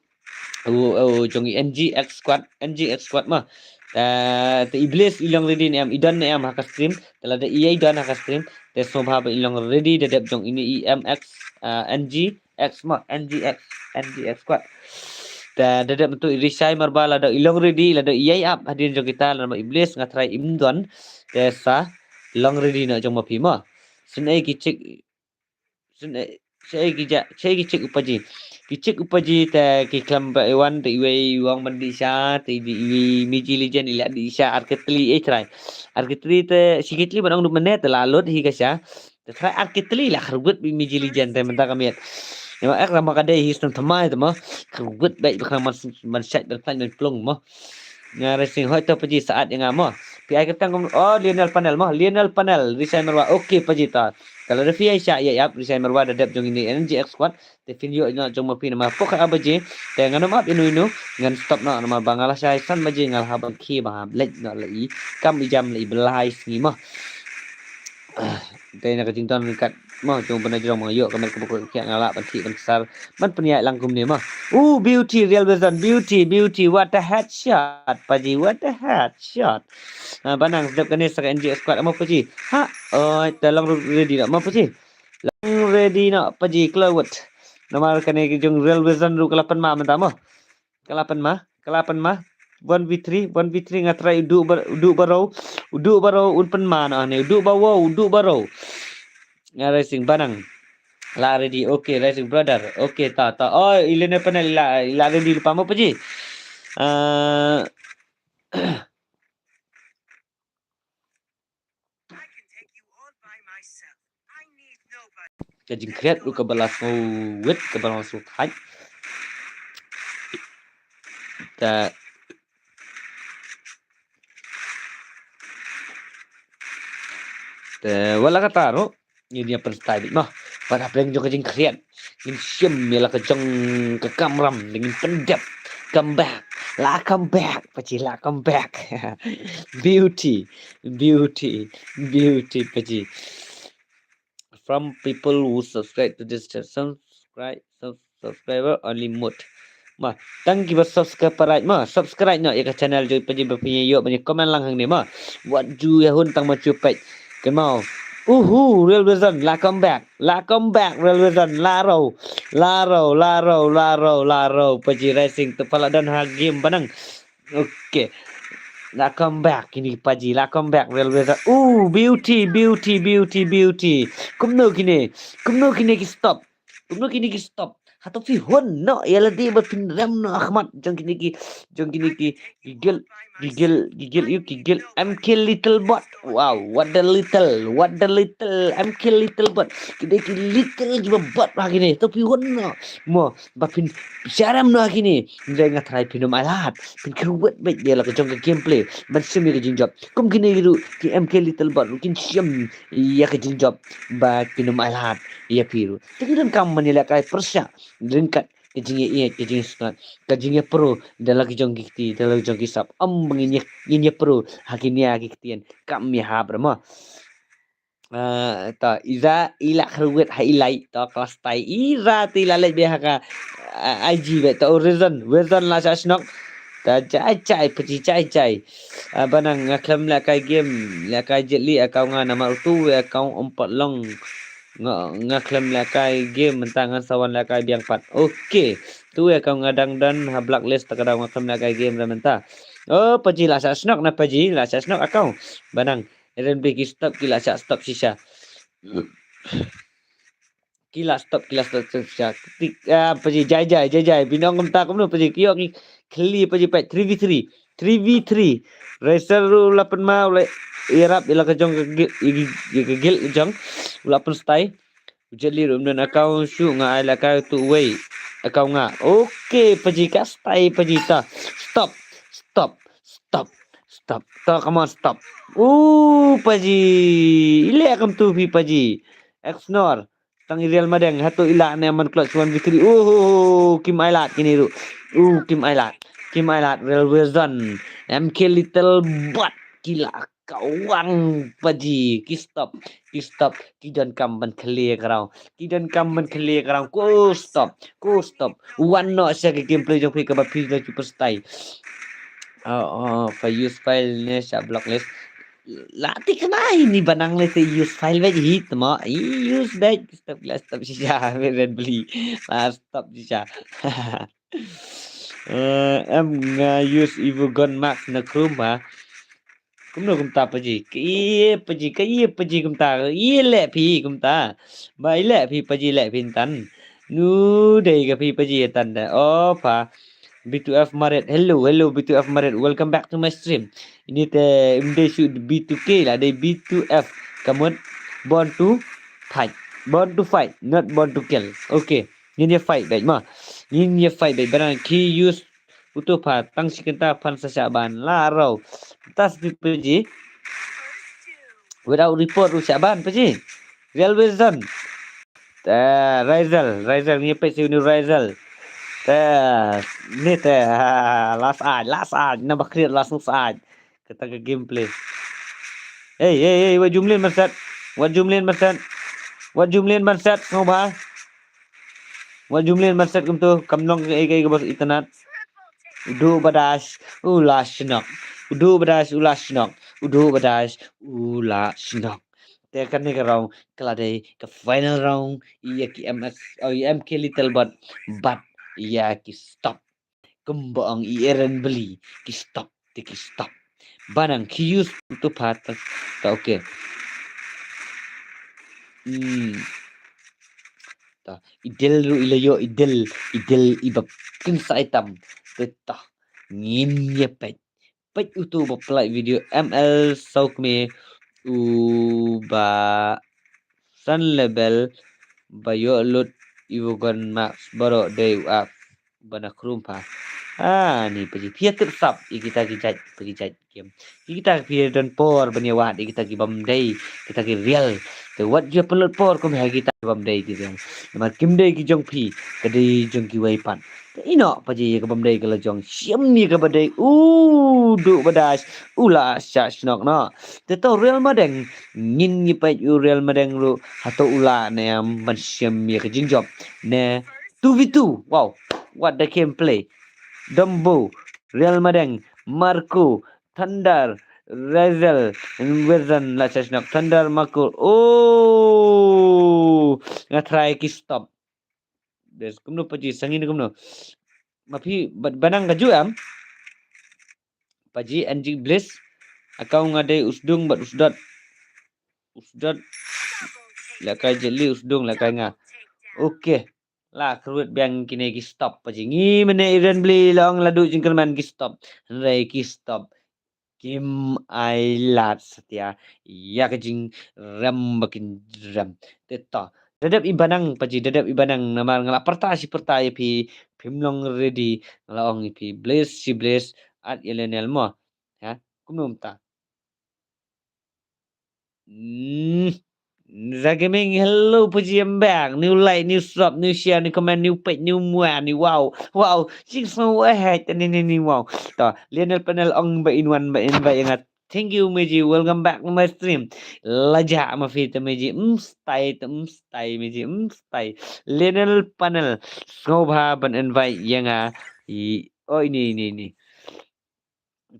Oh, oh, jong i N G X squad, N G X squad ma. Eh, te i Bliss i long ready ne em, i don ne em ha ka stream. Te lada i ïa i don ha ka stream. Te sngewbha ba i long ready da dep jong ine i M X, eh, N G X ma, N G X, N G X squad. Te da dep tu i Rishai Marba lada i long ready, lada i ïa i ap hadien jong kita, lada ma i Bliss nga tharai im don. Te sa long ready noh jong ma phi ma. Sngewbha ki check Sngewbha ki ja, sngewbha ki check u paji. Ki check u paji te ki khlem ba i wan te iwei i wan ban dih sha, te i dih iwei Miji Legend i la dih sha ar ka tylli ei trai. Ar ka tylli te shi ka tylli ban ong duh mynne te la lut hi ka sha. Te trai ar ka tylli la kyrwit bad Miji Legend te mynta ka miet. Ïa ma ek rama ka dei hi snem thymmai te ma. Kyrwit bad ba khnang ban, ban shait ban plait ban plung ma. Nga Racing hoi to paji saat ïa nga mo. Pi ai kyrteng kum, oh, Lionel Panel mo. Lionel Panel, Rishai Marwa. Okay paji ta. Kalau da phi ai sha ïa ap Rishai Marwa da dep jong ine N G X squad. Te phin ïoh noh jong ma phi namar pok ar baje. Te ngan ym ap inu inu. Ngan stop noh namar ba nga la shai san baje nga la hap ban khie ba hap leit noh la i. Kam i jam la i blai sngi mo. Dei na ka jingdon ryngkat mo, jong ba na jrong mo, ïoh ka met kaba khuid ka khiah, nga lah ban thik ban ksar ban pynïaid lang kumne mo. Uh, beauty, Real Wisdom, beauty, beauty, what a headshot, Paji, what a headshot. Ah, Banang, sdep kane sa ka N G S squad mo Paji. Ha, oi, te long ready noh mo Paji. Long ready noh Paji, Cloud. Namar kane ka jong Real Wisdom ruh ka la pynma mynta mo. Ka la pynma, ka la pynma. One v three, one v three, nga try u duh bar-, u duh baroh, u duh baroh un pynma noh ne, u duh baroh, u duh baroh. Nga Rising Banang. La ready, okay, Rising brother. Okay, ta, ta. Oh, i lane panel la, la ready lypa mo Paji. Ah, ka jingkhriat ruh kaba la sngewwit, kaba la sngewthait. Ta, ta, wat la katta ruh ngin ïa pynstad beit mo. Bad hapdeng jong ka jingkhriat ngin shim ïa la ka jong ka kamram, ngin pyndep. Come back, la come back Paji, la come back. Beauty, beauty, beauty Paji. From people who subscribe to this channel, subscribe, sub-, subscriber only mode. Ma, tang kiba subscribe parai ma, subscribe noh ïa ka channel jong Paji ba phi ïoh ban ïa comment lang hangne ma. Wat ju ïa hun tang ma ju peit. Kynmaw. Uhu, Real Wisdom, la come back. La come back, Real Wisdom, la raw. La raw, la raw, la raw, la raw. Paji Rising, te pala don ha game Banang. Okay. La come back kine ki Paji, la come back Real Wisdom. Uh, beauty, beauty, beauty, beauty. Kumno kine? Kumno kine ki stop? Kumno kine ki stop? Hato phi hun noh ïa lade ba phin rem noh ha khmat jong kine ki, jong kine ki, ki gel, ki gel, ki gel, ïa ki gel M K Little Bot. Wow, what the little, what the little, M K Little Bot. Kine ki little kiba bot ha kine. Hato phi hun noh mo ba phin sha rem noh ha kine. Hynrei nga tharai phin ym ailad, phin kyrwit beit ïa la ka jong ka gameplay ban shim ïa ka jingjop. Kum kine ruh ki M K Little Bot ruh kin shim ïa ka jingjop ba kin ym ailad ïa phi ruh. Te ki donkam ban ïalehkai pyrshah ryngkat ka jingïaieit, ka jingïasngewtynnat, ka jingïapro da la ka jong ki kti, da la ka jong ki sap. Ym ba ngin ïa, ngin ïapro ha kine ki ktien kam ïahap re mo. Ah, ta, Iza, i la kyrwit ha i lai, ta, ka la stai, Iza, te i la leit beit ha ka, ah, I G beit, ta, u Rizan, Rizan la shah shnok, ta, jai, jai, Paji, jai, jai. Ah, Banang, nga khlem lehkai game, lehkai Jet Li, account nga namar utu, account ym pat long, nga, nga khlem lehkai game, mynta ngan sa wan lehkai biang pat. Okay, tu account nga dang don ha blacklist, ta ka daw nga khlem lehkai game re mynta. Oh, Paji la shah shnok na Paji, la shah shnok account. Banang, Eren bri ki stop, ki la shah stop shisha. Ki la stop, ki la stop shisha. Tik, ah, Paji, jai, jai, jai, jai. Phin ong kumta kumno Paji, ki ïoh ki khlieh Paji, peit, three v three. Three v three. Razer ruh la pynma, u la ïarap ïa la ka jong ka gil, ïa ka gil jong. U la pynstai. U Jet Li ruh ym don account shuh, nga ai lehkai utu uwei account nga. Okay, Paji, ka stai Paji ta. Stop, stop, stop, stop. Ta, come on, stop. Uh, Paji. I leh kumtu phi Paji. Exnor. Tang i Real Madeng, hato i lah ne man clutch one v three. Uh, kim ailad kine ruh. Uh, kim ailad. Kim ailad, Real Wisdom. M K Little Bot. Ki la kawang Paji. Ki stop. Ki stop. Ki donkam ban khlieh ground. Ki donkam ban khlieh ground. Ko stop. Ko stop. Wan noh sha ka gameplay jong phi kaba phi la ju pynstai. Oh, oh, phi use file ne sha blacklist. La ti kane ini Banang le te use file beit hi tma. I use beit. Stop, la stop shisha. Red bli. La stop shisha. Eh, em nga use Evo Gun Max na Chrome ha. Kumno kumta Paji? Ka ïa Paji, ka ïa Paji kumta, ka ïa leh phi kumta. Ba ïa leh phi Paji, leh phi ntan. Nu dei ka phi Paji ïa tan da. Oh pha. B two F Maret. Hello, hello B two F Maret. Welcome back to my stream. Ini te ym dei shu B two K la, dei B two F. Kamut born to fight. Born to fight, not born to kill. Okay. Ngin ïa fight beit ma. Ngin ïa fight beit. Bana ki use utu pha tang shi kynta phan sa shah ban la raw. Tas pi Paji. Without report u shah ban Paji. Real Wisdom. Eh, Razel, Razel, ngi peit sha uni Razel. Te, ni te, ah, last ad, last ad, naba khriat last ad. Kata ka gameplay. Hey, hey, hey, wa jumlin marsat. Wat ju mlien ban set. Wat ju mlien ban set, sngewbha. Wat ju mlien ban set kumtu, kam long kaei kaei kaba itynnad. U duh ba dai, u la shnok. U duh ba dai, u la shnok. U duh ba dai, u la shnok. Te kane ka round ka la dei ka final round ïa ki M S, oh, ïa M K Little Bot, bad ïa ki stop. Kumba ong i Eren Bli, ki stop, te ki stop. Ba nang ki use tu pat, ta, okay. Hmm. Ta, i Del ruh i la ïoh, i Del, i Del iba pynsa itam. Te ta, ngin ïa peit. Peit utu ba play video M L Saukme uba san level ba ïoh lut i Wagon Max baroh dei u ap ba na khrum pha. Ah, ni pa ji phi tip sap ïa kita ki jait, pa ki jait game. Ïa kita phi don por ban ïa wad ïa kita ki bym dei, kita ki real. Te wat ju pynlut por kum ha kita ki bym dei ki real. Namar kim dei ki jong phi, ka dei jong kiwei pat. Te ino pa ji ïa ka bym dei ka la jong, shim ïa ka ba dei. U duh ba dai, u la shah shnok noh. Te to Real Madeng, ngin ngi peit u Real Madeng ruh hato u la ne em ban shim ïa ka jingjop. Ne two v two. Wow, what the gameplay. Dombo, Real Madeng, Marco, Thunder, Razel, Wirzan la shah shnok. Thunder, Marco. Oh, nga try ki stop. Des kumno pa ji sangin kumno. Ma phi ba-, ba nang ka ju em. Pa ji N G Bliss. Aka nga dei u Sdung bad u Sdot. U Sdot. Lehkai Jetli, u Sdung lehkai nga. Okay. La kyrwit biang kine ki stop pa ji. Ngi mynne Eren Bli long la duh jingkyrmen ki stop. Hynrei ki stop kim ai lad satia ïa ka jingrem ba kin rem. Te to. Da dep i ba nang pa ji, da dep i ba nang namar nga la pyrta shi pyrta ïa phi, phim long ready, nga la ong ïa phi, Bliss shi Bliss, at ïa Lionel mo. Ha? Kumno mynta? Hmm. Za Gaming, hello, pa ji, I'm back. New like, new sub, new share, new comment, new page, new mua, new wow. Wow. Jingsngew eh, eh, ni, ni, ni, wow. To, Lionel Panel ong ba in wan, ba in ba ïa nga. Thank you, Meji. Welcome back to my stream. La jah ma phi te Meji. Mstai te mstai Meji. Mstai. Lionel Panel. Sngewbha ban invite ïa nga. I, oh, ini, ini, ini.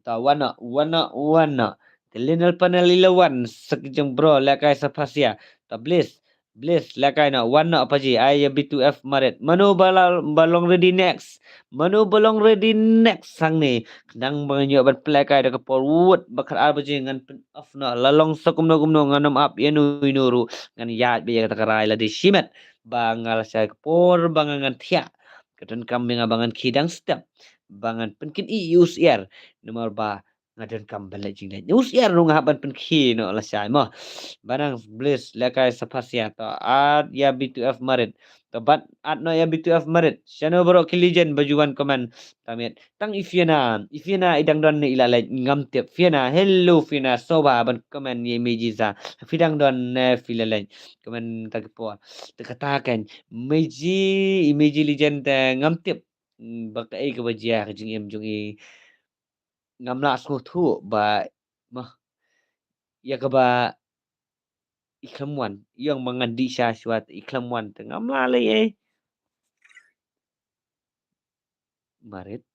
Ta wana, wana, wana. Te Lionel Panel i la wan. Sek jeng bro, lehkai sa phasia. Ta Bliss. Bliss, lehkai noh, wan noh pa ji, ai ïa B two F Marit. Mano ba la, ba long ready next? Mano ba long ready next hangne? Khnang ba ngan ïoh ban play kai da ka por wut ba khatar baje ngan pyn off noh. La long sa kumno kumno ngan ym ap ïa no ïa no ruh. Ngan ïaid beit ïa kata ka rai lada shimet ba nga lashai ka por ba nga ngan thiah. Ka donkam ïa nga ba ngan khie dang step. Ba ngan pynkynih ïa u syiar. Namar ba nga donkam ban leit jingleit. U syiar ruh nga hap ban pynkhie noh lashai mo. Ba nang Bliss lehkai sa phasia to, at ïa B two F Marit. To bad at noh ïa B two F Marit. Shano baroh ki legend ba ju wan comment. Tamiet. Tang i Fiona. I Fiona i dang don ne i la leit ngam tip. Fiona, hello Fiona. Sngewbha ban comment ïa i Meji sa. Phi dang don ne phi la leit. Comment ta ki por. Te kata kan. Meji, i Meji legend te ngam tip. Hmm, ba kaei kaba jia ka jingim jong i. Ngam lah sngewthuh ba, mah, ïa kaba i khlem wan, i ong ba ngan dih sha shuwa te i khlem wan te ngam lah lei ei. Marit.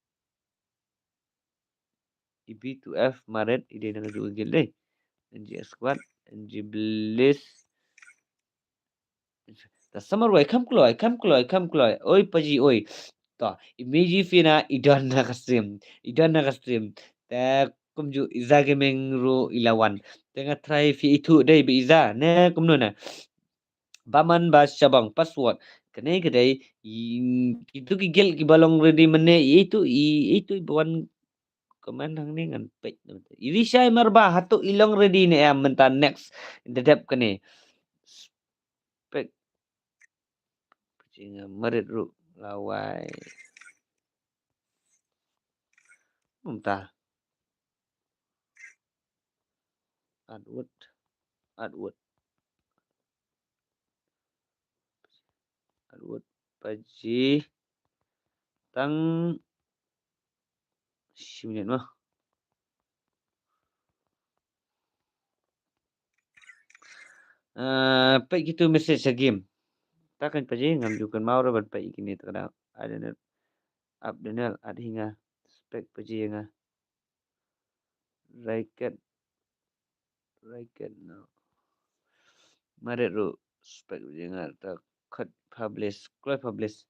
I B two F Marit, i dei na ka juh ka guild dei. N G Squad, N G Bliss. Ta samar wai kam kloi, kam kloi, kam kloi. Oi paji oi. Ta i Meji Fiona i don na ka stream. I don na ka stream. Ta kumjuh Iza Gaming ruh i la wan. Te nga try phi ithuh dei ba Iza ne kumno na. Ba man ba shabang password. Kane ka dei i, kitu ki guild kiba long ready mynne i itu i, itu i ba wan comment hangne ngan peit. I Rishai Marba hato i long ready ne em mynta next. Da dep kane. Pek. Pecing Marit ruh lawai. Mynta. Atwood. Atwood. Atwood. Paji. Tang shi minit mah. Ah, peit kito message sa game. Ta kan paji ngam ju kan mau ra ban peit kini ta kadang. Ada net. Up Daniel, ad hinga. Spek paji nga. Raiket. Raiket no. Maret ru. Spek paji nga ta kat publish. Kloi publish.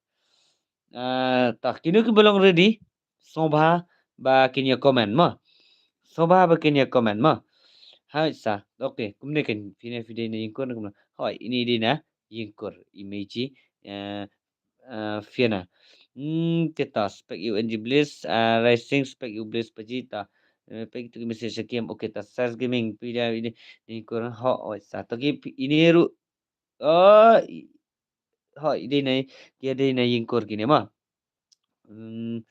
Ah, ta kino ki ba long ready. Sngewbha ba kin ïa comment mo. Sngewbha ba kin ïa comment mo. Hai sa. Okay, kumne kan phi ne phi dei na ïingkur kumne. Hoi, ini dei na ïingkur. Imeji, eh, eh, Fiona. Hmm, te ta spek ïa u N G Bliss, eh, Rising spek ïa u Bliss paji ta. Eh, pek tu message sa game. Okay, ta Sars Gaming phi dei ini ïingkur ho, oi sa. To ki phi, ini ru. Oh, i-, hoi, dei na, ki dei na ïingkur kine mo. Hmm.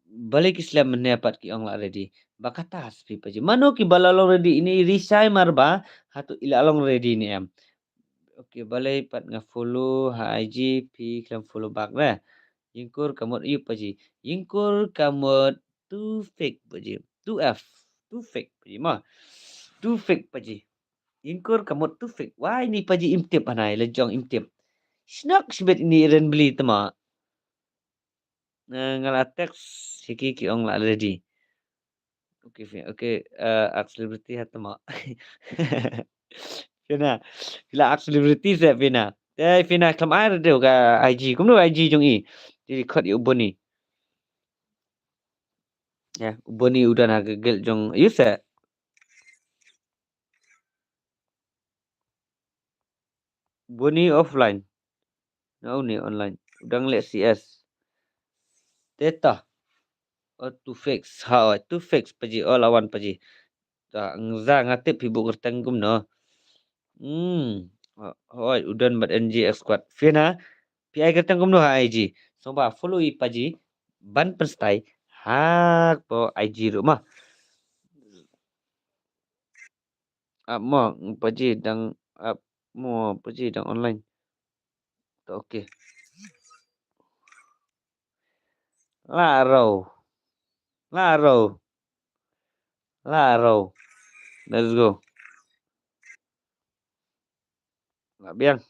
Balei ki slem mynne pat ki ong la ready. Ba kata spi paji. Mano ki ba la long ready ini risai mar ba hato i la long ready ni em. Okay, balei pat nga follow ha I G phi khlem follow back re. Ïingkur ka mut ïu paji. Ïingkur ka mut two fake paji. Two F. Two fake paji mo. Two fake paji. Ïingkur ka mut two fake. Wai ni paji im tip hanai la jong im tip. Shnok shibet ini ren beli tema. Eh, nga la text siki ki ong la ready. Okay, Fi-, okay, eh, ak celebrity ha tema. Fina, la ak celebrity se Fina. Eh, Fina kam ai ready ka I G. Kumno I G jong i. Jadi kot ïa u Boni. Ya, u Boni u dang ha ka guild jong ïa se. Boni offline. Nga une online. U dang leh C S. Teta. Oh, two fix. Ha, oh, two fix paji. Oh, lawan paji. Ta, ngza nga tip phi buh kyrteng kumno. Hmm. Ho-, hoi, u don bad N G X Squad. Fina. Phi ai kyrteng kumno ha I G. Sngewbha follow i paji. Ban pynstai. Ha, po I G ruh ma. Ap mo, paji dang, ap mo, paji dang online. To, okay. La ro. La ro. La ro. Let's go. La biang.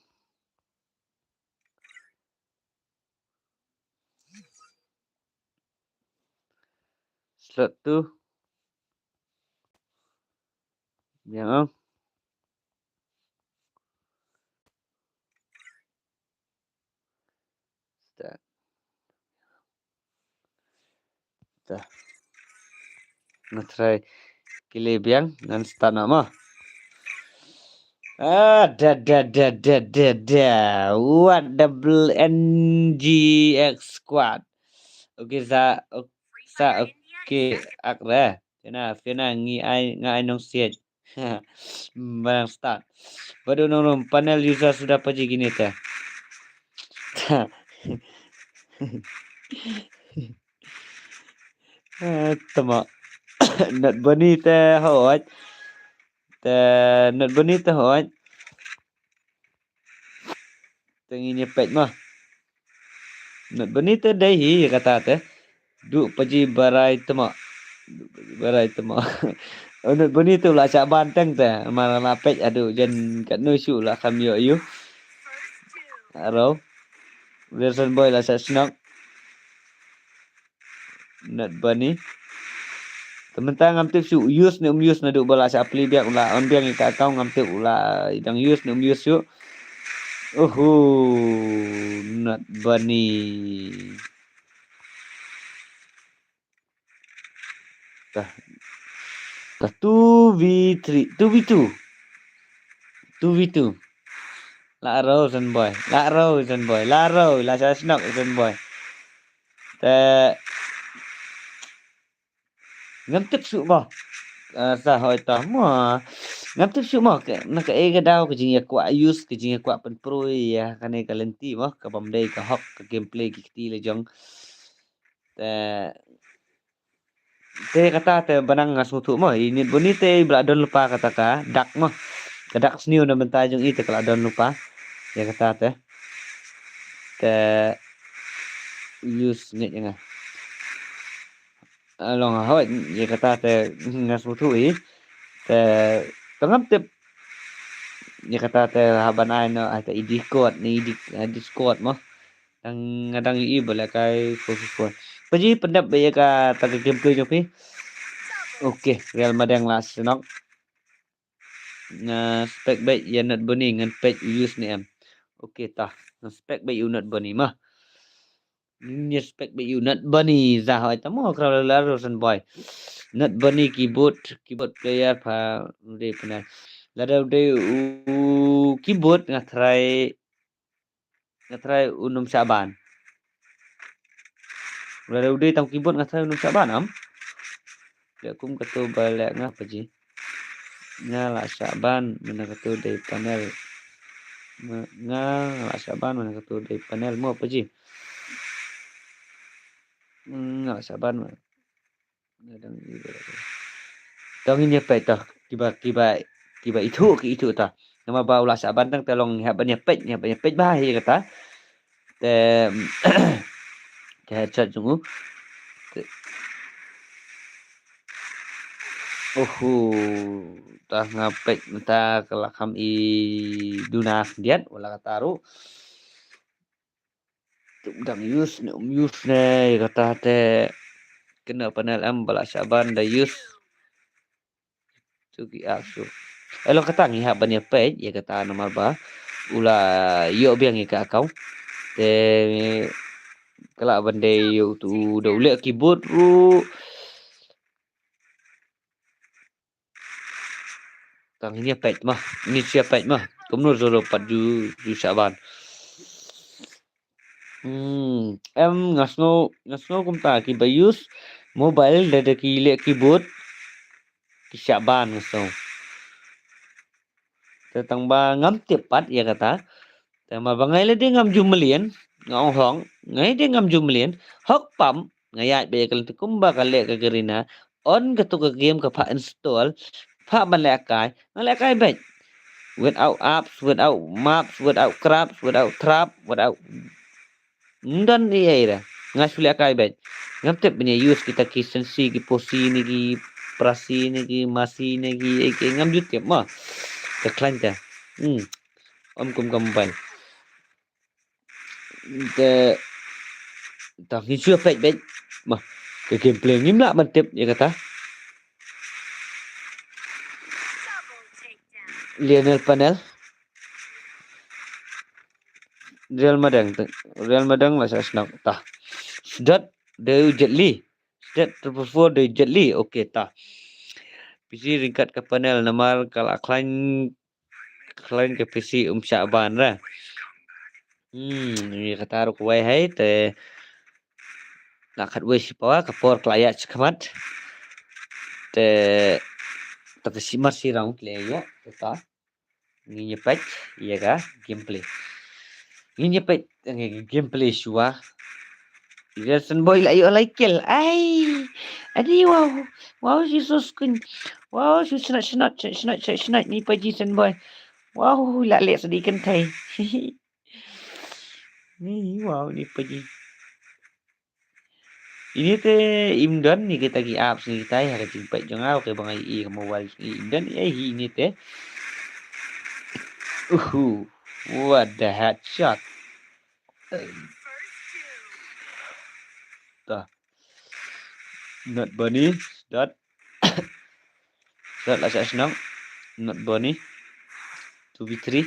Slot two. Biang ong. Start. Dah. Nga try. Kile biang ngan start noh mo. Ah, da, da, da, da, da, da. What double N G X Squad. Okay, sa, ok-, sa, okay, ak re. Fina, Fina, ngi ai, nga ai nong siej. Barang start. Badu nong nong panel user sudah paji kini te. Eh, tama. Not Bunny te hot. Te Not Bunny te hot. Te ngin ïa peit ma. Not Bunny te dei hi ïa kata te. Duk paji barai tama. Duk paji barai tama. Oh, Not Bunny te u la shah ban teng te. Mar la peit, aduh, jan katno shu la kham ïoh ïu. Aro. Wilson Boy la shah shnok. Not Bunny. Te mynta ngam tip shu u use ne um use naduh ba la shah plie biang, u la on biang ïa ka account, ngam tip u la dang use ne um use shu. Uhu, Not Bunny. Tah. Tah two V three, two V two. Two V two. La ro Wilson Boy, la ro Wilson Boy, la ro, la shah shnok Wilson Boy. Te ngam tip shuh mo. Ah, sa hoi ta mo. Ngam tip shuh mo. Ka, na kaei ka daw ka jingïakwah use, ka jingïakwah pynproi ïa kane ka lynti mo. Ka bym dei ka hok, ka gameplay ki kti la jong. Te, te kata te ba nang nga sngewthuh mo. I Not Bunny te i ba la don lypa kata ka dak mo. Ka dak sniew na bynta jong i te ka la don lypa. Ïa kata te. Te use ngeit ïa nga. Ah, long hoi, ïa kata te nga sngewthuh hi. Te, te ngam tip. Ïa kata te haba nai noh, ai ta i Discord, ni i Di-, eh, Discord mo. Dang, nga dang ïohi ba lehkai four four four. Pajih pyndep beit ïa kata ka gameplay jong phi. Okay, Real Madrid la shnong. Nga spek beit ïa Nut Bunny, ngan peit u use ne em. Okay ta, nga spek beit u Nut Bunny ma. Nga spek beit u Nut Bunny za hoi ta mo kra la la rosen boy. Nut Bunny keyboard, keyboard player pa u dei pynai. Lada u dei u keyboard nga try, nga try u Num Shaban. Lada u dei tang keyboard nga try u Num Shaban am. Leh kum katu ba leh nga Pajih. Nga la Shaban, mana katu dei panel. Nga, nga la Shaban, mana katu dei panel mo Pajih. Nga la Shaban, mana. Nga dang i ba. Tang ngin ïa peit ta, kiba, kiba, kiba ithuh ki ithuh ta. Namar ba u la Shaban tang te long ngi hap ban ïa peit, ngi hap ban ïa peit ba hi kata. Te, te headshot jong u. Te, oho, ta nga peit mynta ka la kham i duna khyndiat, wala kata ruh. Tum dang use ne, um use ne, ïa kata te. Kena panel em ba la Shaban da use. Tu ki app tu. Eh, long kata ngi hap ban ïa peit, ïa kata namar ba u la ïoh biang ïa ka account. Te ka la ban dei ïa utu da u leh keyboard ruh. Tang ngin ïa peit ma, ngin ïa peit ma. Kumno zolo pat ju, ju Shaban. Hmm, em nga sngew, nga sngew kumta kiba use mobile da, da ki leh keyboard ki Shaban nga sngew. Te tang ba ngam tip pat ïa kata. Te ma ba ngai lade ngam ju mlien, nga ong hok, ngai de ngam ju mlien, hok pam, nga ïaid beit ïa ka lynti kumba ka leh ka Garena, on katu ka game ka phah install, phah ban lehkai, nga lehkai beit. Without apps, without maps, without craps, without trap, without Ym don ei ei re. Nga shu lehkai beit. Ngam tip ban ïa use kita ki sensi, ki posi ne ki prasi ne ki masi ne ki ei ki, ngam ju tip mo. Ka khlaiñ te. Hmm. Ym kum ka mobile. Te, ta ngin shu peit beit. Mo. Ka gameplay ngim lah ban tip ïa kata. Lionel Panel. Real Madang te, Real Madang la sa shnong ta. Sdot de u Jet Li. Sdot triple four de u Jet Li. Okay ta. Pisi ryngkat ka panel namar ka la khlaiñ, khlaiñ ka pisi um shah ban ra. Hmm, ïa kata ruh kawei hai te. La khatwei shi pawa ka por ka la ïaid shakhmat. Te ta ka shi mar shi round te la ïoh te ta. Ngin ïa peit ïa ka gameplay. Ngin ïa peit ïa ka gameplay shuwa. Ïa Senboi la ïoh lai kill. Ai. Adi wow. Wow, shi so skun. Wow, shi shnat shnat shnat shnat shnat ni Paji Senboi. Wow, la leh sa di kynthei. Ni wow ni Paji. Ini te im don ni kita ki apps ni kita ha ka jingpeit jong nga, okay, ba nga i ka mobile jong i im don ni, eh, ini te. Uhu, what the headshot. Ta. Not Bunny, dot. Dot la sa shnong. Not Bunny. Two v three.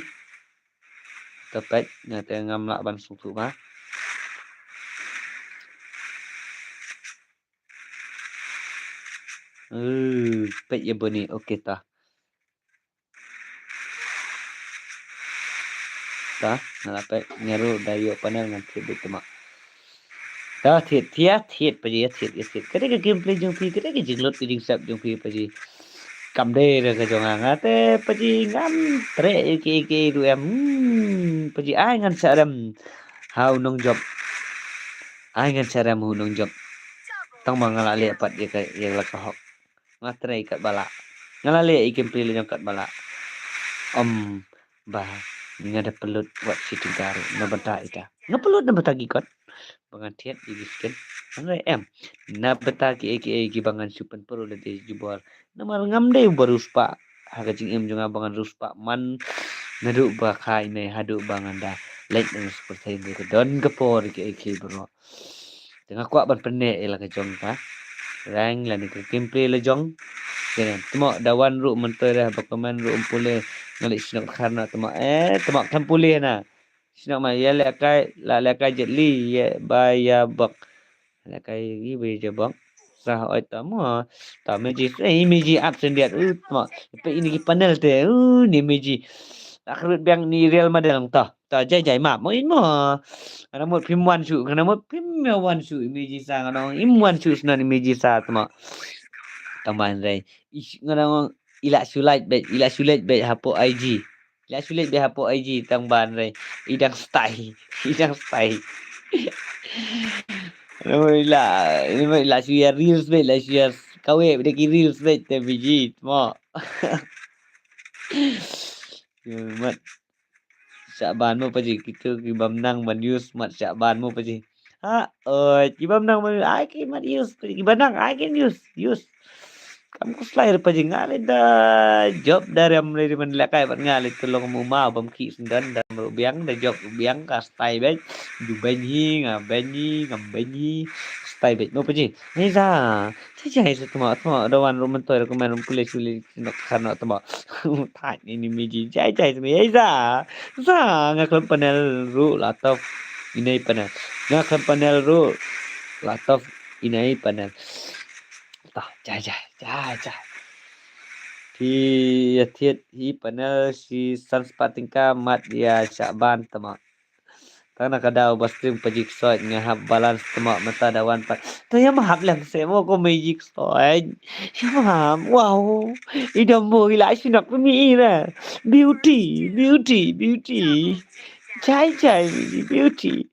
Ta peit, nga te ngam lah ban sngewthuh ba. Eh, peit ïa Bunny, okay ta. Ta, nga la peit, nga ruh da ïoh panel ngan thied beit tama. Ta thied, thied, thied, Paji, thied, thied. Ka dei ka gameplay jong phi, ka dei ka jinglut ka jingsep jong phi, Paji. Kam dei re ka jong nga, nga te Paji ngam treh ïa ki, ïa ki ruh em. Hmm, Paji ai ngan shah rem ha u nongjop. Ai ngan shah rem ha u nongjop. Tang ma nga la leh pat ïa ka, ïa la ka hok. Nga trei katba lah. Nga la leh ïa ki gameplay la jong katba lah. Ym ba nga da pynlut wat shi tyngka ruh na bynta ita. Nga pynlut na bynta ki kot ba ngan thied ïa ki skin. Hynrei em, na bynta ki ei ki ei kiba ngan shu pynpro lade jubor. Namar ngam dei uba riewspah ha ka jingim jong nga ba ngan riewspah man Naduh ba kha ine haduh ba ngan da leit na Super Saiyan ka don ka por ki ki bro. Te nga kwah ban pynneh ïa la ka jong ka rank lane ka gameplay la jong. Te tmo da wan ruh myntoi da ba comment ruh ym pule nga leh shnok khar na tmo eh tmo kan pule na. Shnok ma ïa leh kai la leh kai Jet Li ïa ba ïa bok. Leh kai ïa ba ïa bok. Sa oi tmo. Tmo ji eh mi ji at sendiat u tmo. Pe ini ki panel te u ni mi ji. Akhrut biang ni Real Madrid ta. Ta jai jai map mo in mo. Ngana mut phim wan shu, ngana mut phim wan shu imi ji sa ngana ong im wan shu snan imi ji sa tma. Tang ban rei. Ish ngana ong ila shu like bet, ila shu like bet hapo I G. Ila shu like bet hapo I G tang ban rei. Idang style, idang style. Ngana mut ila, ngana mut ila shu ya reels bet, ila shu ya kawe bet ki reels bet te mi ji tma. Mat. Shah ban mo paji kitu ki bam nang ban use mat shah ban mo paji. Ha, oi, ki bam nang ban ai ki mat use, ki bam nang ai ki use, use. Kam ku slai re paji nga le da job da rem re man lekai ban nga le tulong mu ma bam ki sendan da ru biang da job ru biang ka stai bej. Du ben hi nga ben hi ngam ben hi stai bej mo paji. Ni sa. Jai jai sa tma tma da wan ru mentoi ru kemen ru pule sule nok khan nok tma. Thaj ini miji jai jai tma jai sa. Sa nga khlem panel ru la tof inai panel. Nga khlem panel ru la tof inai panel. Tah jai jai jai jai. Phi ïa thied hi panel shi san spah tyngka mat ïa Shahban tma. Tang na ka daw ba stream paji ksoit nga hap balance tma mynta da wan pat. To ïa ma hap lem se mo ko maji ksoit. Ïa ma hap wow. I dom bo i la shnok mi i ra. Beauty, beauty, beauty. Jai jai beauty.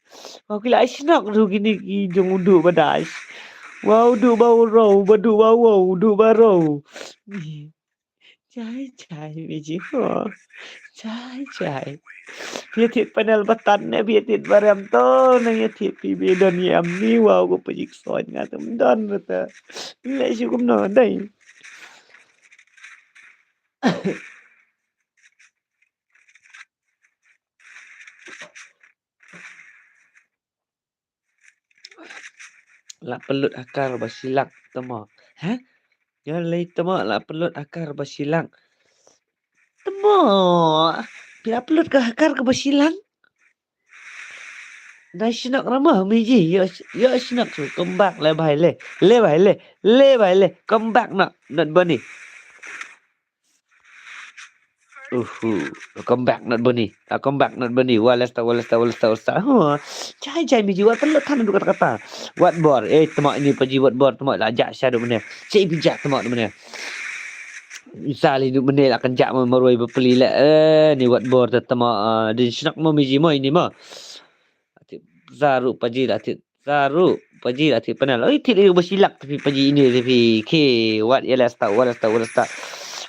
Wow ki la shnok ru kini ki jong u du ba dash. Wow du ba u ro ba du ba wow du ba ro. Jai jai miji ho. Jai jai. Bia thied panel batan ne bia thied barem to ne bia thied pi bia don yam ni wow ko paji ksoit nga tum don rata. Le shu kum no dai. La pynlut ha kar ba shi lak tmo. Ha? Ïa lei tmo la pynlut ha kar ba shi lak. Tmo. Phi la pynlut ka ha kar ka ba shi lak. Dai shnok rama miji. Yo yo shnok tu come back le bhai le. Le bhai le. Le bhai le. Come back na. Not bunny. Uhu. Come back not bunny. Ah, come back not bunny. Walesta walesta walesta walesta. Huh. Jai jai miji wat pelot than duk kata kata. Wat bor. Eh tma ini paji wat bor tma la jak sha duk mene. Cek bijak tma duk mene. Sali duk mene la kan jak ma marwai bepeli la. Eh ni wat bor ta tma din shnok ma miji ma ini ma. Ati zaru paji la ati Saru, paji la thied panel. Oi, thied ïa ba shi lak tapi paji ini tapi. Ke, wat ïa la sta, wat la sta, wat la sta.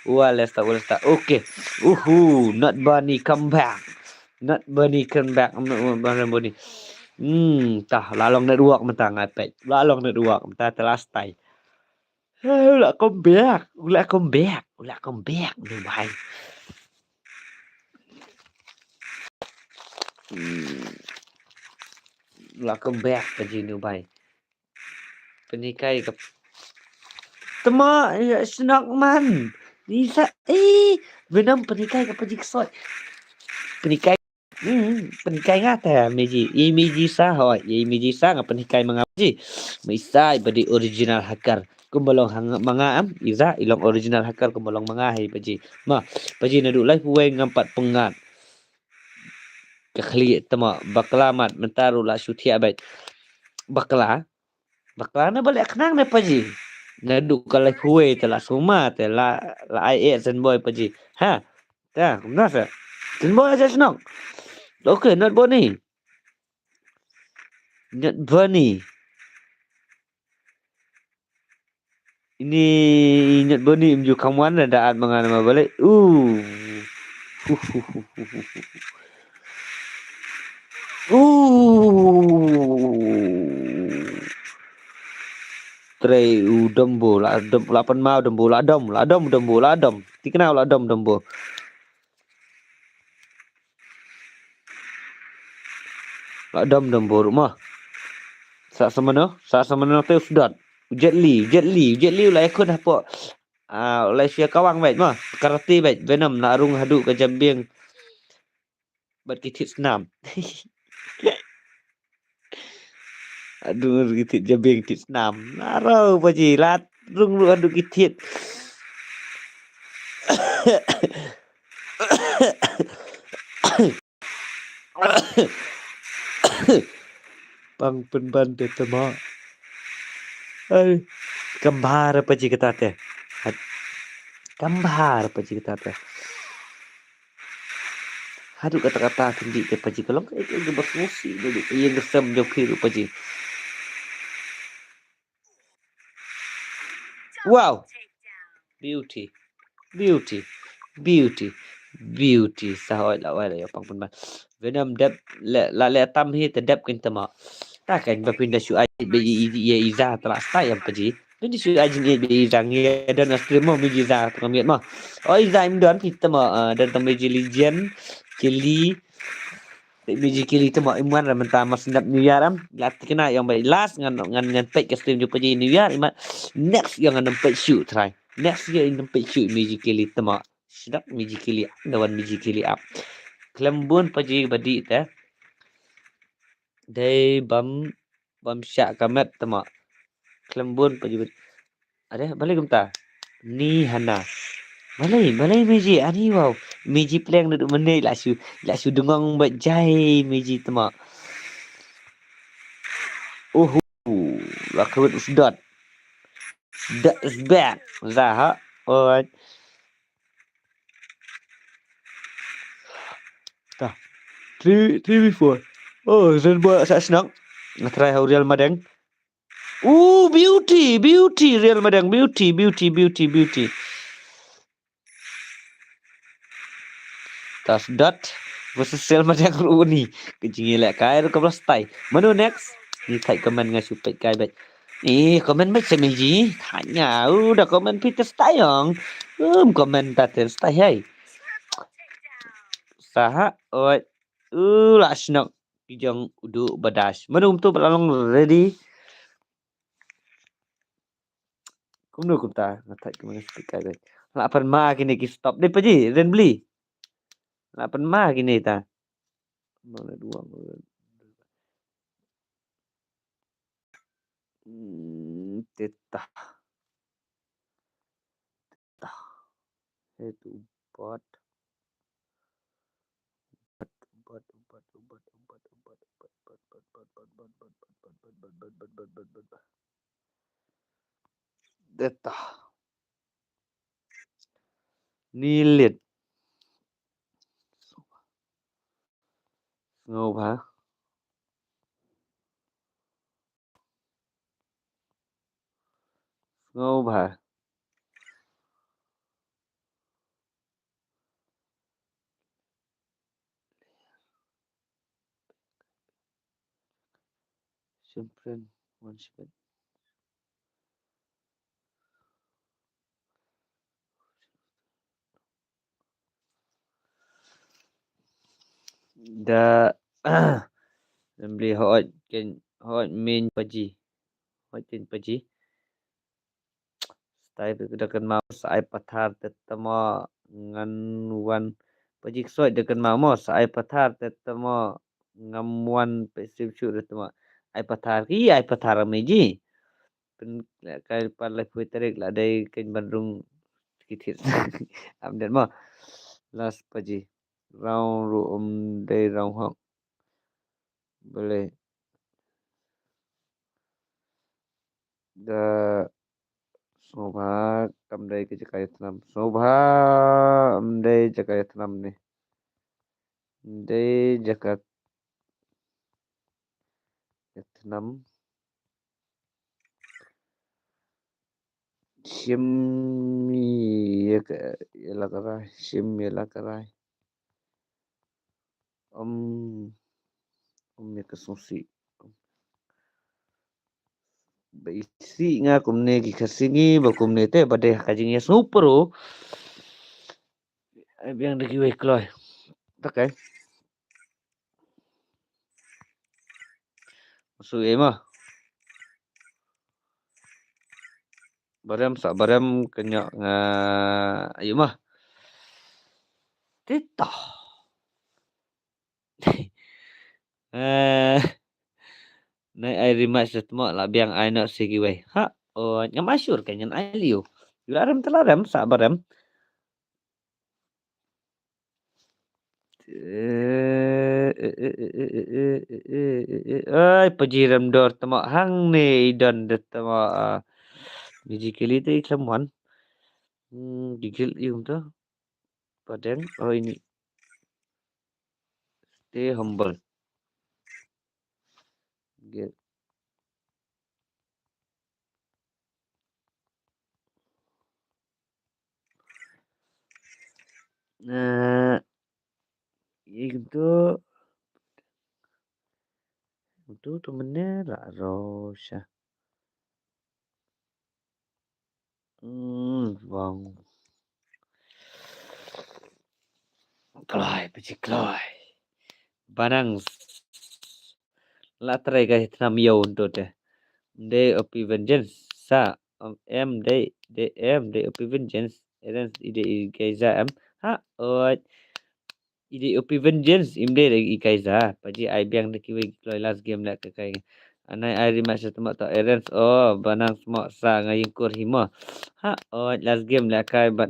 Wat la sta, wat la sta. Okay. Uhu, not bunny come back. Not bunny come back. Not bunny. Hmm, tah la long network mynta ngai pek. La long network mynta te la stai. Hai, u la come back, u la come back, u la come back nu bai. Hmm. U la come back ka ji nu bai. Pynhikai ka. Tama, ya, shnok man. Ni sa, eh, benam pynhikai ka paji ksoi. Pynhikai Hmm, pynhikai nga te miji, i miji sa hoi, i miji sa nga pynhikai ma nga paji. Ma i sa i ba dei original hacker. Kumba long ha nga, ma nga am, i sa i long original hacker kumba long ma nga hei paji. Ma, paji naduh lai phew wei ngam pat pyngngad. Ka khlieh tama, bakla mat, mynta ruh la shu thiah beit. Bakla, Bakla ne ba leh khnang ne paji. Naduh ka lai phew wei te la suma te la, la ai eh Zenboy paji. Ha. Te kumno se. Zenboy aja shnong. Okay, not Bonnie. Not Bonnie. Ini not Bonnie im ju kam wan da at ma nga nama balei. Uh. Uh. Trei u Dombo la dom la pan mau Dombo la dom la dom Dombo la dom. Tikna la dom Dombo. La dom dom bor mo. Sa samano, sa samano te u sdot. U Jet Li, u Jet Li, u Jet Li u la ïakhun hapoh. Ah, u la shu ïa kawang bad mo. Karate bad Venom la rung haduh ka jabieng. Bad ki thied snam. Haduh ki thied jabieng thied snam. Naro paji la rung ruh haduh ki thied. Pang pynban te tama. Ai, kambha paji kata te. Hat-, kambha paji kata te. Haduh kata kata kyndiah te paji ka long ka ïing ka bas ngusi duduk ka ïing ka sem jong phi ruh paji. Wow. Beauty. Beauty. Beauty. Beauty. Sa hoi la wai la ïa pang pynban. Venom dep le la le tam hi te dep kin tama. Ta kan ba phin da shu ai be i i i za ta la sta yam paji. Phin da shu ai jing i be i za ngi don a stream mo mi ji za ta miet mo. Oi za im don phi tama don tam mi ji Legion. Kili. Te mi ji Kili te mo im wan ra mynta mas nap New Year am. La tikna yong bai last ngan ngan ngan pek ka stream ju paji New Year imat. Next yong ngan pek shu try. Next year in pek shu mi ji Kili te mo. Sdak mi ji Kili da wan mi ji Kili ap. Klem bun paji badi te. Dei bam bam sha ka met te mo. Klem bun paji badi. Ada balei kumta. Ni hana. Balei balei mi ji ani wow. Mi ji pleng duduk menei la shu la shu dengong bad jai mi ji te mo. Uhu. La kawit usdot. That is bad. Za ha. Alright. Ta. Three three before. Oh, zan buat sa senang. Ngatrai hau Real Madeng. Ooh, beauty, beauty, Real Madeng, beauty, beauty, beauty, beauty. Tas dot versus Real Madeng ruh ni. Kejingi lek kai ruh keblas tai. Manu next? Ni tai comment nga supet kai bet. Eh, comment bet semeji. Tanya, udah comment Peter Stayong. Um, comment Peter Stay, hey. Saha, oi. Uh, la shnok. Kijong udu badash. Manu tu balalong ready. Kumno kumta, nga thait kumno speaker dei. La pan ma kine ki stop dei paji, ren bli. La pan ma kine ta. Mana dua. Hmm, tetah. Tetah. Itu buat. Data. Nilit. Sngewbha. Sngewbha. Simpren wan sibet. Da, da bli hot ken hot min paji. Hot ken paji. Stai da kan mau sa ai pathar te tamo ngan wan. Paji ksoi da kan mau mo sa ai pathar te tamo ngam wan pe sim shu da tamo. Ai pathar ki ai pathar meji. Pen kai pan lai pui tarik la dei kan ban rung kitit. Am den mo. Last paji. Rau ru um dei rau hok. Bele. Da sngewbha kam dei ka jaka ïathnam. Sngewbha kam dei jaka ïathnam ni. Dei jaka ïathnam. Shim ïa ka, ïa la ka rai, shim ïa la ka rai. Um, um ïa ka sngewsih. Ba isih nga kumne ki khasi ngi ba kumne te ba dei ka jingïasngew pro. Ai biang da kiwei kloi. Okay. Su ei ma. Barem sa barem kenyok nga ayu ma. Tito. Eh, nai ai rematch da tmo la biang ai nok sigi wei. Ha, oh, ngam asur kan ngan ai liu. Yu la rem tela rem sa barem. Ai, paji rem dor tama hang ne i don de tama. Biji kili te i khlem wan. Hmm, gigil i um to. Padeng, oh ini. Stay humble. Gil. Nah, itu itu tu menera rosha. Hmm, bang. Kloi, peci kloi. Banang. La trai ka hitnam yo untuk deh. Day of Vengeance. Sa, um, em, day, day, em, Day of Vengeance. Eren, ide, i, gaiza, em. Ha, oi. Ide of Vengeance. Im, day, i, gaiza. Paji, ai, biang, de, kiwi, kloi, last game, la, kakai. Anai, ai, rematch, sama, to, Eren, oh, banang, semok, sa, ngayung, kur, himo. Ha, oi, last game, la, kai, bat,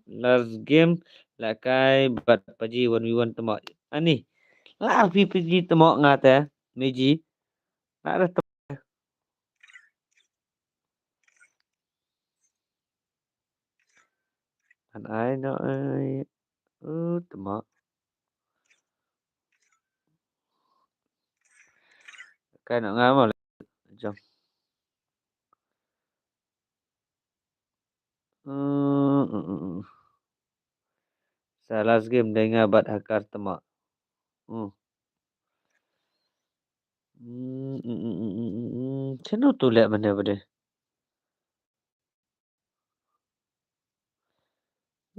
last game, la, kai, bat, paji, one v one, temo. Ani. La, pi, pi, ji, temo, ngate, meji. La, ada, temo. An ai no ai. Uh, temo. Kai no ngam le. Jom. Uh, uh, uh, uh. Sa last game dei nga bat hakar temo. Uh. Hmm, hmm, hmm, hmm, hmm, hmm. Chano tu leh mana bade?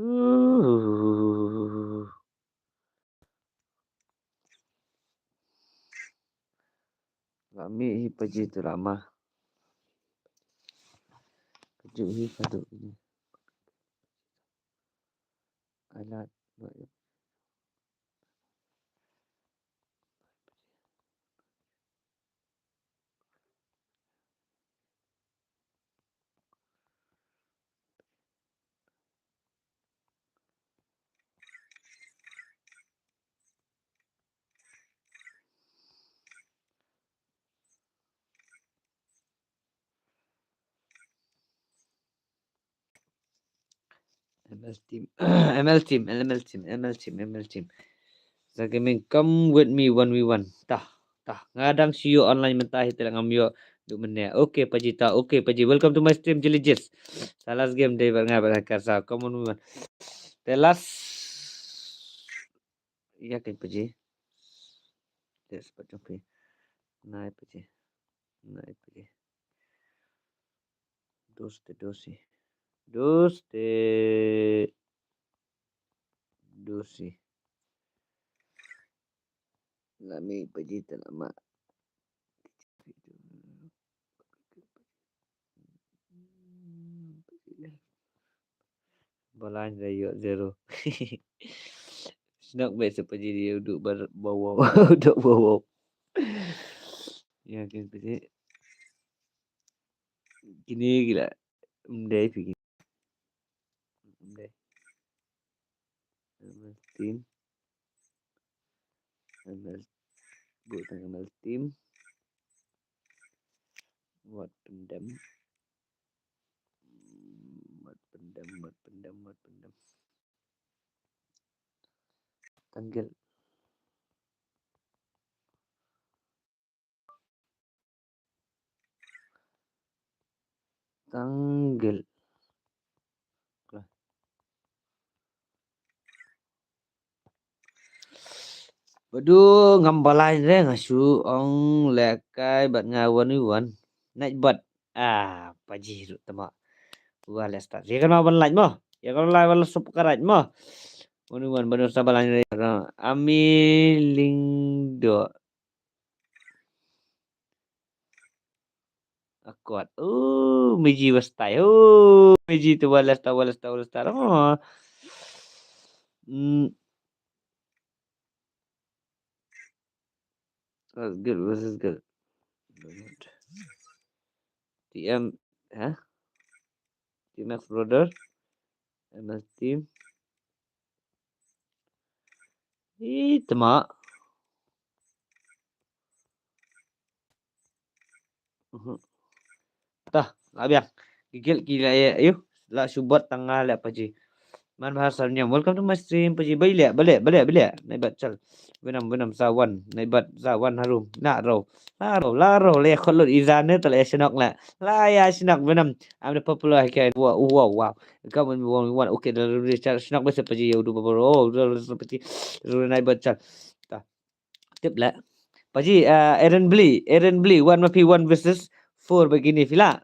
Uh. Lami hi paji tu lama. Kaju hi kadu ini. Alat. M L team, M L team, M L team, M L team, M L team. Zagaming, come with me one v one. Tah, tah. Nga dang shu ïoh online mynta hi te la ngam ïoh duh mynne. Okay, paji ta. Okay, paji. Welcome to my stream, Jelly Jets. Sa last game dei bad nga bad hakar sa. Come on, one v one. Te last. Ïa kane paji. Te sa pat jong phi. Nai paji. Nai paji. Dosti, dosti. Dosti. Dosti. Lami paji ta lama. Balance dei ïoh zero. Shnok bad sa paji dei u duk ba, ba wow. U duk ba wow. Ïa kine paji. Kine ki la. Ym dei phi kine. Ym dei. M L team. M L, bud tang M L team. Wat pyndem. Wat pyndem, wat pyndem, wat pyndem. Tang gel. Tang gel. Badu ngam balai re nga shu ong lehkai bad nga one v one. Nightbot. Ah, paji ruh tama. Wa leh start. Ïa kan ma ban like mo. Ïa kan like wala subscribe mo. One v one badu sa balai re. Ami Lingdo. Kuat. Oh, Miji was tie. Oh, Miji tu walas ta walas ta walas ta. Oh. Hmm. That's good. This is good. T M, huh? T M X brother. M S team. Ih, tema. Mhm. Tah, la biang. Gigil ki la ya, ayu. La shubot tang nga la paji. Man bahar sarnyam. Welcome to my stream, paji. Bai leh, bai leh, bai leh, bai leh. Nai bat chal. Winam, winam, sa wan. Nai bat, sa wan harum. Na ro. La ro, la ro. Le khot lut izan ne, ta la ya shnok la. La ya shnok, winam. I'm the popular guy. Wow, wow, wow. Come on, we want, we want. Okay, da ru chal. Shnok bese paji, ya udu babaro. Oh, da ru pati. Ru nai bat chal. Tah. Tip la. Paji, uh, Aaron Blee, Aaron Blee, one mapi one versus four begini phi la.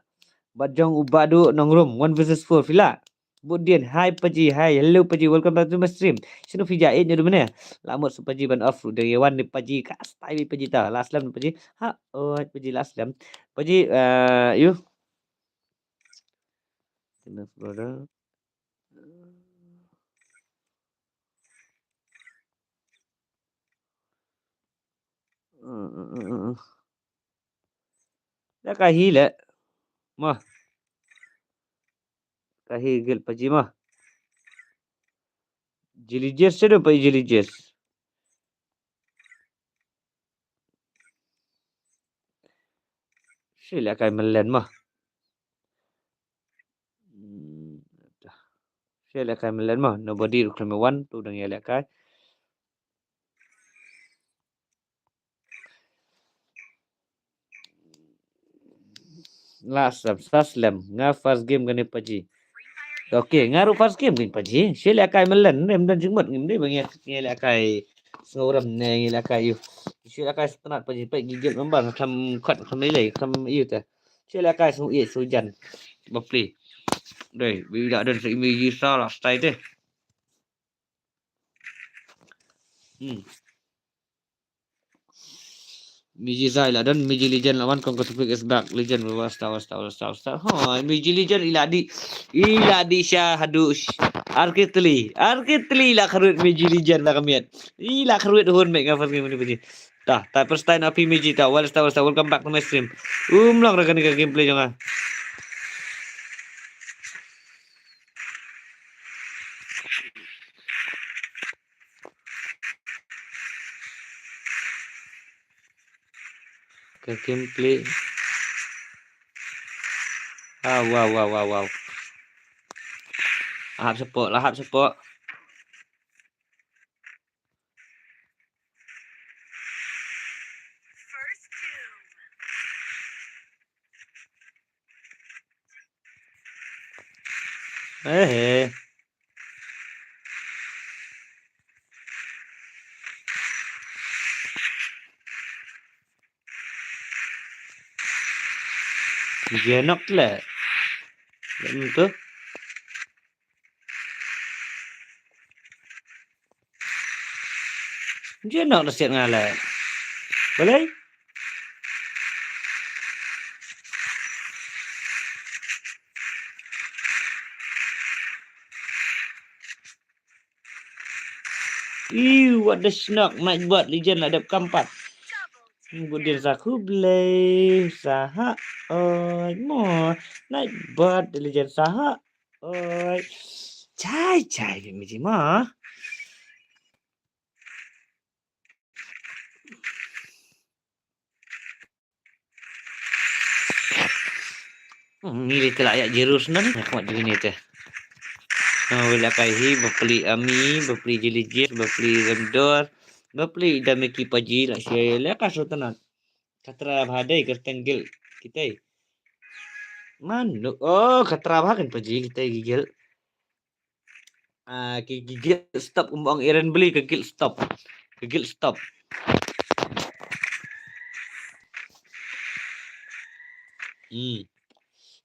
Bad jong u Badu Nongrum, one versus four phi la. Budin, hi paji, hi, hello paji, welcome back to my stream. Shinu phi ja, eh, nyodu mene. La mut su paji ban off, de ye wan ni paji, ka stai bi paji ta, last lem paji. Ha, oh, paji last lem. Paji, uh, you. Enough, brother. Ïa ka hi leh. Mo. Ka hi gil paji mo. Jili jes sedo pa jili jes. Shi leh kai melen mo. Hmm, shi leh kai melen mo. Nobody ruh khlem wan, tu dang ïa leh kai. La slem, sa slem. Nga first game kane paji. Okay, nga ruh first game kane paji. Shi leh kai melen, rem dan jingmut ngim dei ba ngi leh kai. Sngewrem ne ngi leh kai yu. Shi leh kai sngewtynnat paji, peit gigil member, kham khot, kham lei lei, kham yu te. Shi leh kai sngew ïeit sngew jan. Bapli. Dei, bi da don sa imi ji sa la stai te. Hmm. Miji Zai la don, Miji Legend la wan, Kong Pacific is back, Legend, wa star, wa star, wa star, wa star. Ha, Miji Legend ila di, ila di sha haduh sh-, arkitli, arkitli la kharwit Miji Legend la kamiat. Ila kharwit hun mek nga first game ni paji. Tah, tah first time api Miji tah, wa star, wa star, welcome back to my stream. Um, long ra kane ka gameplay jong nga. Ka gameplay. Ah, wow, wow, wow, wow. Hap support lah, hap support. Eh, eh. Jenok le. Lem tu. Jenok da siat nga le. Balei? Iu, wat da shnok, Nightbot Legend la dep kam pat. Budin sa khublei, sa ha, oi, mo, Nightbot Legend sa ha, oi. Chai, chai, bi mi ji mo. Hmm, ngi lei te la ïa jirus nan, ïa khmat jingni te. Nang wila kai hi, bapli ami, bapli jilijit, bapli remdor, bapli dameki paji la share, la ka sultanat. Khatra bha dei, ka teng gil, kitai. Man, oh, khatra bha kan paji, kitai gigil. Ah, ki, ki guild stop, um, ong Aaron Blee, ki guild stop. Ki guild stop. Hmm.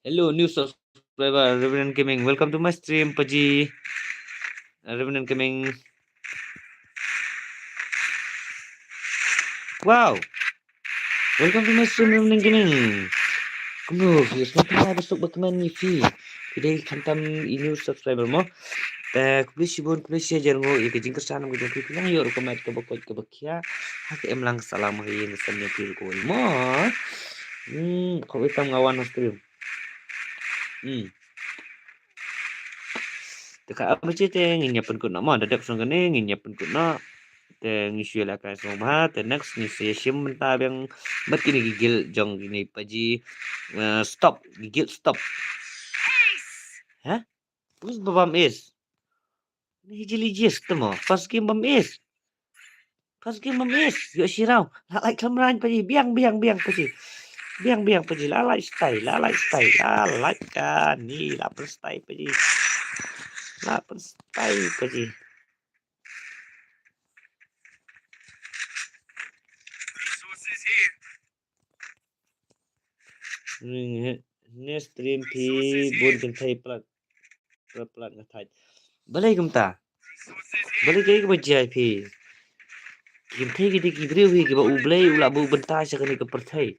Hello, new subscriber, Revenant Gaming. Welcome to my stream, Paji. Uh, Revenant Gaming. Wow. Welcome to my stream, Revenant Gaming. Kumno phi sngewthuh ba suk ba kmen ïa phi. Phi dei khamtam i new subscriber mo. Te khublei shibun, khublei shihajar nguh ïa ka jingkyrshan ka jong phi, phi nang ïoh ruh ka met kaba koit kaba khia. Ha ka imlang ka sahlang ma ka ïing ka sem jong phi ruh kawei mo. Hmm, khublei tam nga wan ha stream. Hmm. Te ka ap baje te ngin ïa pynkut noh mo, da dep song kane ngin ïa pynkut noh. Te ngi shu ïa lehkai sngewbha, te next ngi sa ïa shim bynta biang bad kine ki guild jong kine paji. Eh, stop, ki guild stop. Ha? Who's ba bam is? Ni jili jis te mo, first game bam is. First game bam is. Ïoh shi round. La lait khlem rang paji. Biang, biang, biang paji. Biang, biang paji. La lait stai, la lait stai, la lait kane, la pynstyle paji. La pynstyle paji. Ni, ne stream phi bun kynthei palat. Palat, palat nga thait. Balei kumta? Balei kaei kaba jia ïa phi? Ki kynthei ki dei ki briew hi kiba U Blei u la buh bynta sha kane ka pyrthei.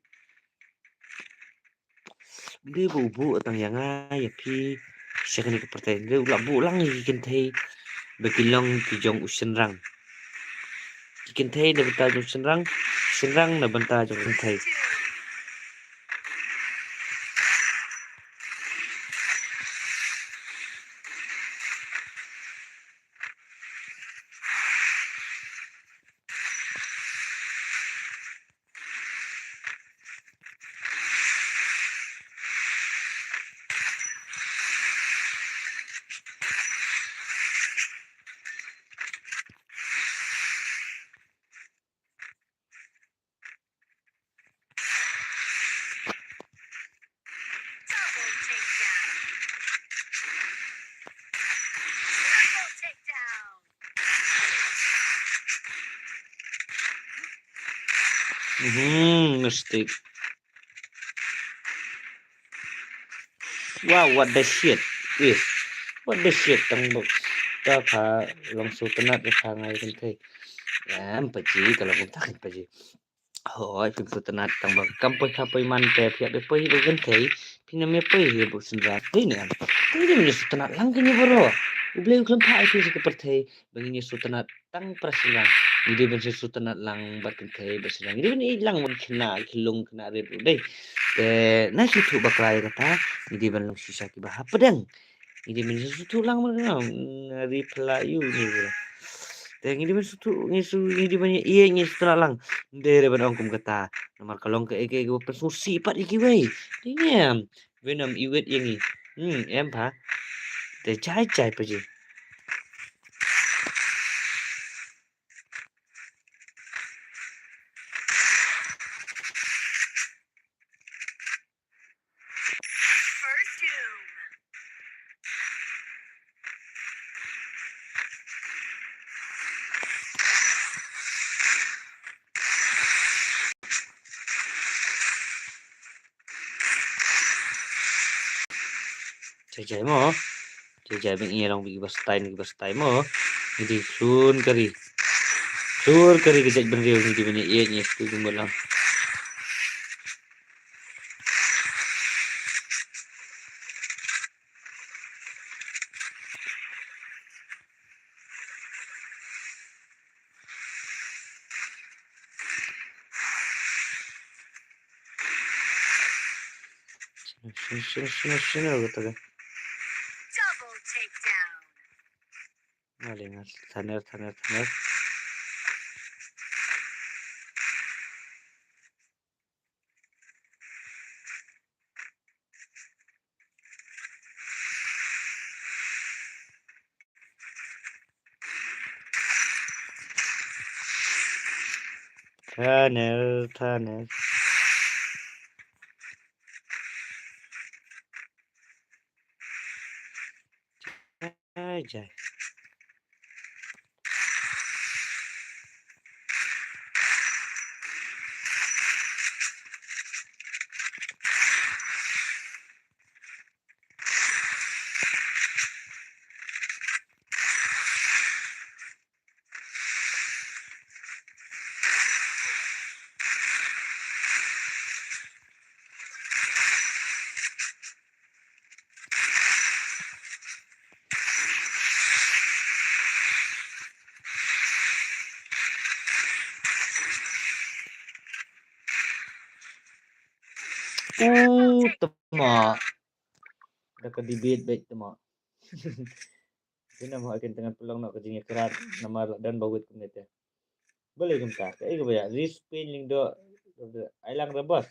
U Blei ba u buh tang ïa nga ïa phi sha kane ka pyrthei. U Blei u la buh lang ïa ki kynthei ba ki long ki jong u shynrang. Ki kynthei na bynta jong shynrang, shynrang na bynta jong kynthei. Mhm, mistake. Wow, what the shit is? What the shit, tang bok. Ta pha long sngewtynnat ïa pha ngai kynthei. Em, paji, ka long kumta kan paji. Hooid, phin sngewtynnat tang ba kam poi kha poi man te phi hap poi hi ba kynthei. Phin ym poi hi ba shynrang. Dei ne em. Dei ne em, sngewtynnat lang kine baroh. U Blei u khlem phah ïa phi sha ka pyrthei ba ngin ïa sngewtynnat tang para shynrang. Ngi dei ban sngewtynnat lang bad kynthei bad shynrang. Ngi dei ban ïeit lang bad khynnah, ki lung khynnah rit ruh dei. Te na sngewthuh bakla ïa kata, ngi dei ban long shisha kiba hapdeng. Ngi dei ban sngewthuh lang bad khynnah, mm, ri phylla ïu ngi ruh. Te ngi dei ban sngewthuh, ngi shu, ngi dei ban ïeit, ngi sngewtynnat lang. Ym dei re ban ong kum kata. Namar ka long kaei kaei kaba pynsngewsih pat ïa kiwei. Dei ne em. Venom i wit ïa ngi. Hmm, em pha. Te jai jai paji. First doom. Jai jai mo. Jai jai, ba ngi long ba ki ba style, ki ba style mo. Ngi dei khlun kari. Khlun kari ka jaitbynriew, ngi dei ban ïeit, ngi ïeit, ngi ïeit lang. Shino, shino, shino, shino, shino kata ka. Double takedown. Nga leh nga thaner, thaner, thaner. Thaner, thaner. Jai jai. Uh, tama. Da ka debate bad tama. Kine mo kin tang pynlong noh ka jingïakrat namar la don ba wit kumne te. Balei kumta? Kaei kaba ïa risk pin lyngdoh. Ai lang da bos.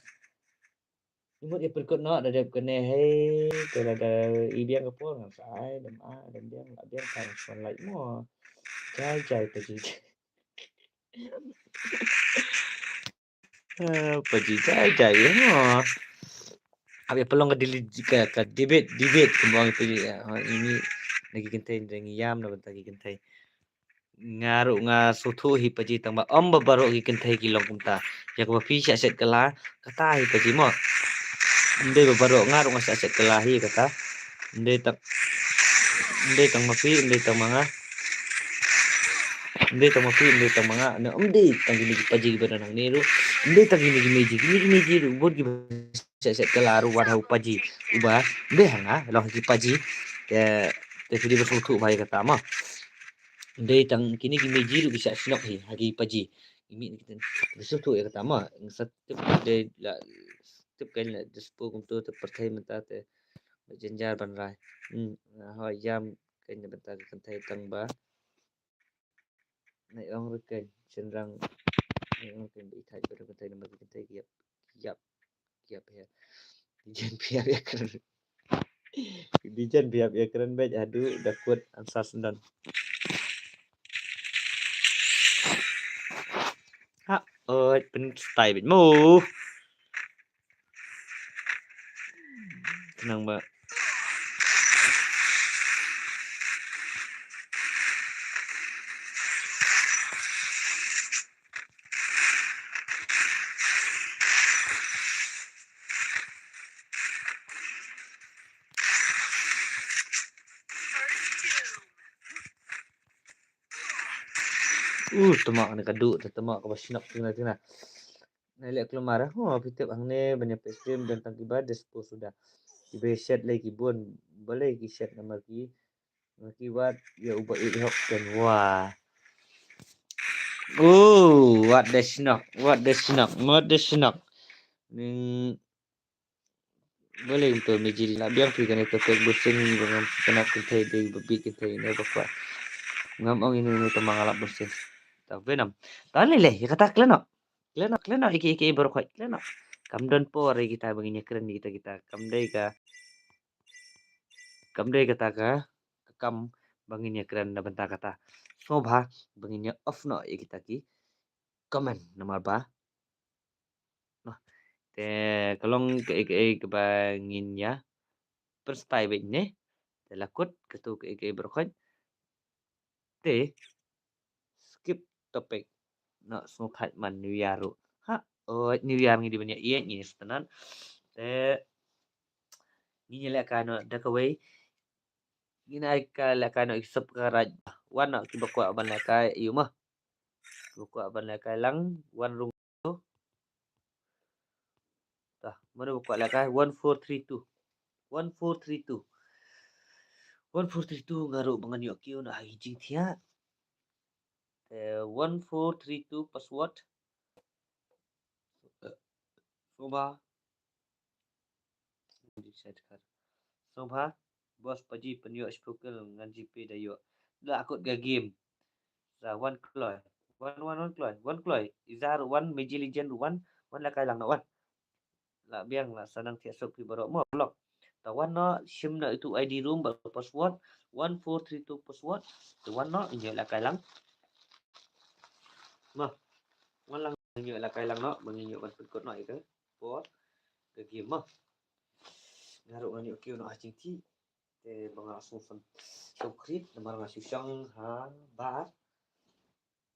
Imut ïa pyrkhat noh da dep kane hei, te lada i biang ka por ngan sa ai, dam a, dam biang, la biang kan swan lai mo. Jai jai paji. Ah, paji jai jai mo. Hap ïa pynlong ka dili ka, ka debate, debate kumba ong paji. Ah, ini na ki kynthei, ngi ïam na bynta ki kynthei. Nga ruh nga sngewthuh hi paji, tang ba ym ba baroh ki kynthei ki long kumta. Ïa kaba phi shah shet kylla kata hi paji mo. Ym dei ba baroh, nga ruh nga shah shet kylla hi kata. Ym dei tang, ym dei tang ma phi, ym dei tang ma nga. Ym dei tang ma phi, ym dei tang ma nga. Ne ym dei tang kine ki paji kiba don hangne ruh. Ym dei tang kine ki meji, kine ki meji ruh bun kiba shah shet kylla ruh wat ha u paji uba ym dei ha nga, long ha ki paji. Te, te phi dei ba sngewthuh bha ïa kata mo. Ym dei tang kine ki meji ruh ki shah shnok hi ha ki paji. Imi ni kiten ba sngewthuh ïa kata mo. Nga sa tip dei la tip kan la dispo kumto te pyrthei mynta te ba jynjar ban rai. Hmm, ho ïam kan na bynta ka kynthei tang ba. Nai ong ruh kan shynrang, nai ong kan ba i thait ba ka kynthei namar ka kynthei ki ïap, ki ïap, ki ïap hi. Dijen phi ïap ïa kren. Dijen phi ïap ïa kren bad haduh da kut answer syndon. Ha, oi, pynstyle bad mo. Khnang ba. Uh, tama ne ka duh, tama kaba shnok tina tina. Nai leh kulmar, ho, phi tip hangne ban ïa peit stream don tang kiba dispo suda. Kiba shet lei ki bun, balei ki shet namar ki, namar ki wad ïa uba ïeit hok kan wa. Oh, wat da shnok, wat da shnok, wat da shnok. Ning Balei kumto meji, la biang phi kane topic bunsien ba ngam kynap kynthei dei ba bit kynthei ne ba kwah. Ngam ong ino ino tang ma nga lap bunsien. Ta Venom. Ta lei lei ïa kata khlem noh. Khlem noh, khlem noh ïa ki, ïa ki baroh khoit, khlem noh. Kam don por ïa kita ba ngin ïa kren ïa kita, kita. Kam dei ka, kam dei kata ka, ka kam ba ngin ïa kren na bynta kata. Sngewbha ba ngin ïa off noh ïa kita ki comment namar ba Noh. Te ka long kaei kaei kaba ngin ïa pynstyle beit ne. Te la kut kato kaei kaei baroh khoit. Te skip topic. Noh, sngewthuh man New Year ruh. Ha, oh, New Year ngi dei ban ïa ïeit, ngi sngewtynnat. Te ngin ïa lehkai noh da kawei. Ngin ïa lehkai noh ïa ki sub ka raid. Wan noh kiba kwah ban lehkai ïa u ma. Kiba kwah ban lehkai lang, wan rung. Tah, mano ba kwah lehkai? One four three two. One four three two. One four three two, nga ruh ba ngan ïoh kiew na ha ki jingthiah. Eh, one four three two password. Sngewbha. Sngewbha. Boss Paji pynïoh shiphew kill ngan G P da ïoh. La kut ka game. Sa wan kloi. Wan, wan, wan kloi. Wan kloi. Iza ruh wan, Mobile Legend ruh wan. Wan lehkai lang noh wan. La biang la sa nang thiah suk phi baroh mo block. Ta wan noh shim noh itu I D room bad password. One four three two password. Ta wan noh ngin ïoh lehkai lang. Mo. Wan lang ngin ïoh lehkai lang noh. Ba ngin ïoh ban pynkut noh ïa ka por ka game mo. Nga ruh ngan ïoh kiew noh ha jingthiah. Te ba nga sngewsih sngewkrit namar nga shu shong ha bar.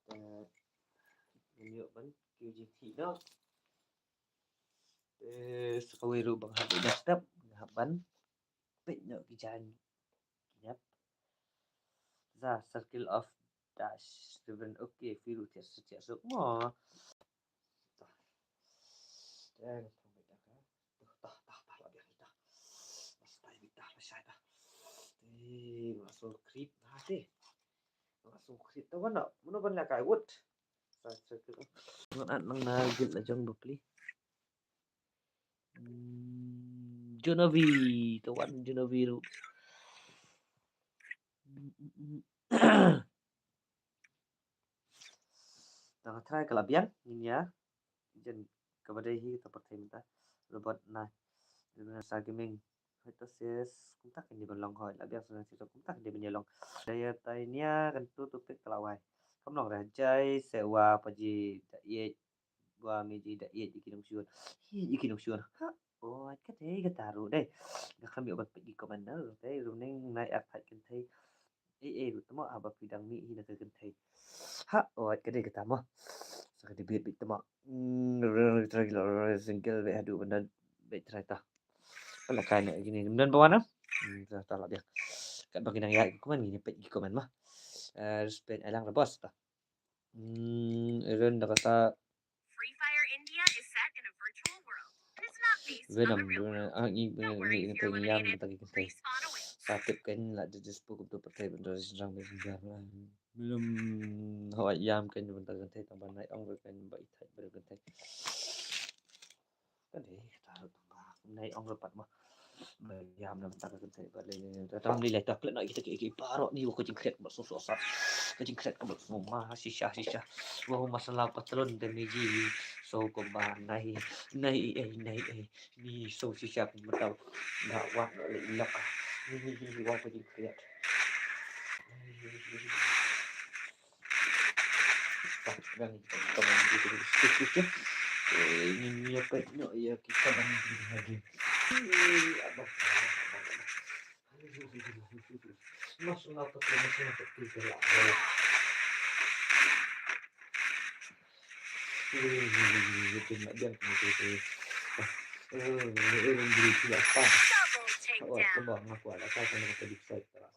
Te ngan ïoh ban kiew jingthiah noh. Te sa kawei ruh ba nga hap beit da step, nga hap ban peit noh ki jaiñ ki nep. Za Circle of Dash Ribbon. Okay, phi ruh thiah suk thiah suk mo. Tah. Te nga thong beit da ka. Tah, tah, tah, tah, la biang hi tah. La style beit tah, la shai tah. Te nga sngewkrit bha te. Nga sngewkrit. Te wan noh, mano ban lehkai wut. Sa Circle of. Ngan at nang na guild la jong bapli. Hmm, Junovi, to wan Junovi ruh. Tang try ka la biang, ngin ïa jen kaba dei hi ta pyrthei mynta. Robot na. Sa gaming. Hoi to ses. Kumta kan dei ban long hoi. La biang sa sa kumta kan dei ban ïa long. Daya tainia kan tu tu pek ka la wai. Kam long reh jai se wa pa ji da iej. Wa mi ji da iej iki nong shun. Iej iki nong shun. Ha. Oh, ka dei ka taru dei. Ga kham ïoh ban pek i comment na. Dei rum ning nai ak thai kan thai. Ei ei ruh tamo haba phi dang mih hi na ka kynthei. Ha, oh, ka dei kata mo. Sa ka dei bit bit tamo. Hmm, single bit haduh ban bit try ta. Pala kai ne gini. Kemudian bawa na. Hmm, ta ta la biang. Kat bagi nang ya komen gini pek gi komen mah. Eh, respect alang rebos ta. Hmm, Aaron dah kata Free Fire India is set in a virtual world. It's not based on the Venom, real world. Ah, ngi Don't worry ngi if you're ngi ngi yam eliminated. Bynta ki kynthei. Respawn awaits. Sa tip kan la di dispo kum tu patai bynta di senrang bynta senrang. Belum hawai yam kan bynta kynthei tang ban nai ong kan ba i thai bynta kynthei. Kan dei ta tang ba nai ong pat ma. Ba yam na bynta kynthei ba le ta tam li lai ta klet na kita ki ki paro ni ko jingkret ba so so sa. Ko jingkret ba so ma shisha shisha. Wa masala patron de meji so ko ba nai nai ei nai ei. Ni so shisha pun matau. Nga wak nga leh ilok ah. Ni ni ni ni wak pajin kriat. Ni ni apa ni ya kita ni lagi. Abang. Masuk apa tu masuk apa tu lah. Double takedown.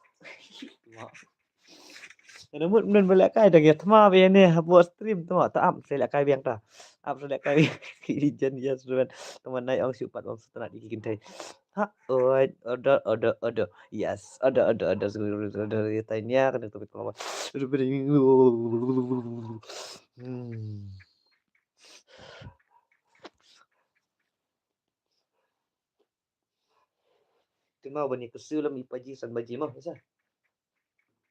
Ina mut mynta ba lehkai da ïa thma ba ïa ne hapoh stream thma ta ap sa lehkai biang ta. Ap sa lehkai biang ki jen yes ruan. Thma nai ong shu pat ong sutnat ki kynthei. Ha, oi, order, order, order. Yes, order, order, order, order, order, order, tanya kan tu betul. Hmm. Tengah bani kesul mi paji san baji mah sa.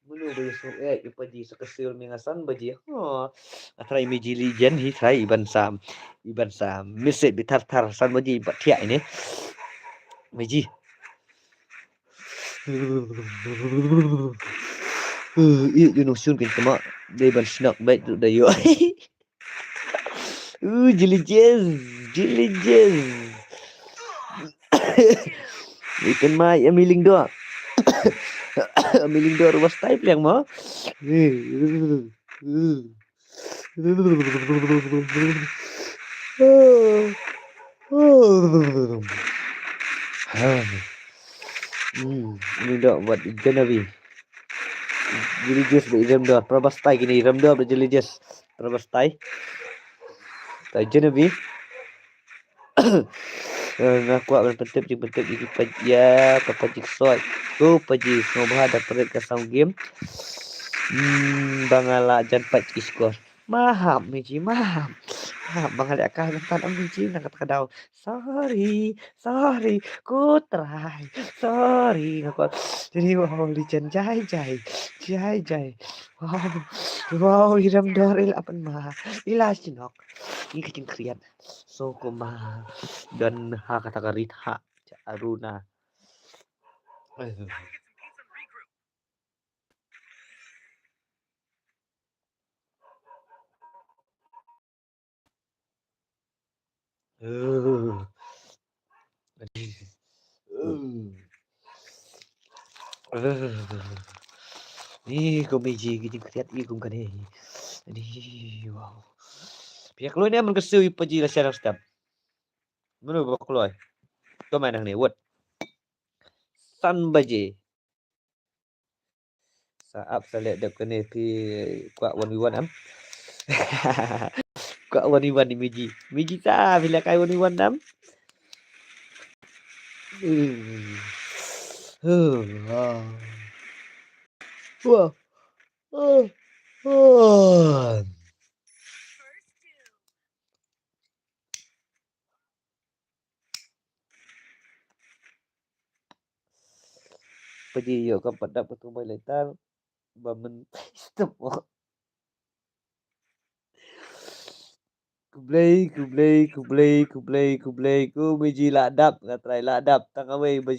Munu ba ïa sngewbha ïa pajih sa ka sil mi nga san baje. Ha. Nga try mi ji li jen hi try iban sa. Iban sa. Miset bi thar thar san baje ba thiah ini. Mi ji. Ih, ïa nong shun kan tama. Dei ban shnok bait tu da ïoh. Uh, Jelly Jazz, Jelly Jazz. Ikan mai, Amiling Dor. Amiling Dor, was type yang mo. Hmm, Amiling Dor, what gonna be? Jelly Jazz ba i rem dor, para ba stai kini, rem dor ba Jelly Jazz, para ba stai. Ta Genevieve. Eh, nga kwah ban pyntip jingpyntip ïa ki paj-, ïa ka pajik soi. Ko pajik sngewbha da pret ka sound game. Hmm, ba nga la jan pat ki score. Mahap Miji, mahap. Mahap ba nga leh ka ngan tan am Miji na kata ka daw. Sorry, sorry, ko try. Sorry, nga ko. Jadi wow, legend jai jai. Jai jai. Wow. Wow, i rem dor i la pan ma. I la shnok. I ka jingkriat. So kumba don ha kata ka rit ha. Aruna. Ni ko meji ki jingkriat i kum kane. Ni wow. Pia kloi ne man ka siu i paji la share step. Mano ba kloi? Ko mana ni what? San baji. Sa ap sa leh dep kane phi kwah one v one am. Kwah one v one ni Miji. Miji sa phi leh kai one v one am. Wah. Oh. Oh. Paji ïoh kam pat dap ka tu mai lai tar. Ba men stop. Khublei, khublei, khublei, khublei, khublei. Ko Meji la dap, nga trai la dap. Tang awei ba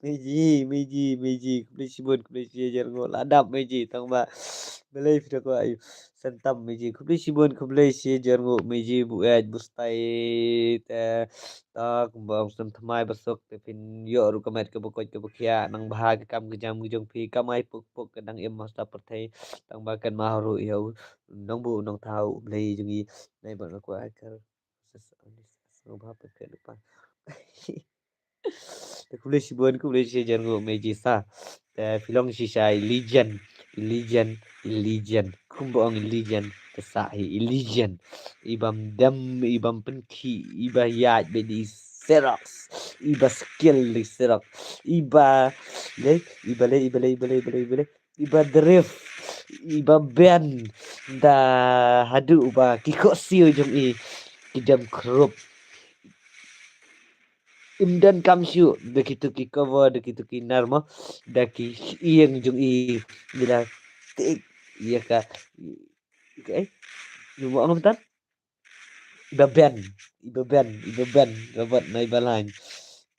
Meji, Meji, Meji. Khublei shibun, khublei shi hajar nguh. La dap Meji, tang ba. Balei phi da ko ayu. Santam Meji. Khublei shibun, khublei shi hajar nguh. Meji bu ej, bu stai te. Ta kumba ong snem thymmai ba suk te phin ïoh ruh ka met kaba koit kaba khiah, nang bha ka kam ka jam ka jong phi, kamai puk puk ka dang im ha sla pyrthei, tang ba kan mah ruh ïa u nongbuh nongthaw U Blei jong ngi. Nai ba nga kwah ai kar. Sngewbha pynkhih lypa. Te khublei shibun, khublei shi hajar nguh Meji sa. Te phi long shisha i legend, i legend, i legend. Kumba ong i legend, te sa hi i legend. I bym dem, i bym pynkhih, i ba ïaid bad i Xerox, i ba skill i Xerox, i ba le, i ba le, i ba le, i ba le, i ba le, i ba drift, i ba ben da haduh ba ki khohsiew jong i ki dem krup. Im don kam shuh da kitu ki cover, da kitu ki nar mo, da ki ïing jong i, i la tik ïa ka, ka, eh, ïa mo ong betan? I ba ben, i ba ben, i ba ben, Robert na i ba lain.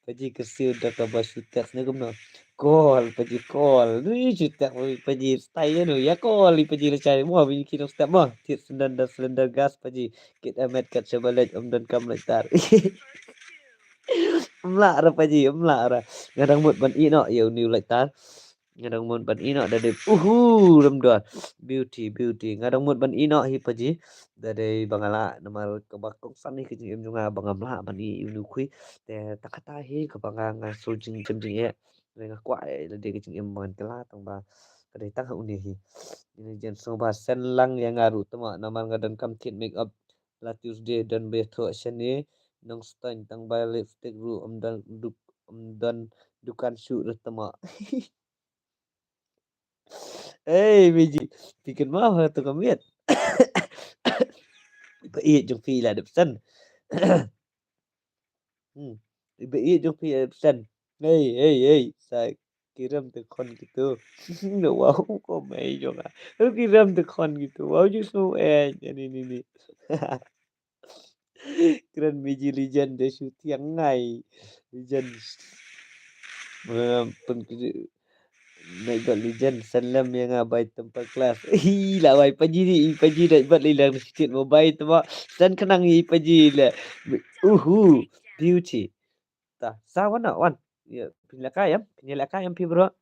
Paji ka siew da kaba shu text ne kumno. Call, Paji call. Ni shu text Paji style no. Ya call i Paji la chai. Mo bini ki nong step mo. Thied cylinder, cylinder gas Paji. Kit amet kat shabalet om don kam lighter. Mla ra Paji, mla ra. Nga dang mut ban ïeh noh ïa u new lighter. Nga dang mut ban ïeh noh da dei. Uhu, rem dor. Beauty, beauty. Nga dang mut ban ïeh noh hi Paji. Da dei ba nga lah namar kaba kongsan hi ka jingim jong nga ba ngam lah ban ïeh ïa u new khui. Te ta kata hi kaba nga nga shu jing jing jing ïeh. Nga kwah ïa lade ka jingim ba ngan kylla tang ba ka dei tang ha une hi. Ine jen sngewbha send lang ïa nga ruh tama namar nga donkam thied make up. La Tuesday don ba ïathuh shane Nongstoiñ tang ba lipstick ruh ym don duk ym don dukan shuh ruh tama. Ei Meji, phi kynmaw ha tu ka miet. Ba ïeit jong phi la dep sen. Hmm. Ba ïeit jong phi la dep sen. Ei ei ei, sa ki rem te khon kitu. Wow, ko mei jong nga. Ki rem te khon kitu. Wow, ju sngew eh ni ni ni. Kren Meji legend de shu tiang ngai. Legend. Em, pun ke Nightbot legend, send lem ïa nga bai temper class. Hi la bai Paji ni, i Paji Nightbot li lang shit mo bai temper. Send khnang i Paji le. Uhu, beauty. Ta, sa wan na wan. Ya, phin lehkai em, phin lehkai em phi bro.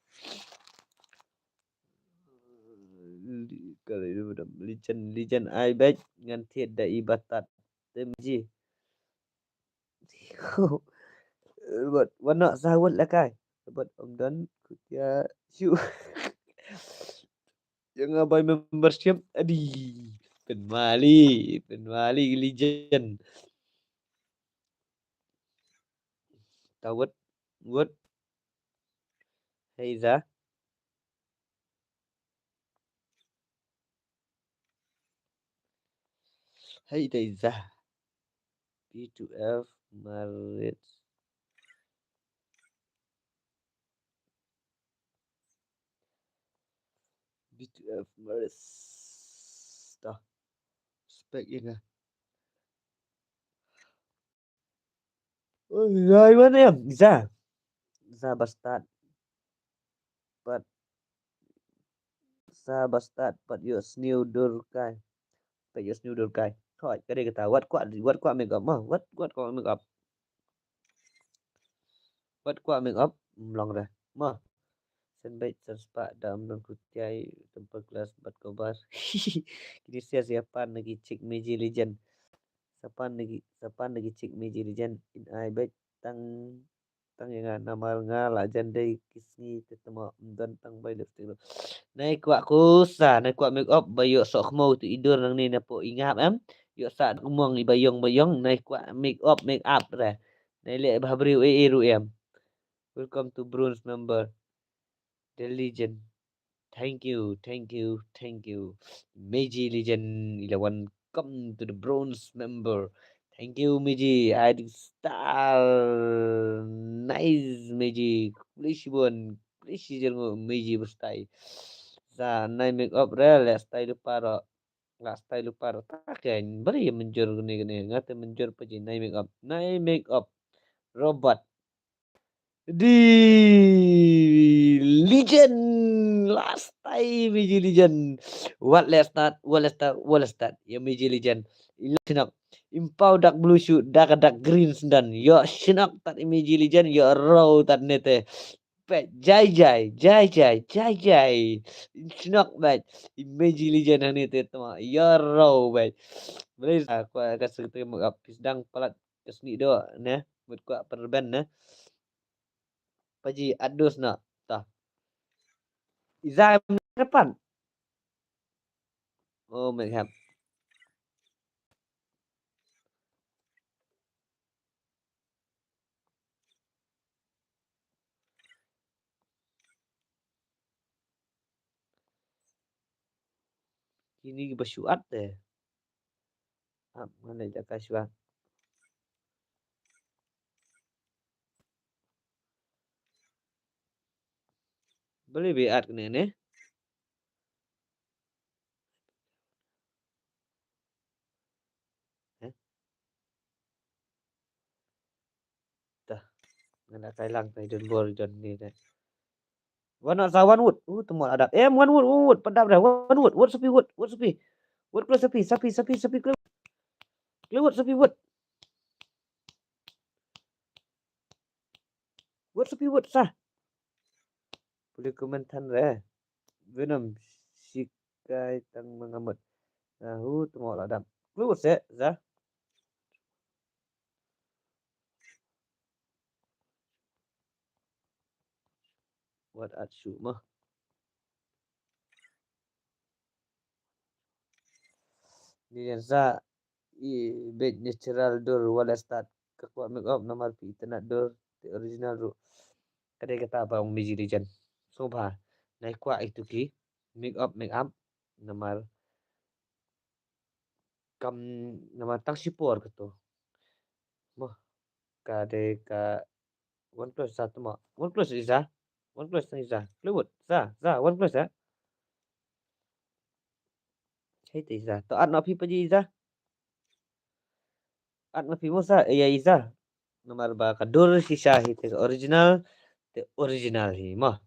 Legend, legend ai bad ngan thied da i batat. Te Meji. Robot, wan na sa wan lehkai. Robot, ym don khutia shu. Ïa nga bai membership, adi. Pynmali, pynmali legend. Ta wut, wut. Hei za. Hei dei za. B two F Marit. B two F Marit. Ta. Spek ïa nga. Oi, wan em, za. Za bastad. Pat. Za bastad, pat ïoh sniew dur kai. Pat ïoh sniew dur kai. Hoi, ka dei kata, wat kwah, wat kwah make up, ma. Wat, wat kwah make up. Wat kwah make up, ym long re. Ma. Sen beit sen spah da ym don khutia i temper class bad kobar. Kine sia sia pan na ki chick Meji legend. Sa pan na ki, sa pan na ki chick Meji legend. In ai beit tang, tang ïa nga namar nga la jan dei ki sngi te tama ym don tang bai lipstick ruh. Nai kwah kusa, nai kwah make up ba ïoh soh khmo tu i dur nangne na po i ngap em. Ïoh sa kumong i ba ïong ba ïong, nai kwah make up, make up re. Nai leh ba ha briew ei ei ruh em. Welcome to bronze member. The legend. Thank you, thank you, thank you. Meji legend, eleven, come to the bronze member. Thank you, Miji. Hiding Star. Nice, Miji. Khublei shibun. Khublei shijur, Miji, ba stai. Sa nai make up re, la stai lypa ruh. La stai lypa ruh. Ta kein, balei mynjur kane kane. Nga te mynjur pa ji, nai make up. Nai make up. Robot. Di Legend. La stai Miji Legend. Wat la start, wat la start, wat la start. Ïa Miji Legend. Ila shnok. Im paw dark blue suit, dark dark green sendon. Ïoh shnok tat ïa Miji Legend, ïoh raw tat ne te. Peit, jai jai, jai jai, jai jai. Shnok peit. Ïa Miji Legend hangne te tma. Ïoh raw peit. Balei sa kwah ka sngewthuh make up. Phi sdang palat ka sngi doh ne. Mut kwah pynrben ne. Paji adus na ta. Iza em depan. Oh, make up. Kini ba shuat te. Ap, ngan leit da ka shuat. Balei ba ïa-ad kane ne? Eh? Dah. Ngan da kai lang kai don bor don ni deh. Wan sa wan wut. Uh, tymot adap. Em, wan wut, wan wut. Padap dah. Wan wut. Wut sapi wut. Wut sapi. Wut kloi sapi. Sapi, sapi, sapi kloi. Kloi wut sapi wut. Wut sapi wut sa. Pule komentan re. Venom sikai tang mengamut. Nahu tymot adap. Kloi wut se sa. Wat at shu mah. Ni yang sa i bit natural dur wala start ka kwah make up namar phi itynnad dur te original ruh. Ka dei kata ba ong Miji Legend. So ba nai kwah itu ki make up make up namar kam namar tang shipor kato. Mo ka dei ka one plus sa tymot. One plus isa. One plus sa isa. Kloi wut sa sa one plus sa. Hei te isa. To at na phi paji isa. At na phi mo sa iya isa. Namar ba ka dur shisha hi te original te original hi mo.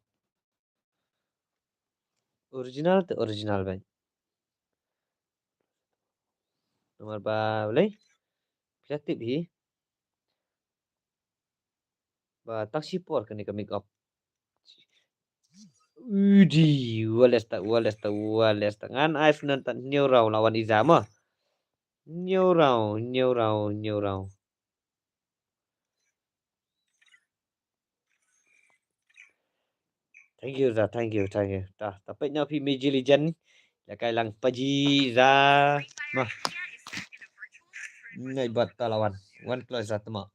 Original te original ban. Namar ba balei phi la tip hi ba tang shipor kane ka make up. Udi, wala start, wala start, wala start. Ngan ai snan tan hynñiew round la wan isa mo. Hynñiew round, hynñiew round, hynñiew round. Thank you za, thank you, thank you. Ta ta peit na phi Miji Legend. Ïa kai lang paji za. Mah. Nai bat ta la wan. Wan kloi za tymot.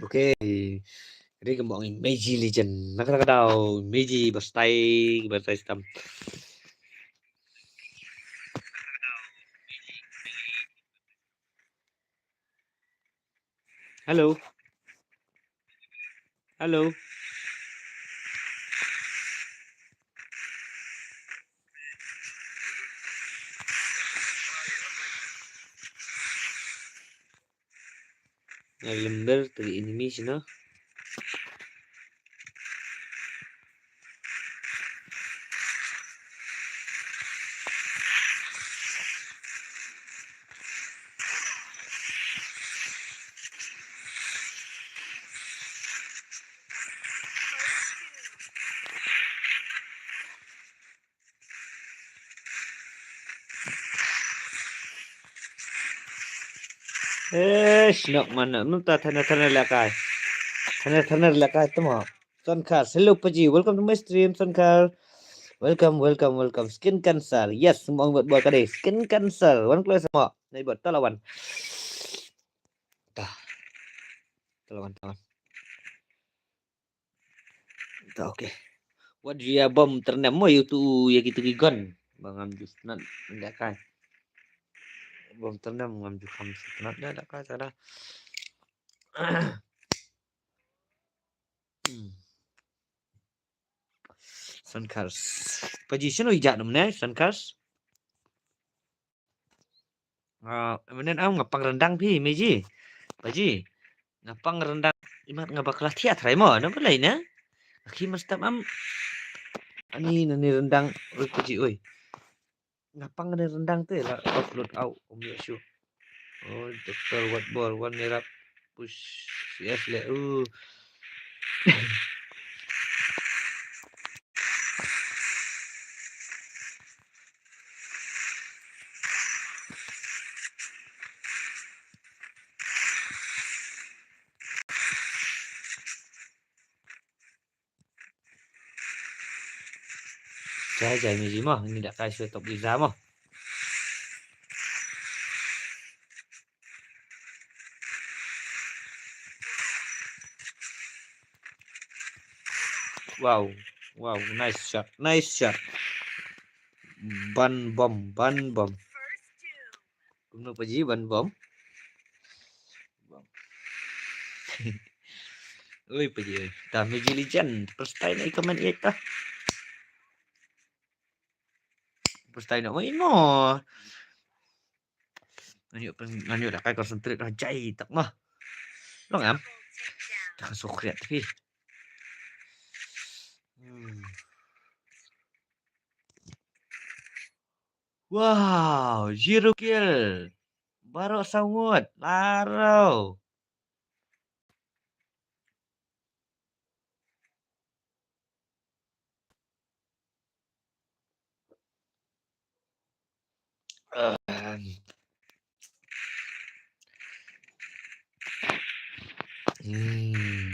Okay. Ri ka mong Miji Legend. Nak nak daw Miji bastai bastai stam. Hello. Hello. Nga lymber tagi enemy sino. Eh, shnok mana. Nunta thana thana lekai. Thana thana lekai tamo. Sonkar, hello paji. Welcome to my stream, Sonkar. Welcome, welcome, welcome. Skin cancer. Yes, mong buat buat kade. Skin cancer. Wan kloi samo. Nai buat talawan. Te la wan, te la wan. Ta, okay. Wat ju ïa bom tyrnem mo ïa utu, ïa kitu ki gun. Ba ngam ju sngewtynnat da kai. Bom tyrnem ngam ju kham sngewtynnat da kai, ta da. Hmm. Sonkars. Paji, shano i jah num ne, Sonkars? Ah, menen am nga pang rendang phi, Meji. Paji. Nga pang rendang. Imat nga bakla thiah trai mo, na balai ne? Aki mas tam am. Ani nani rendang, oi, Paji, oi. Nga pang nani rendang te la offload out, um ya shu. Oh, doktor wat bor, wan nirap. Push, yes le. Uh. Jai jai Meji mo, ini dah kai shu top Liza mo. Wow, wow, nice shot, nice shot. Ban bom, ban bom. Kumno Paji, ban bom. Bom. Oi Paji, oi. Ta Meji Legend, first time i comment ïa ta. First time na oi no. Ngan ïoh, ngan ïoh da kai concentrate ha jai tak mah. Long am. Ta ka sukriat tapi. Hmm. Wow, zero kill. Baroh saw ngut. Laro. Ehm. Hmm.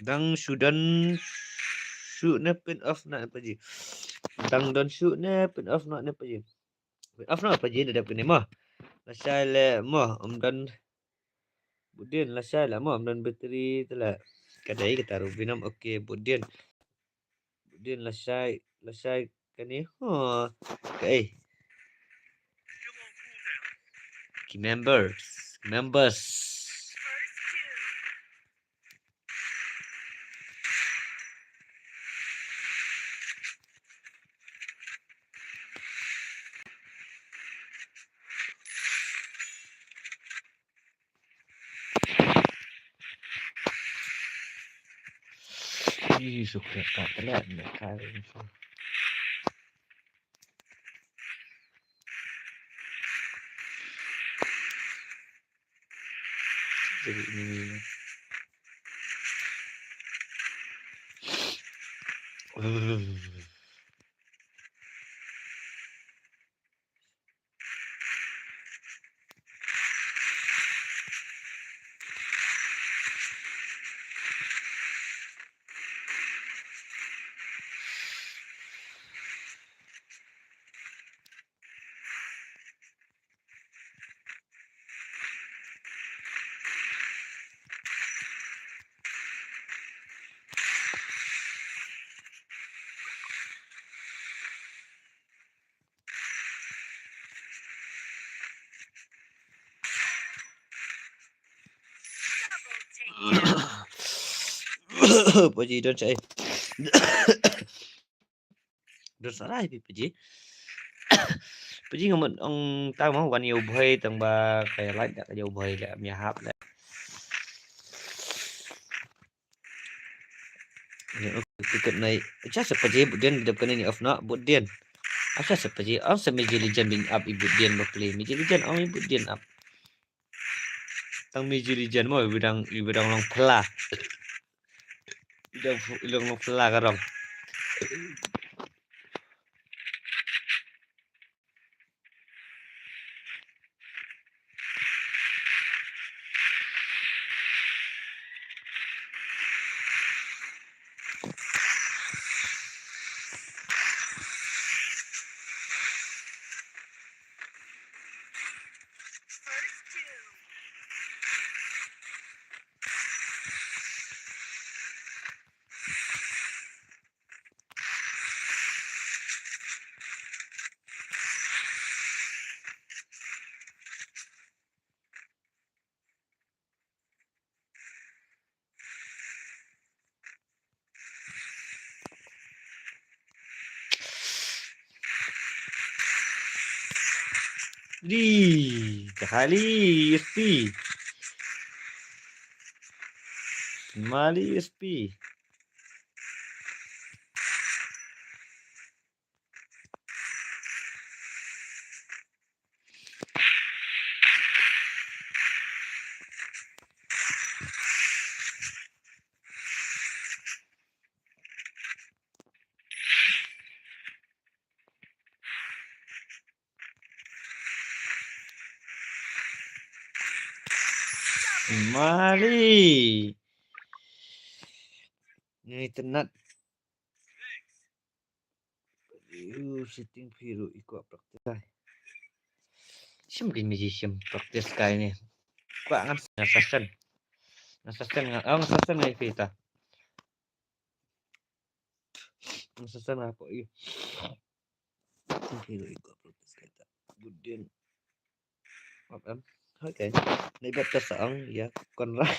Dang shu don shu ne pyn off na Paji. Dang don shu ne pyn off na ne Paji. Pyn off na Paji da dep kane mo. Lashai le mo, um don. Budin lashai la mo, um don battery te la. Ka dei kata ruh Venom, okay, Budin. Budin lashai, lashai kane. Huh. Okay. Ki members, members. Ih, sukriat ka telat ne ka. Jadi ini. Paji don shai. Don sarai pi Paji. Paji ngamut ong tang mo wan ïa u bhoi tang ba ka ïa lait da ka ïa u bhoi le am ïa hap le. Tiket nai. Acha sa Paji Budin dep kane ni off na Budin. Acha sa Paji, ong sa Meji Legend bin up i Budin ba play. Meji Legend ong i Budin up. Tang Meji Legend mo, i bidang, i bidang long pla. I bidang, i bidang long pla ka rong. Di, kali spi. Mali spi. Mali. Ni tenat. Yu, sitting phi ruh i kwah practice kai. Shim ki miji shim practice kai ni. Kwah ngan assassin. Assassin nga, oh, assassin ngai phi ta. Assassin nga ko yu. Sitting phi ruh i kwah practice kai ta. Budin. Em. Okay. Ni bet ta sa ong ya Conrad.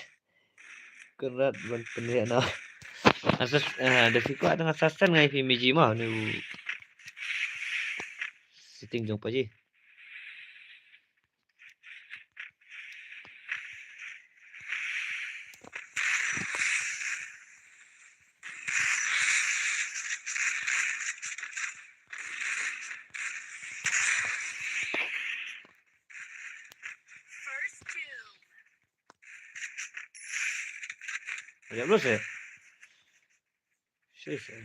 Conrad ban pynleh na. Asas, eh, da phi kwah dang assassin ngai phi miji ma ni u sitting jong paji. First kill. Aja belum sih. Sih, sih.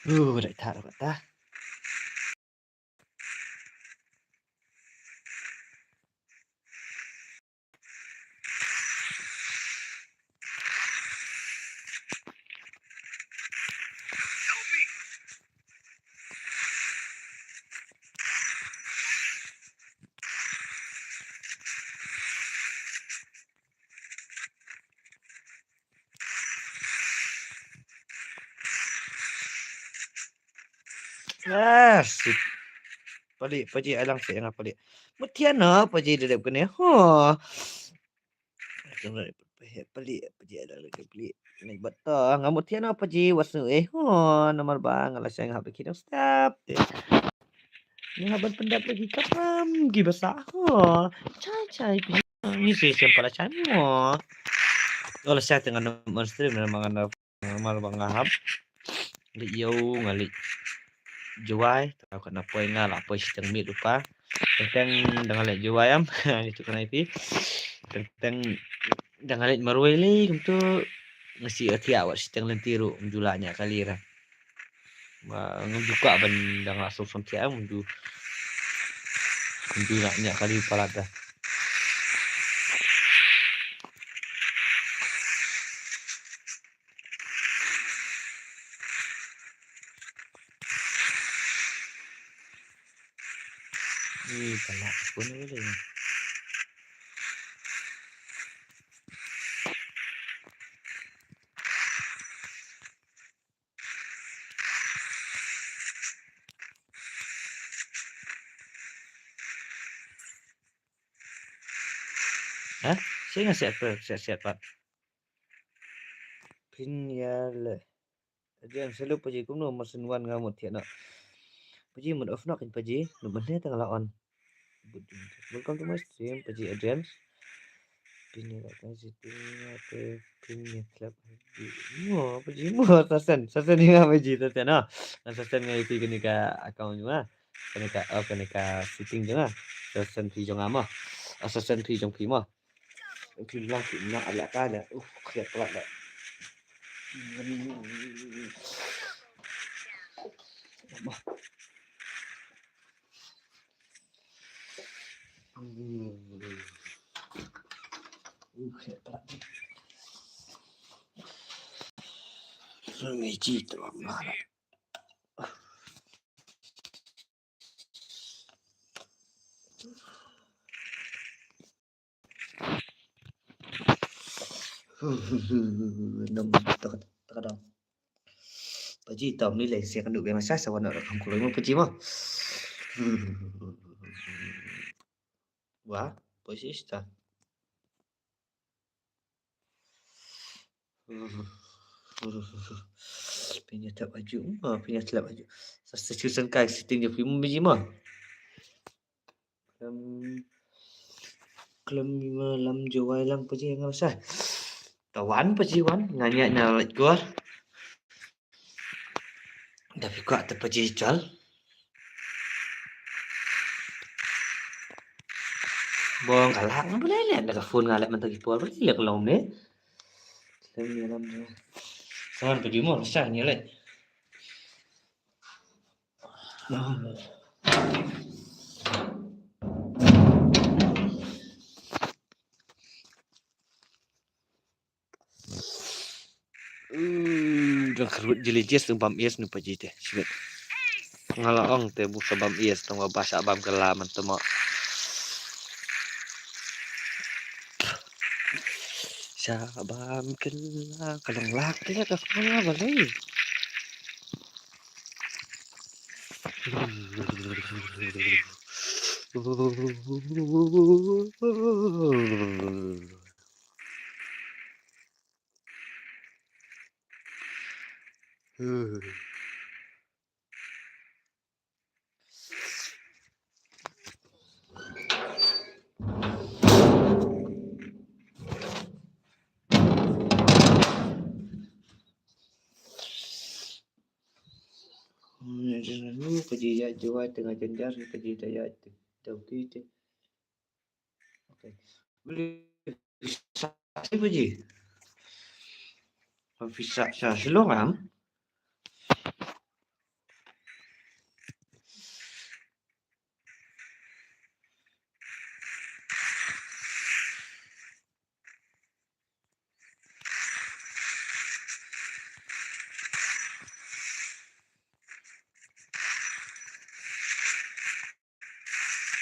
Uh, dah tak dapat dah. Ah, sit. Palik, paji alang sa nga palik. Mutiana paji dedep kene. Ho. Palik, paji alang dedep palik. Ni bata nga mutiana paji wasnu eh. Ho, namar ba nga la shang hap kidang step. Ni haban pendap lagi kapam gi basa. Ho. Chai chai pi. Ni si siapa la chai mo. Ola sa tengah nonton stream nama ngana. Mal ba nga hap leit ïew nga leit Jowai, tang ka na poi nga la poi shiteng miet rupa. Teng teng da nga leit Jowai am. Ngi tu ka na ipi. Teng teng da nga leit marwei lei kumtu nga si atiak wat shiteng lenti ruh mju la ñiah kali ra. Ba ngam ju kwah ban da nga song song tiak am mju. Mju la ñiah kali palat da. Ih, kena pun ni boleh. Ha? Sing siat pat, siat siat pat. Phin ïa leh. Adrian, salut paji, kumno, mar shen wan nga mut thiah noh. Paji mut off noh kan paji, nu ban ne tang la on. Welcome to my stream paji Adrian. Phin ïa leh tang setting ïa te phin ïa klep. Mo paji mo sasen, sasen ïa nga paji sasen noh. Nga sasen nga ïa phi kane ka account jong nga. Kane ka, oh, kane ka setting jong nga. Sasen phi jong nga mo. Oh, sasen phi jong phi mo. Phim lah, phim lah, ala ka la. Uh, khriat palat la. Uh, khriat palat. Ngi ji tu ma la. Nang tak tak dang. Paji tam ni leh sia kan duk biang sa sa wan rak kham kulai mo paji mo. Wah, paji sta. Pynïaid tap aju, ah, pynïaid tap aju. Sa sa chu san kai sitting jong phi mo biji mo. Khlem, khlem ma lam jowai lang paji nga sa. Ta wan paji wan, nga ñiah na lait kor. Da phi kwah ta paji chal. Bong ka lak, balei leh, da ka phone nga leh mynta ki por, balei leh ka long ne. Khlem ïalam jowai. Sa wan paji mo, sa ñiah leh. Dang kyrwit jili jes dang bam es nu paji te. Shibit. Nga la ong te bu sa bam es tang ba sa bam kylla man tama. Sa bam kylla ka long lak te ka khma ba lei. Paji ïaid jowai te nga jynjar, paji da ïaid te. Da u ki te. Okay. Pisa, pisa Shillong em?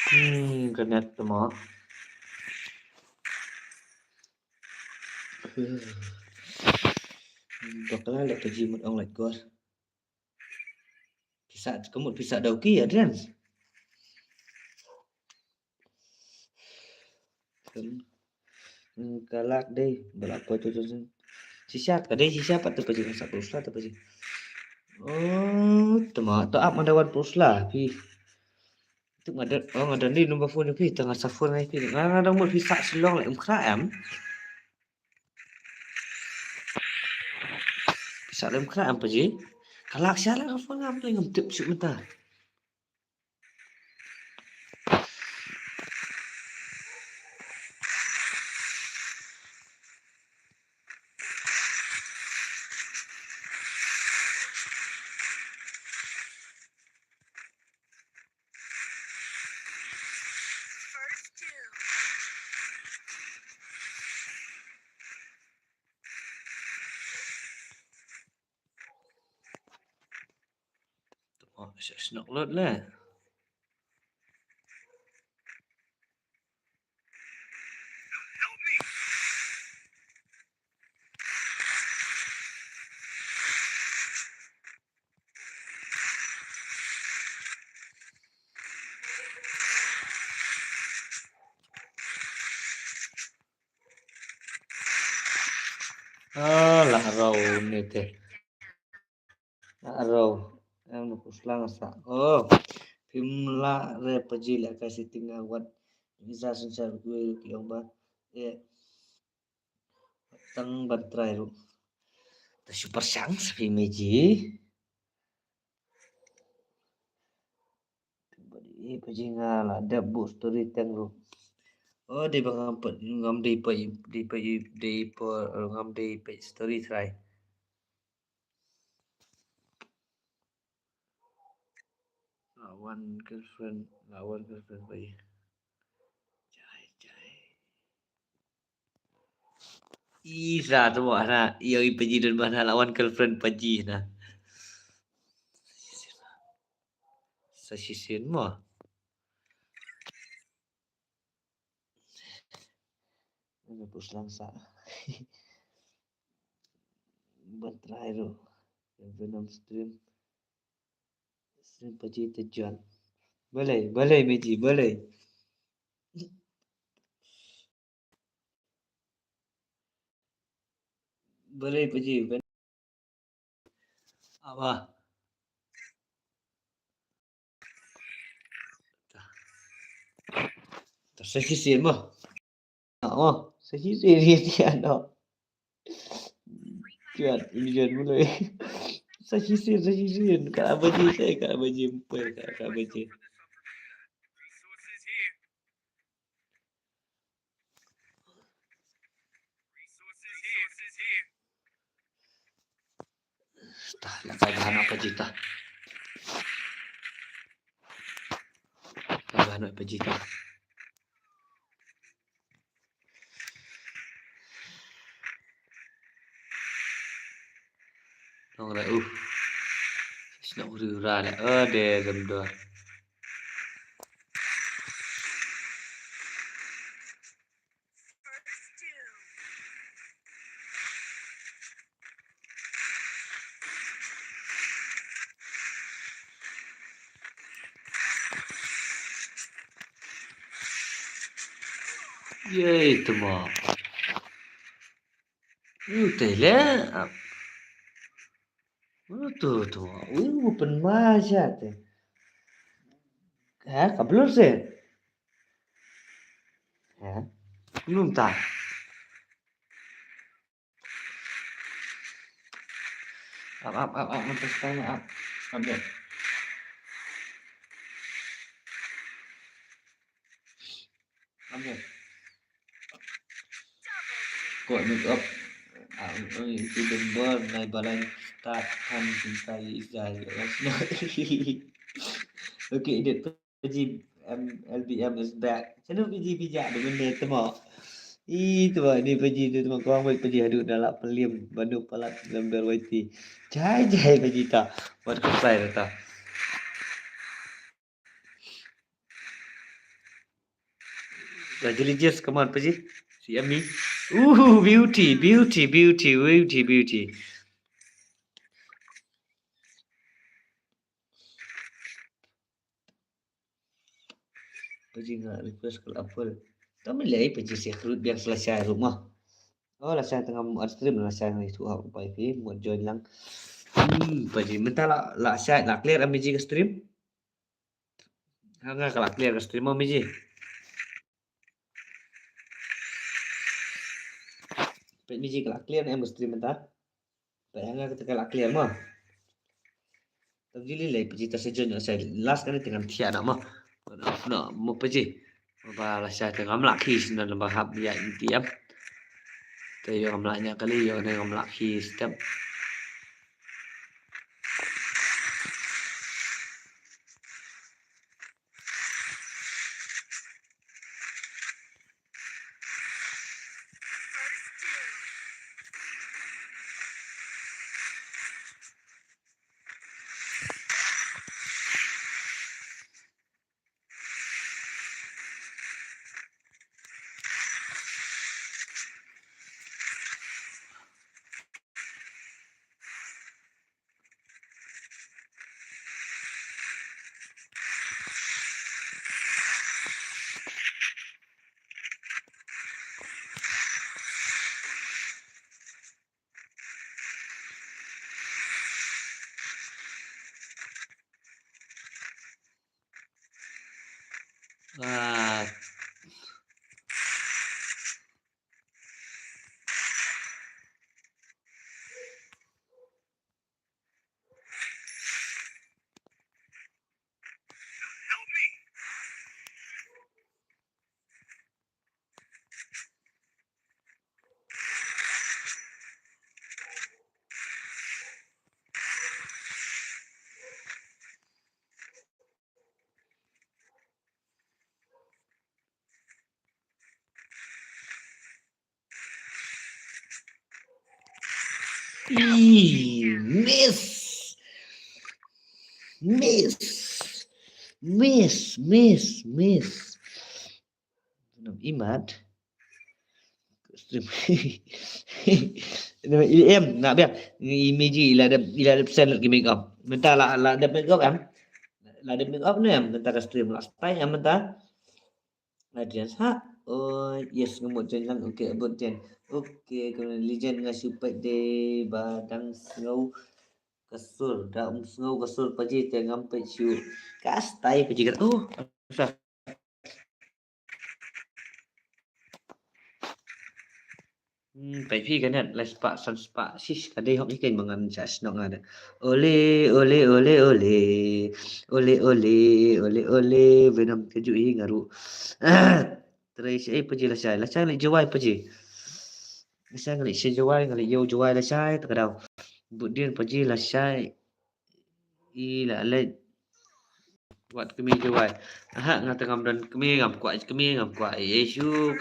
Hmm, ka net te mo. Bakla leh paji mut ong lait kor. Pisa, ka mut pisa da u ki, Adrian. Ka lak dei ba la poi tu tu. Shisha ka dei shisha pat tu paji, sa pulsa tu paji. Oh, tama tu ap manda wan pulsa phi. Tu nga da, oh, nga da ni number phone phi, tang sa phone ngai phi. Nga nga dang mut pisa Shillong leh um khra em. Pisa leh um khra em paji. Ka lak sha leh phone ngam leh ngam tip shuh mynta. Oh, shisha nok lut leh. Ah, la rau ni te. La rau. Em, na pulsa nga sa. Oh, phim lah re paji leh ka setting nga wat. Isa sunsa ku ki ong ba. Eh. Tang ban try ruh. Ta super chance phi meji. Ba dei paji nga la dep buh story teng ruh. Oh, dei ba ngam pat, ngam dei pa, dei pa, dei pa, ngam dei pa story try. La wan girlfriend, la wan girlfriend paji. Jai, jai. Isa tu hana, ïa i paji don ba hana la wan girlfriend paji hana. Sa shisien mo. Nga pus lang sa. Ban try ruh. Venom stream. Stream paji te jan. Balei, balei meji, balei. Balei Paji? Aba. Sa shisien mo. Oh, sa shisien ïa ti ano. Kiat ilian mulai. Sa shisien, sa shisien. Ka Paji sa, ka Paji empai, ka, ka Paji. Ta, la kai bha noh Paji ta. Kai bha noh Paji ta. Nong ra uh. Sna uri ura la. Oh, de rem dor. Yei, tuma. U tele. U tu tu. U pen maja te. Ha, ka blur se. Ha. Num ta. Up, up, up, up, up, up, up. Up there. Up there. Kok nuk up. Ah, oi, itu dembor, nai balai start kan cinta izai. Okay, edit. Paji, em, L B M is back. Chanu Paji, Paji, ada benda temo. Ih, temo, ni Paji, ni temo, kong wek Paji, haduh dah lah pelim, banu palat lember Y T. Jai, jai Paji ta. Wat kupai ta. Dah jeli jers, come on, Paji. Si Ami. Ooh, beauty, beauty, beauty, beauty, beauty. Paji nga request ka la full. Tam lei Paji se krut biang sa lashai ruh ma. Oh, lashai tengah mu ad stream, lashai ngai tu ha pai pi mu join lang. Hmm, Paji mynta la, lashai la clear am Paji ka stream. Ha nga ka la clear ka stream am Paji. Peit Paji ka la clear ne em ka stream mynta. Peit ha nga kata ka la clear mo. Tam jili lei Paji ta sa join sa last kane te ngam thiah na mo. Off na mo Paji. Ba lashai te ngam lah khie shisha naba hap ïa N T M. Te ïoh ngam lah ïa kali ïoh ne ngam lah khie step. Ah. Ih, miss. Miss. Miss, miss, miss. Imat. Stream. Em, na biang. Ngi Miji ila dep, ila dep send ki make up. Mynta la, la dep make up em. La dep make up ne em. Mynta ka stream la stay em mynta. Adrian ha. Oh, yes, ngemut jen lang. Okay, abut jen. Okay, kane Legend nga shu peit de ba dang sngew ka sur, dang sngew ka sur Paji te ngam peit shuh. Ka style Paji ka. Oh, sa. Hmm, peit phi ka net, lai spah, san spah, shish, ka dei hok ïa kane ma ngan sha shnong nga de. Ole, ole, ole, ole. Ole, ole, ole, ole, Venom ka ju i nga ruh. Trei sha, eh, Paji lashai, lashai leit Jowai Paji. Lashai nga leit sha Jowai, nga leit ïew Jowai lashai, ta ka daw. Bud dien Paji lashai. I la leit. Wad kmie Jowai. Aha, nga te ngam don kmie, ngam kwah kmie, ngam kwah ei ei shuh.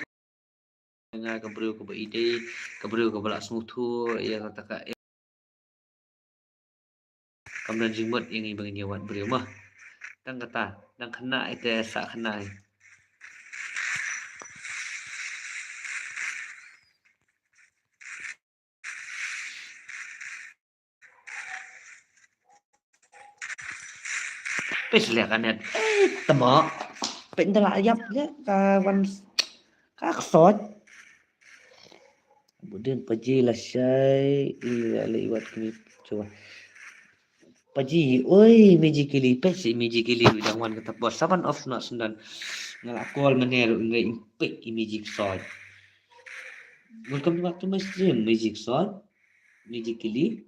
Nga ka briew kaba i dei, ka briew kaba la sngewthuh ïa kata ka, kam don jingmut ïa ngi ba ngin ïa wad briew mo. Tang kata, dang khynnah ite sa khynnah. Peit leh ka net. Eh, tamo. Peit nda la ïap leh ka wan ka ksot. Bud dien Paji lashai, i la leit wad kmie Jowai. Paji, oi, Meji Kili, peit sha Meji Kili, dang wan kata por, seven of not sendan. Nga la call mynne ruh, nga ïa peit i Meji ksot. Welcome back to my stream, Meji ksot. Meji Kili.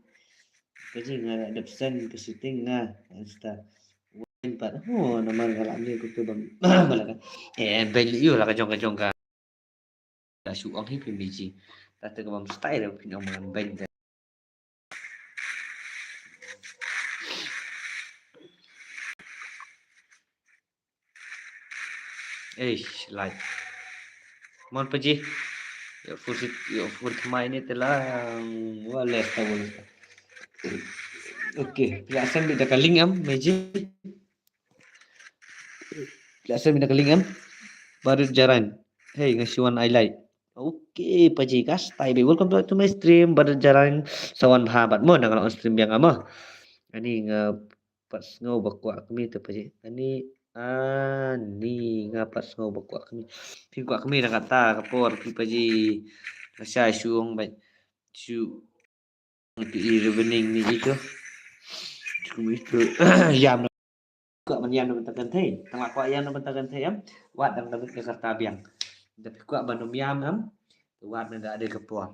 Paji nga la dep send ka shooting nga, Insta. Wan pat, oh, namar nga la mlien kutu bam, bala ka. Eh, bel ïu la ka jong ka jong ka. Ka shu ong hi phi Meji. Ta te ka bam style phi ong man beng te. Eish, like. Mon Paji. Ïa full sit, ïa full thymmai ne te la. Wa leh ta, wa leh ta. Okay, phi la send beit da ka link em, Meji. Phi la send beit da ka link em. Barut Jarain. Hey, nga shu wan ai like. Okay, Paji ka style beit. Welcome back to my stream, Barut Jarain. Sa wan bha bad mo, nang la on stream biang mo. Ani nga pat sngew ba kwah kmie te Paji. Ani, ani nga pat sngew ba kwah kmie. Phi kwah kmie na kata ka por phi Paji. Lashai shu ong beit. Shu. Itu i revening ni itu. Shu itu. Ïam. Kwah ban ïam na bynta kynthei. Tang la kwah ïam na bynta kynthei em. Wat dang da bynta ka rta biang. Da phi kwah ban ym ïam em. Wat na da dei ka por.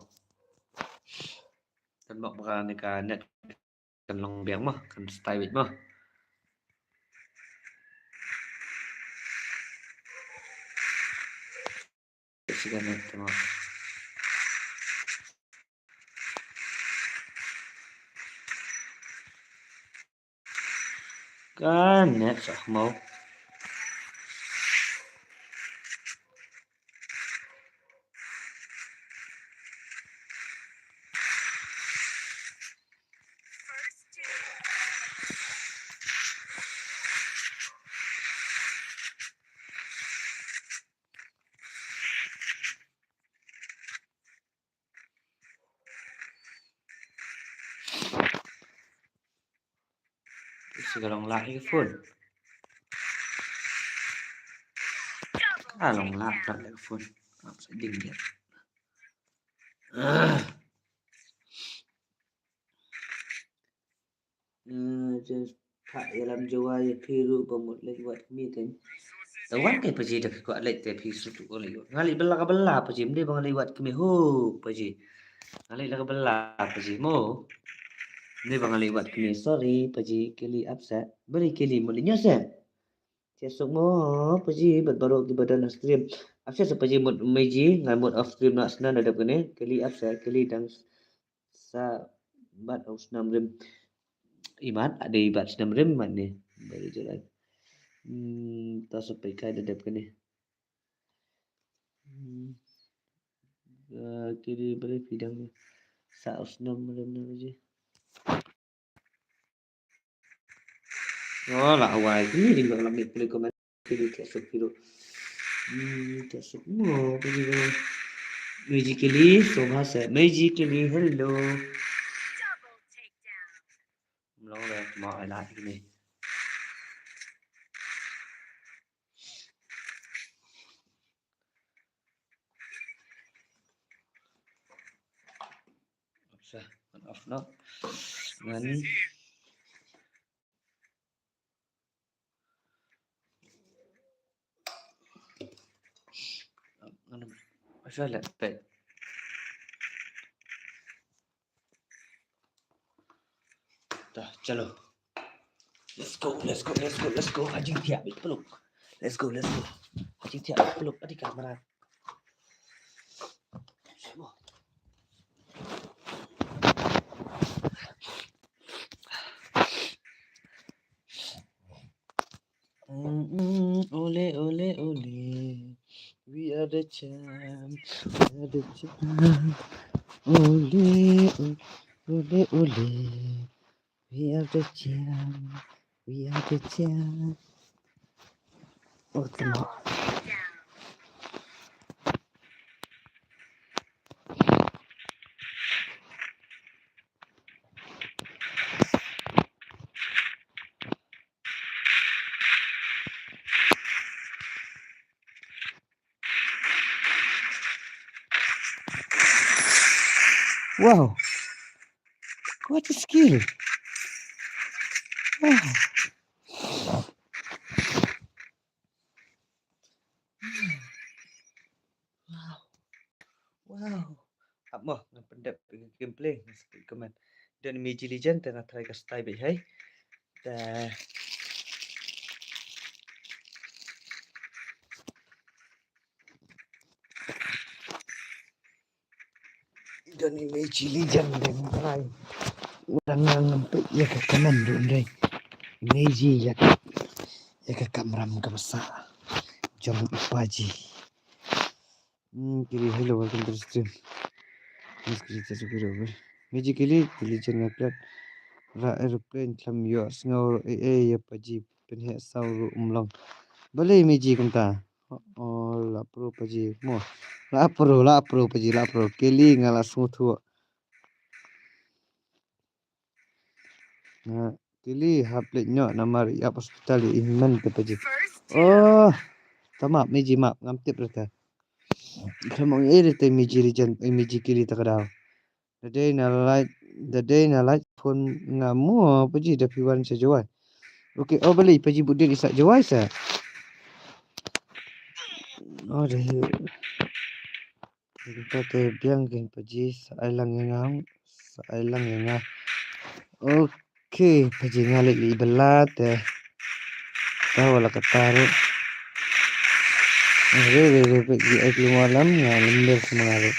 Kan bok ba ka ne ka net kan long biang mo, kan style beit mo. Sika net mo. Ka net sa mo. Shu ka long lah ïa ka phone. Ka long lah pynlait ïa ka phone. Ap sa ding dia. Ah. Eh, just phah ïalam Jowai ïa phi ruh ba mut leit wad kmie kan. Te wan kai Paji da phi kwah leit te phi shu tu leit wad. Nga leit bylla ka bylla Paji, ym dei ba nga leit wad kmie ho Paji. Nga leit la ka bylla Paji mo. Ym dei ba nga leit wad kmie, sorry Paji, Kili ap seh. Bari Kili mut leit ñiew seh. Te suk mo Paji bad baroh kiba don ha stream. Ap seh sa Paji mut Meji, nga mut off stream noh snan da dep kane. Kili ap seh, Kili dang sa bat u snam rim. Imat, a dei bat snam rim mat ne. Bari jalan. Hmm, ta sa pei kai da dep kane. Hmm. Ah, kiri bari pidang ne. Sa u snam rim na je. Oh, la awai. Kini ding ba lam ni pulih komen. Kini tiap suk kilo. Hmm, tiap suk mo, kini ba. Meiji Kili, so bahasa. Meiji Kili, hello. Long le, mo ai la kini. Dah, ngan off noh. Ngan, ngan, asal lah, pet. Dah, chalo. Let's go, let's go, let's go, let's go. Ha jingthiah beit pyluk. Let's go, let's go. Ha jingthiah beit pyluk. Adi kamera. Mm, mm, ole, ole, ole. We are the champ. We are the champ. Ole, ole, ole, ole. We are the champ. We are the champ. Oh, tama. Wow. What a skill. Wow. Wow. Wow. Hap mo, ngan pyndep ïa ka gameplay, ngan sa comment. Don Meiji Legend, te nga try ka style beit hai. Te Don Meiji Legend, te ngan try. Uda nga ngam peit ïa ka comment ruh, dei. Meiji ïa ka, ïa ka kamram ka basa jong i Paji. Hmm, Kili, hello, welcome to the stream. Miss Kili, just a bit over. Meiji Kili, Kili jan nga klet. Ra aeroplane khlem ïoh sngew ruh, eh, eh, ïa Paji pynheh saw ruh um long. Balei Meiji kumta? Oh, oh, la pro Paji. Mo. La pro, la pro Paji, la pro. Kili nga la sngewthuh. Nga, Kili hap leit noh namar i ap hospital i hynmen te Paji. Oh, tama Meiji map ngam tip rta. Khlem ong ei rta Meiji Legend, eh, Meiji Kili ta ka daw. Da dei na lait, da dei na lait phone nga mo Paji da phi wan sha Jowai. Okay, oh balei Paji bud dien i sah Jowai sa. Oh, da. Kita te biang kin Paji sa ai lang ïa nga, sa ai lang ïa nga. Okay, Paji nga leit leit bala te. Ta wala kata ruh. Re, re, re, Paji ai klum alam nga lem ber sama nga ruh.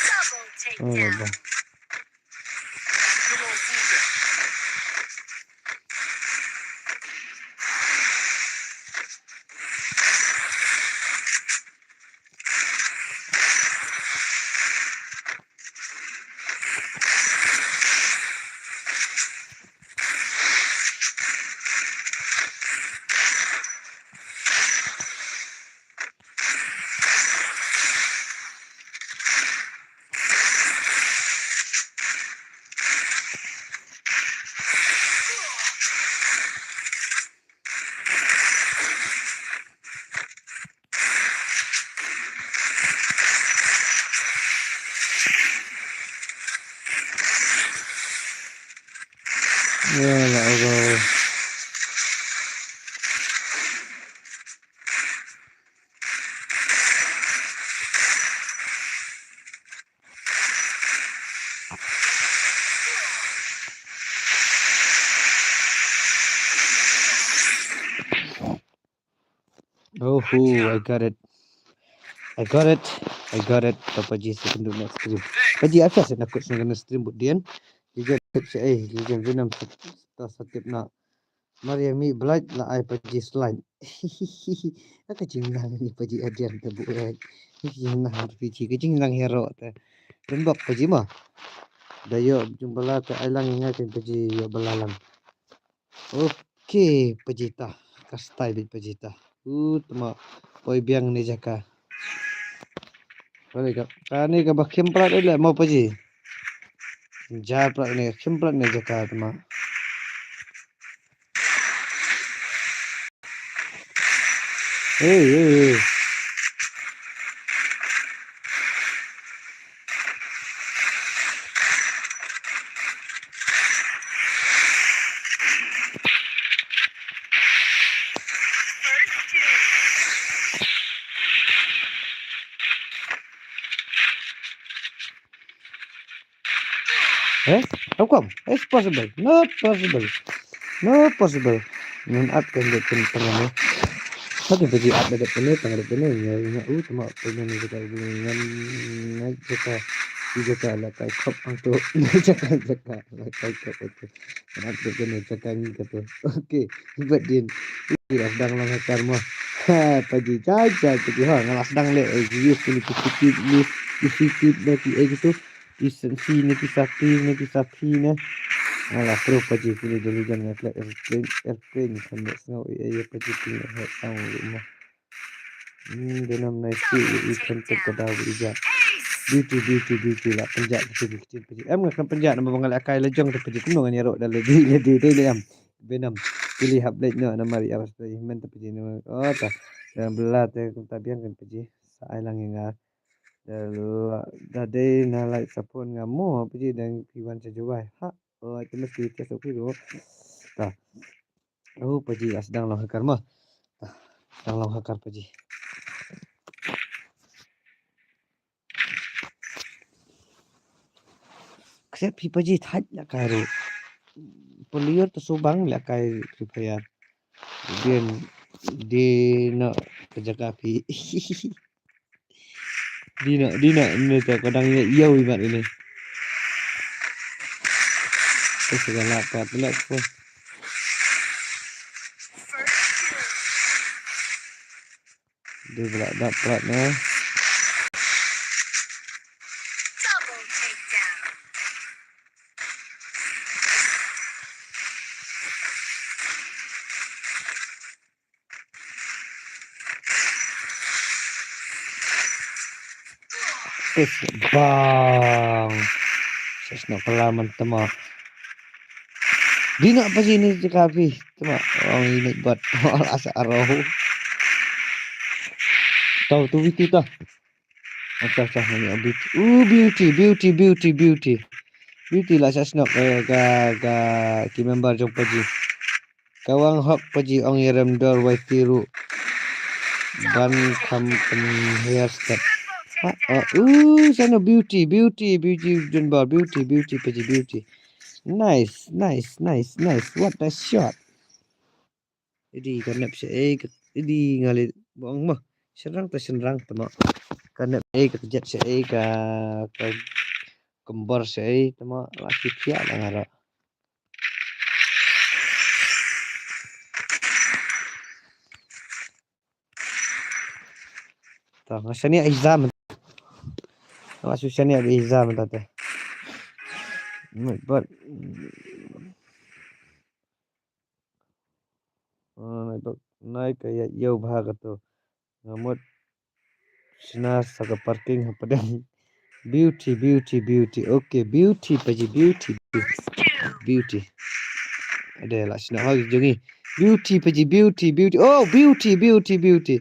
Double takedown. Ya, la Allah. Oh, I got it. I got it. I got it. Papa G second to next stream. Paji, I feel na kut na stream bud dien. Legend tip sa eh, legend Venom sa, sa tip na. Maria mi blight la ai Paji slide. Aka jingnang ni Paji Adrian te bu ai. Jingnang Paji, ka jingnang hero te. Tembak Paji ma. Da ïoh jong bala te ai lang nga ken Paji ïoh bala lang. Okay, Paji ta. Ka style bit Paji ta. U tma poi biang ni jaka. Balik ka. Kane kaba khim prat le mo Paji. Jar plat ne, khim plat ne jaka tama. Hey, hey, hey. Eh? How come? It's possible. Not possible. Not possible. Ngan at kan dek kan tengah ni. Tapi bagi at dek kan ni, tengah dek kan ni. Ngan, ngan, uh, tama pernah ni jaka, ngan, ngan jaka, di jaka lah kai kop ang tu. Jaka, jaka, lah kai kop itu. Ngan at dek kan ni jaka ni kata. Okay. But then, ira sedang lang hakar mah. Ha, paji jaja paji ha, ngalah sedang le. Eh, use ni positif ni, positif ni ki eh gitu. Ki sensi ne ki sapi ne ki sapi ne. Alah, terus paji kini dulu jangan flat airplane, airplane sampai sengau eh, eh, paji kini head sound rumah. Hmm, dia nam nice tu, eh, eh, cantik kau dah berijak. Beauty, beauty, beauty lah, penjat kecil, kecil, paji. Em, ngakan penjat nama bangal akai lejong tu paji. Kumno ngan yarok dah ledi, ledi, ledi, em. Benam. Pilih hap lej no nama ri awas paji. Men tu paji nama. Oh, ta. Jangan belah tu, kum tabiang kan paji. Sa ai lang yang ah. Dah la-, dah dei na like support nga mo, apa je dang pi wan sa jawai. Ha, oh, itu mesti test aku tu. Dah. Oh, paji, ah, sedang long hakar mah. Dah, sedang long hakar paji. Ksep hi paji thaj la kai ru. Peliur tu subang la kai Free Fire. Bien, di na kerja kapi. Dina, dina, ni tu kadang ia, ia wibat ini. Tu segala apa tu lah tu. Dia pula dapat ni. Bang. Sesno kelaman tema. Dina apa sini si kapi? Tema orang ini buat asa aroh. Tahu tu itu tah. Acah acah nani beauty. Uh, beauty, beauty, beauty, beauty. Beauty lah sesno ka, ka, ka ki member jong paji. Kawang hok paji ong yarem dor wai tiru. Ban kam pen hair step. Ha, oh, uh, sana beauty, beauty, beauty, dunbar, beauty, beauty, paji beauty. Nice, nice, nice, nice. What a shot. Idi ka nep sha ei, idi ngali bong mo. Shenrang ta shenrang ta mo. Ka nep ei, ka jet sha ei, ka, ka kembor sha ei, ta mo. Laki pia la ngara. Ta, nga shania exam. Nga su shania exam ta te. But, ah, nai ka ya yo bha ka to. Nga mut shna sa ka parking ha padang. Beauty, beauty, beauty. Okay, beauty paji, beauty, beauty. Beauty. Ade la shna ha jongi. Beauty paji, beauty, beauty. Oh, beauty, beauty, beauty.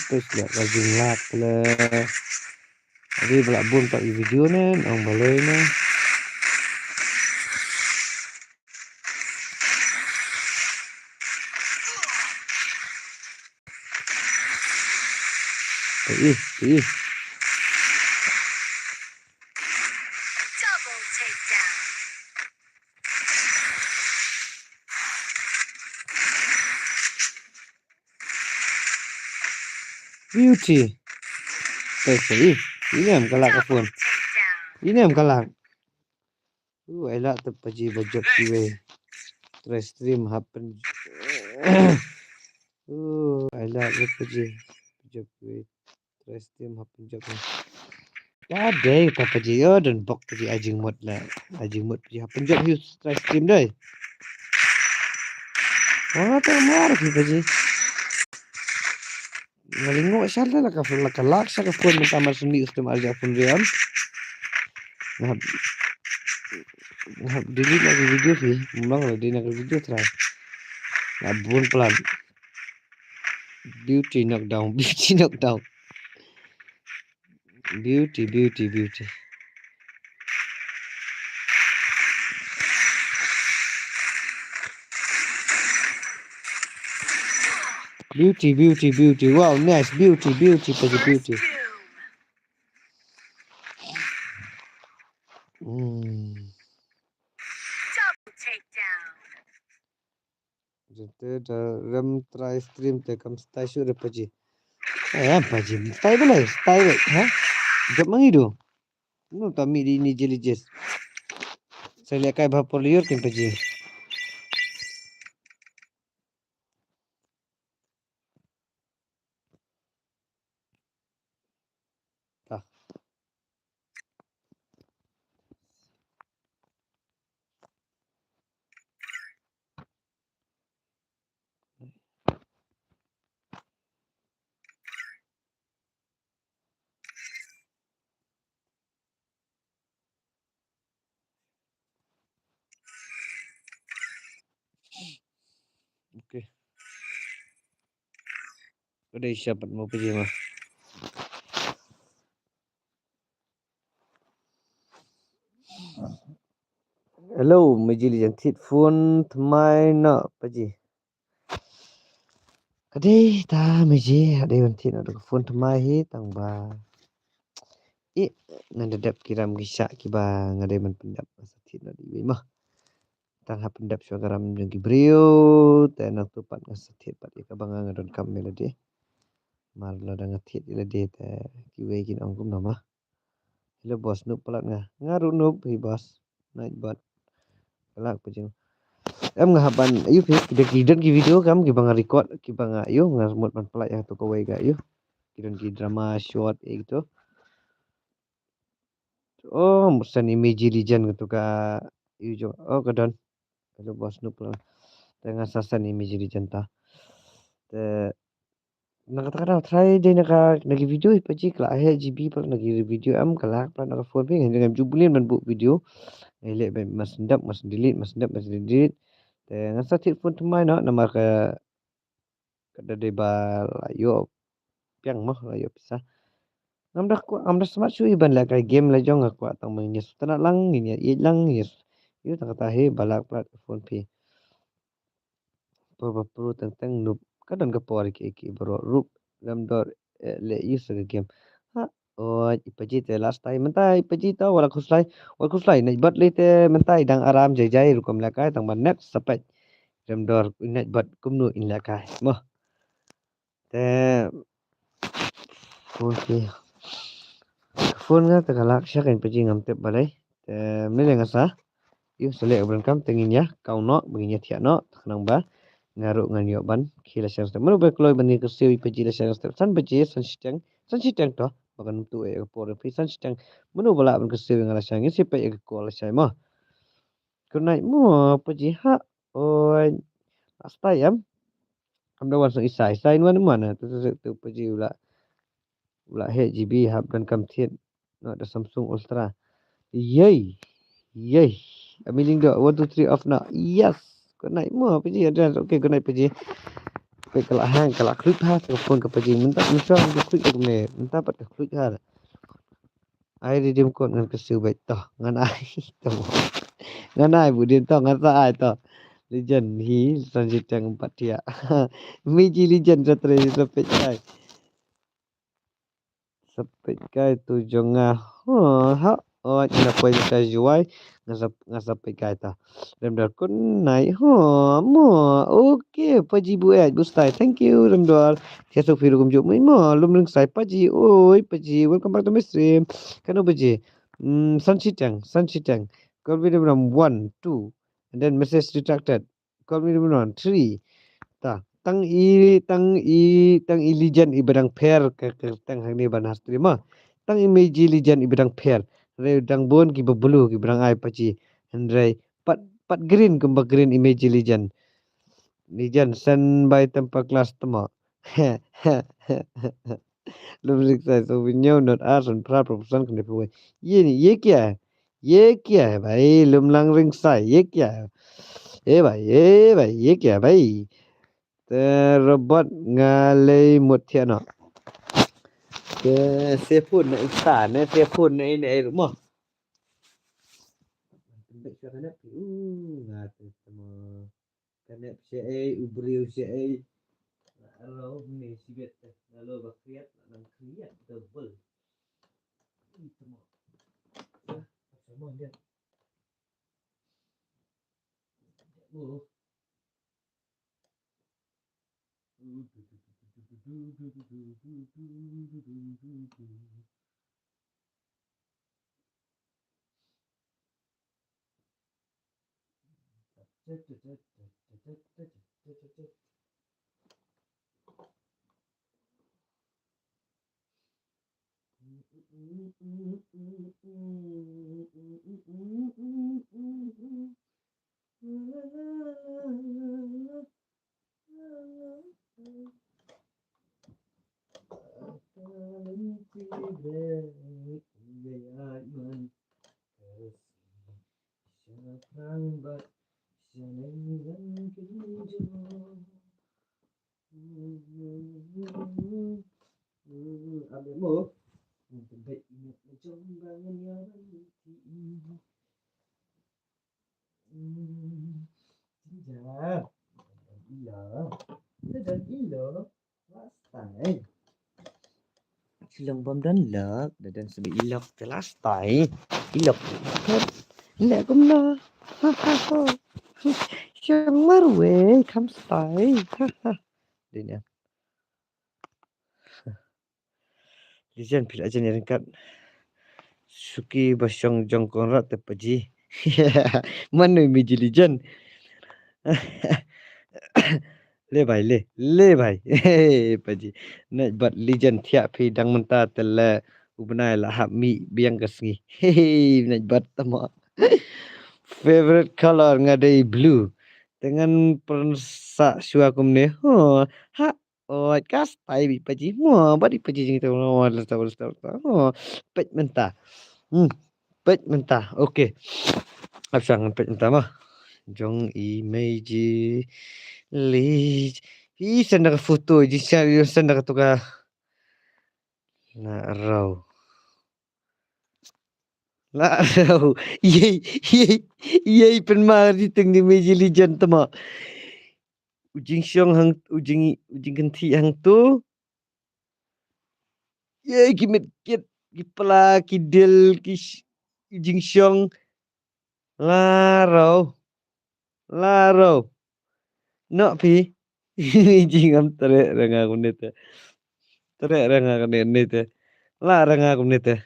Terus la ka jinglat la. Adi bala bun tak video ne, ong baloi ne. Ih, ih. Beauty. Te sa ih. Ine em ka lak ka phone. Ine em ka lak. Uh, ai la te paji ba jop kiwei. Try stream happen. Uh, ai la te paji ba jop kiwei. Try stream happen jop. Ka dei ka paji, oh, don bok paji ajing mut la. Ajing mut paji happen jop hiu try stream dei. Wah, ta mar ki paji. Nga lyngngoh sha la ka phone, la ka lak sha ka phone mynta mar shu mih u stem arja phone riam. Nga hap, nga hap delete na ka video phi. Mlong la delete na ka video try. Nga bun plan. Beauty knockdown, beauty knockdown. Beauty, beauty, beauty. Beauty, beauty, beauty. Wow, nice. Beauty, beauty, beauty, beauty. Hmm. Jete da rem try stream te kam stay shu re paji. Eh, paji. Stay balai, stay re, ha? Jap mangi do. No ta mi di ni jeli jes. Saya lihat kai bha por liur kin paji. Ta. Okay. Ka dei shapat mo paji ma. Hello, Meji Lijan thied phone thymmai noh paji. Ka dei ta Meji, ka dei ban thied noh da ka phone thymmai hi tang ba. I, ngan da dep ki ram ki shah kiba nga dei ban pyndep, nga sa thied noh da iwei ma. Tang hap pyndep shuwa ka ram jong ki briew, te nangtu pat nga sa thied pat ïa kaba nga nga donkam ïa lade. Mar lada nga thied ïa lade te kiwei kin ong kumno ma. Hello boss, noob palat nga. Nga ruh noob hi boss. Nightbot. Ka lak paji. Em nga hap ban, ayu phi, ki don ki, don ki video kam kiba nga record, kiba nga, ayu, nga mut ban palat ïa tu kawei ga, ayu. Ki don ki drama short, eh, gitu. Oh, mut send i Meji Lijan gitu ka, ayu jong. Oh, ka don. Hello boss, noob palat. Te nga sa send i Meji Lijan ta. Te na kata ka daw try dei na ka, na ki video hi paji ka la heh G B palat na ki video em ka lak palat na ka phone phi, nga ngam ju bun lin ban buh video. Nga leh ban mas ndap, mas delete, mas ndap, mas delete. Te nga sa thied phone thymmai noh namar ka, ka da dei ba la ïoh piang mo, la ïoh pisa. Ngam da kwah, ngam da smat shuh ban lehkai game la jong, nga kwah tang ba ngin ïa sngewtynnat lang, ngin ïa ïeit lang, ngin ïa, ïoh tang kata hi ba lak palat ka phone phi. Por ba pro teng teng noob. Ka don ka por ki ki baroh ruh. Rem dor, eh, leh use ka game. Ha, oi, i paji te last time mynta i paji ta wala khuslai. Wala khuslai na i bat lei te mynta i dang aram jai jai rukom lehkai tang ba next sa peit. Rem dor i na i bat kumno in lehkai. Mo. Te phone ki. Phone nga te ka lak sha ka in paji ngam tip balei. Te mne nga sa. Ïoh sa leh ka bren kam te ngin ïa kau noh, ba ngin ïa thiah noh, te khnang ba nga ruh ngan ïoh ban khie lashai step. Mano ba kloi ban ïa kyrsiew i paji lashai step. San baje, san shiteng, san shiteng to. Ba kan tu eh ka por phi san shiteng. Mano ba lah ban kyrsiew ïa nga lashai, ngin sa peit ïa ka call lashai mo. Good night mo paji ha. Oi. Last time. Kam da wan song isa, isa in wan mana. Tu tu tu paji u la, u la heh G B hap donkam thied. Noh da Samsung Ultra. Yay. Yay. Amazing dok. One, two, three, off now. Yes. Good night mo paji. Ada. Okay, good night paji. Peit ka la hang, ka la khluit ha ka phone ka paji. Mynta mynta ka khluit ka kumne. Mynta pat ka khluit ha. Ai redeem code ngan kyrsiew beit to. Ngan ai to. Ngan ai bu dien to, ngan sa ai to. Legend hi san shiteng pat thiah. Meji Legend sa trei sa peit kai. Sa peit kai tu jong nga. Ha, ha. Oh, nga poi mynta juwai. Nga sa, nga sa peit kai ta. Rem dor kun nai. Ha, mo. Okay, paji bu eh, bu stai. Thank you, rem dor. Thiah suk phi rukom juk mui mo. Lum ring sai paji. Oi, paji. Welcome back to my stream. Kano paji? Hmm, san shiteng, san shiteng. Kau video ram one, two. And then message retracted. Kau ni ruh non three. Ta, tang i, tang i, tang i Legend i ba dang pher ka, ka tang hangne ban ha stream ma. Tang i Meji Legend i ba dang pher. Hynrei dang bun ki ba blue ki ba dang ai paji. Hynrei pat, pat green kumba green i Meji Legend. Legend send by temper glass tama. Lum ringsai, so phi ñiew not ar san phra, phra phew san khyndai phew wei. Ye ni, ye kya? Ye kya bhai, lum lang ringsai, ye kya? Eh bhai, eh bhai, ye kya bhai? Te robot nga lei mut thiah noh. Te seafood na Insta, ne seafood na ini air mo. Tembek sha kane, uh, nga te temo. Kane sha ei, u briew sha ei. Aro ne sibet te. Lalo ba kriat, nang kriat double. Ih, temo. Ah, temo dia. Oh. Jinjar. Ila. Ila dan ila. Last time. Shillong bym don lok, da don sbi ilok te last time. Ilok. Ila kumno. Ha ha ha. Shang marwei kam style. Ha ha. Dinian. Lijan phi la jan ïa ryngkat. Suki ba shong jong Conrad te paji. Mano i miji Lijan. Le bhai le, le bhai. Hey, paji. Nai bat Lijan thiah phi dang mynta te le u bnai la hap mih biang ka sngi. Hey, nai bat tama. Favorite color nga dei blue. Te ngan pynsa shuwa kumne. Ho, ha. Oi, ka style i paji. Mo, bad i paji jingthoh. Mo, la style, la style, la style. Mo, peit mynta. Hmm, peit mynta. Okay. Ap shang peit mynta mo. Jong i miji Lij. Hi send ka photo, ji share, send ka tu ka. Na rau. La rau. Yei, yei, yei pynmar di teng di miji Lijan tama. U jingshong hang, u jing, u jingkynthih hangto. Ye ki met kit, ki pla, ki dil, ki sh-, u jingshong. La rau. La rau. Nok phi. Jingam treh ranga kumne te. Treh ranga kumne te. La ranga kumne te.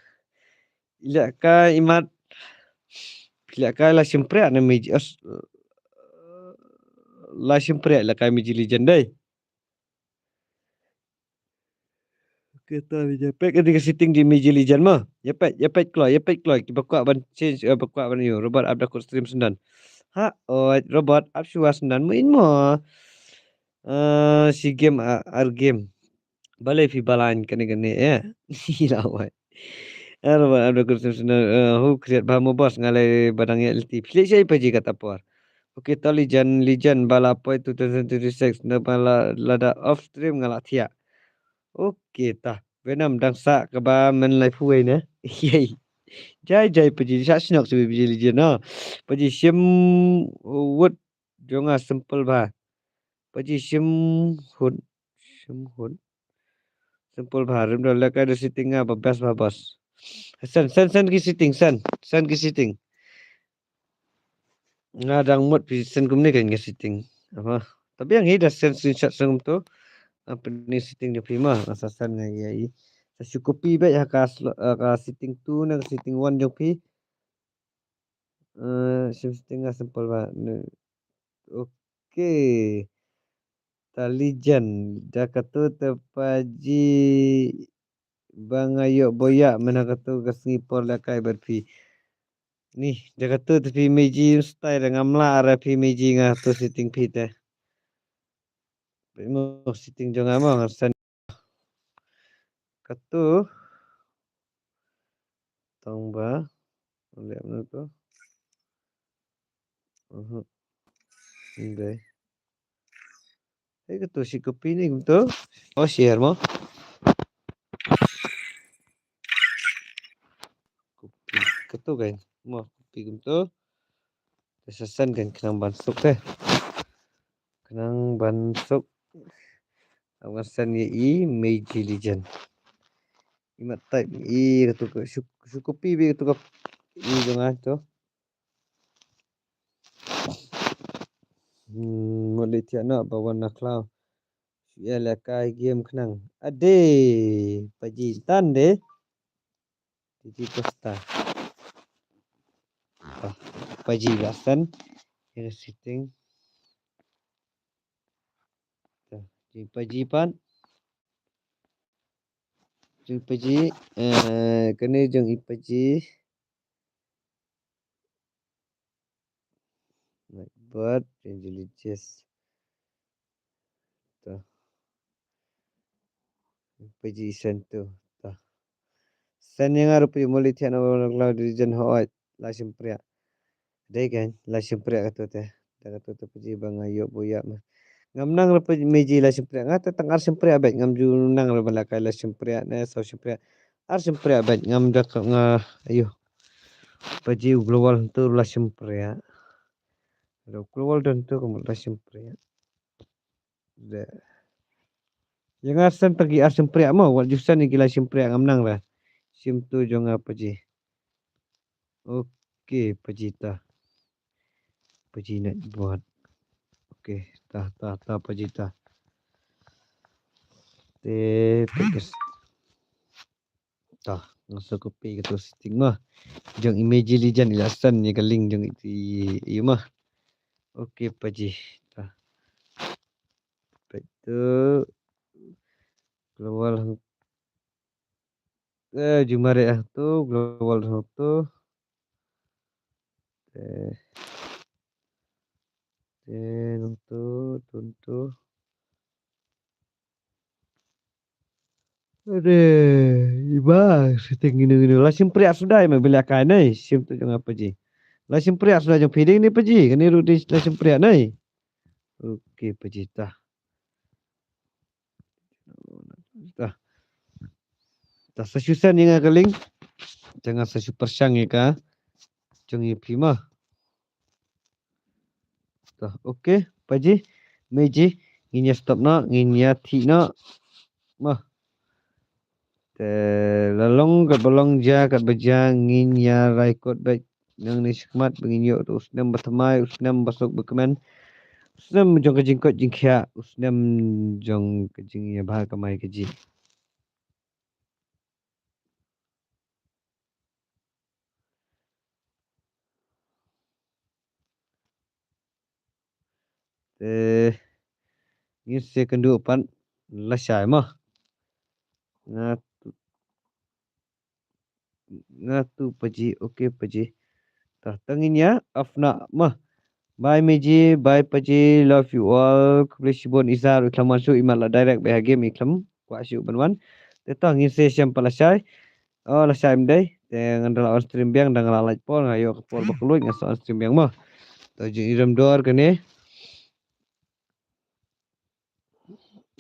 Ila ka imat. Ila ka la shimpreh na miji os. La shimpreh la ka miji Lijan dei. Kita ni je pek di setting di miji Lijan mo. Ya pek, ya pek klo, ya pek klo. Ki ba kwah ban change, eh, ba kwah ban ïoh. Robot ap da kut stream syndan. Ha, oi, robot ap shuwa syndan mo in mo. Eh, si game, ah, ar game. Balei phi balain kane kane, eh. Ila wai. Ar ba ar ba kursi sna, eh, hu kriat ba mo boss nga lei ba dang ïa lti. Phi leh shai paji kata por. Okay, to Lijan, Lijan ba la poi two thousand twenty-six na ba la, lada off stream nga la thiah. Okay, ta. Venom dang sa kaba men lai phuwei ne. Yei. Jai jai paji sa shnok si paji Lijan no. Paji shim wut jong nga simple ba. Paji shim hut. Shim hut. Simple ba. Rim da leh kai da setting nga ba best ba boss. Send, send, send ki setting, send. Send ki setting. Nga dang mut phi send kumne kan nga setting. Apa? Tapi yang hi da send screenshot send kumto. Apa ni setting jong phi ma? Nga sa send nga ïa i. Sa shu copy beit ha ka slo-, ha ka setting two na ka setting one jong phi. Eh, shim setting nga simple ba. Ne. Okay. Ta Lijan, da katu te paji ba nga ïoh boya mena katu ka sngi por la kai bad phi. Ni, da katu te phi meji style ngam lah ara phi meji nga tu setting phi te. Mo setting jong nga mo nga send. Katu. Tang ba. Leh mano tu. Mhm. Ndai. Eh, katu shi copy ni kumtu. Oh, share mo. Copy. Katu kan. Mo copy kumtu. Te sa send kan khnang ban suk te. Khnang ban suk. Nga send ïa i Meiji Legend. I mat type i katu ka shu, shu copy beit katu ka i jong nga tu. Hmm, mut leit thiah noh ba wan na cloud. Shu ïa lehkai game khnang. Ade, paji tan de. Titi Costa. Ah, paji ba san. Ïa setting. Tah, jong i paji pat. Jong i paji, eh, kane jong i paji. Nightbot, Angelicus. Tah. Paji i send tu. Tah. Send ïa nga ruh paji, mut leit thiah noh ba wan na cloud, Legend hooid. La shympriah. Dei kan, la shympriah katu te. Da katu te paji ba nga ïoh buh ïa ma. Ngam nang ruh paji, Meiji la shympriah. Nga te tang ar shympriah beit, ngam ju nang ruh ba la kai la shympriah ne saw shympriah. Ar shympriah beit, ngam da ka nga, ayo. Paji u Global tu la shympriah. Lo Global don tu ka mut la shympriah. Da. Ïa nga send tang ki ar shympriah mo, wat ju send ïa ki la shympriah ngam nang ruh. Shim tu jong nga paji. Okay, paji tah. Paji Nightbot. Okay, tah, tah, tah, paji tah. Te, paji. Tah, nga sa copy katu setting mo. Jong i Meiji Legend i la send ïa ka link jong i, i mo. Okay, paji. Tah. Peit tu. Global hang. Eh, jumare ah tu, Global hang tu. Eh. Eh, nang tu, tun tu. Ade, iba, setting ngino ngino. La shympriah suda i ma ba la kai nai, shim tu jong nga paji. La shympriah suda jong phi dei ni paji, kane ruh dei la shympriah nai. Okay, paji tah. Tah. Tah sa shu send ïa nga ka link. Te nga sa shu pyrshang ïa ka. Jong i phi ma. Tah, okay, paji, Meiji, ngin ïa stop noh, ngin ïa thik noh. Mo. Te la long katba long, jia katba jia, ngin ïa rai kot beit. Nangne shakhmat ba ngin ïoh u snem ba thymmai, u snem ba suk ba kmen. U snem jong ka jingkoit jingkhiah, u snem jong ka jingïabha kamai kajih. Te ngin sa kynduh pat lashai mo. Nga tu, nga tu paji, okay paji. Tah, tang ngin ïa off noh mo. Bye Meiji, bye paji, love you all. Khublei shibun, i sa ruh i khlem wan shuh, i mat la direct beit ha game, i khlem kwah shuh ban wan. Te tah ngin sa shem pat lashai. Oh, lashai ym dei. Te ngan da la on stream biang, da nga la lait por, nga ïoh ka por ba kylluid, nga sa on stream biang mo. To jingïarem dor kane.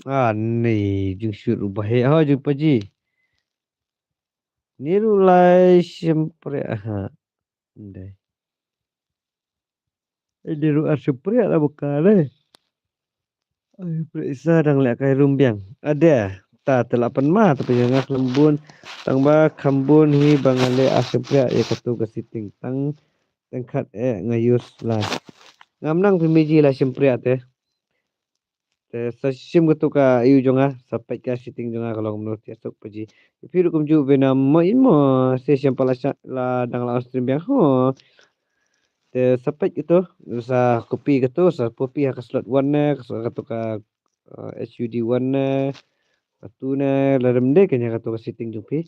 Ah, ni jingshoot ruh ba heh ha jong paji. Ni ruh lai shympriah ha. Ndai. Ni ruh ar shympriah la buka dei. Ai, pyrsa dang leh kai rum biang. Ade, ta te la pan ma, tapi nga khlem bun. Tang ba kham bun hi ba nga leh ar shympriah ïa katu ka setting. Tang, tang khat eh nga use lai. Ngam nang phi Meiji la shympriah te. Te sa shim katu ka ïu jong nga, sa peit ka setting jong nga ka long kumno te suk paji. Phi ruh kumjuh bynta mo in mo, sa shim pat la sha-, la dang la on stream biang ho. Te sa peit katu, sa copy katu, sa copy ha ka slot one ne, ka slot katu ka, eh, H U D one ne, katu ne, la rem de kane katu ka setting jong phi.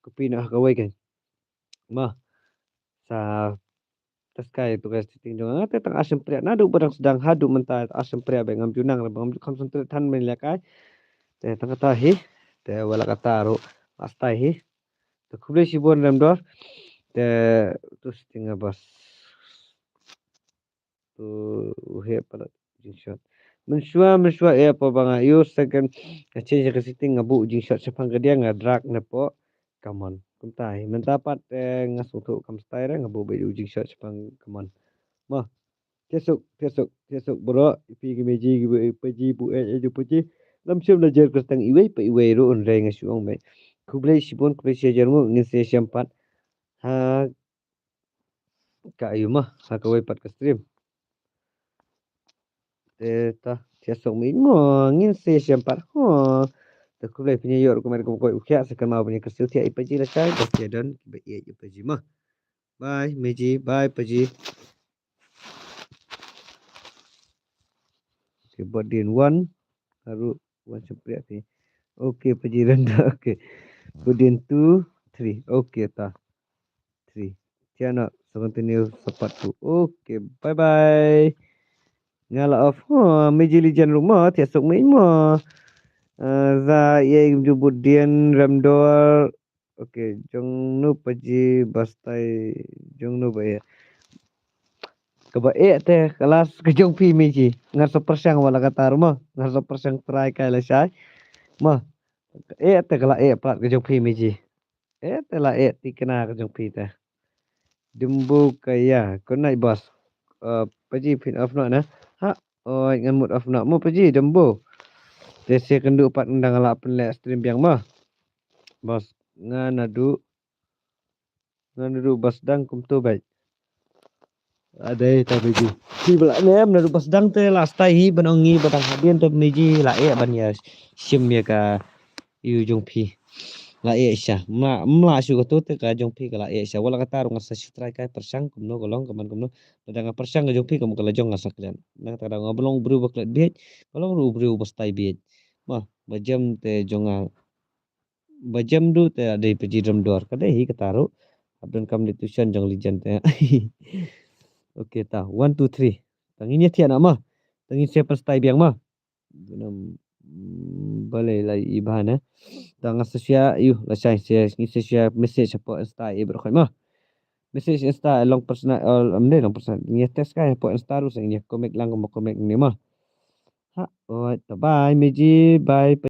Copy na ha kawei kan. Ma. Sa Test kai tu guys, setting jong nga te tang asem priak naduh ba dang sdang haduh mynta asem priak ba ngam ju nang ba ngam ju kham sentret than men la kai. Te tang kata hi. Te wala kata ruh astai hi. Te khublei shibun Remdor. Te tu setting nga bas. Tu u he palat jingshot. Mynshuwa mynshuwa e pa ba nga ïoh second. Nga change ka setting nga buh jingshot shaphang ka dia nga drag na po. Come on. Kumta hi mynta pat eh, nga sngewthuh kam stai re nga buh bad u jingshot shaphang come on. Mo. Tiasuk tiasuk tiasuk bro. Ipi ki meji ki bu ipaji bu eh eh ipaji. Lam shim la jer kyrteng iwei pa iwei ruh un rei nga shu ong bad. Khublei shibun khublei shi jer mu ngin sa ïashem pat. Ha ka ayu ma ha kawei pat ka stream. Te ta tiasuk mi mo ngin sa ïashem pat ho. Te khublei pynïaid ruh kumne kum koi u khiah sa kan ma pynïaid ka stil thiah ipaji la chai ba kia don ba ïaid ipaji ma. Bye meji bye paji. Okay, bot din one. Haru one sempria phi. Okay paji renda okay. Bot din two three okay ta. Three. Tiana sa continue sa part two. Okay, bye bye. Nga la off. Ha, meji lijan ruh mo tiasuk mi mo. Uh, za ye ju bot din Remdor. Okay, jong nu paji bastai jong nu ba ye. Kaba eh te kelas ke jong phi meji. Ngar sa persang wala kata ruh mo. Ngar sa persang try kai la shai. Mo. Eh te kala eh plat ke jong phi meji. Eh te la eh ti kena ke jong phi te. Dembu kaya kunai bas. Uh, paji phin off no na. Ha. Oi ngan mut off no mo paji dembu. Te se kendu pat ndang la pen le stream biang mo. Bas ngan adu. Ngan adu bas dang kum tu bai. Adai ta paji. Ti bela nem nadu bas dang te la stai hi ban ong ngi ba dang hadien te meji la eh ban ya shim ya ka yu jong phi. La eh sha. Mla mla shu ka tu te ka jong phi ka la eh sha. Wala kata ruh nga sa shu try kai persang kumno ka long ka man kumno. Lada nga persang ka jong phi ka mut ka la jong nga sa kren. Nang ta da nga belong bru ba klet biet. Ka long ru bru ba stai biet. Ma ba jem te jong nga. Ba jem du te dei paji Remdor ka dei hi kata ruh. Abdon kam di tuition jong lijan te. Okay ta one two three. Tang ini tiana ma. Tang ini siapa stai biang ma. Nam balai lai ibana. Tang asa sia yu la sai sia ngin sia message apa stai ibra khoi ma. Message Insta long personal all amne long personal. Ngin text kai apa Insta ruh ngin comic lang mo comic ni ma. Ha, alright, bye bye meji bye.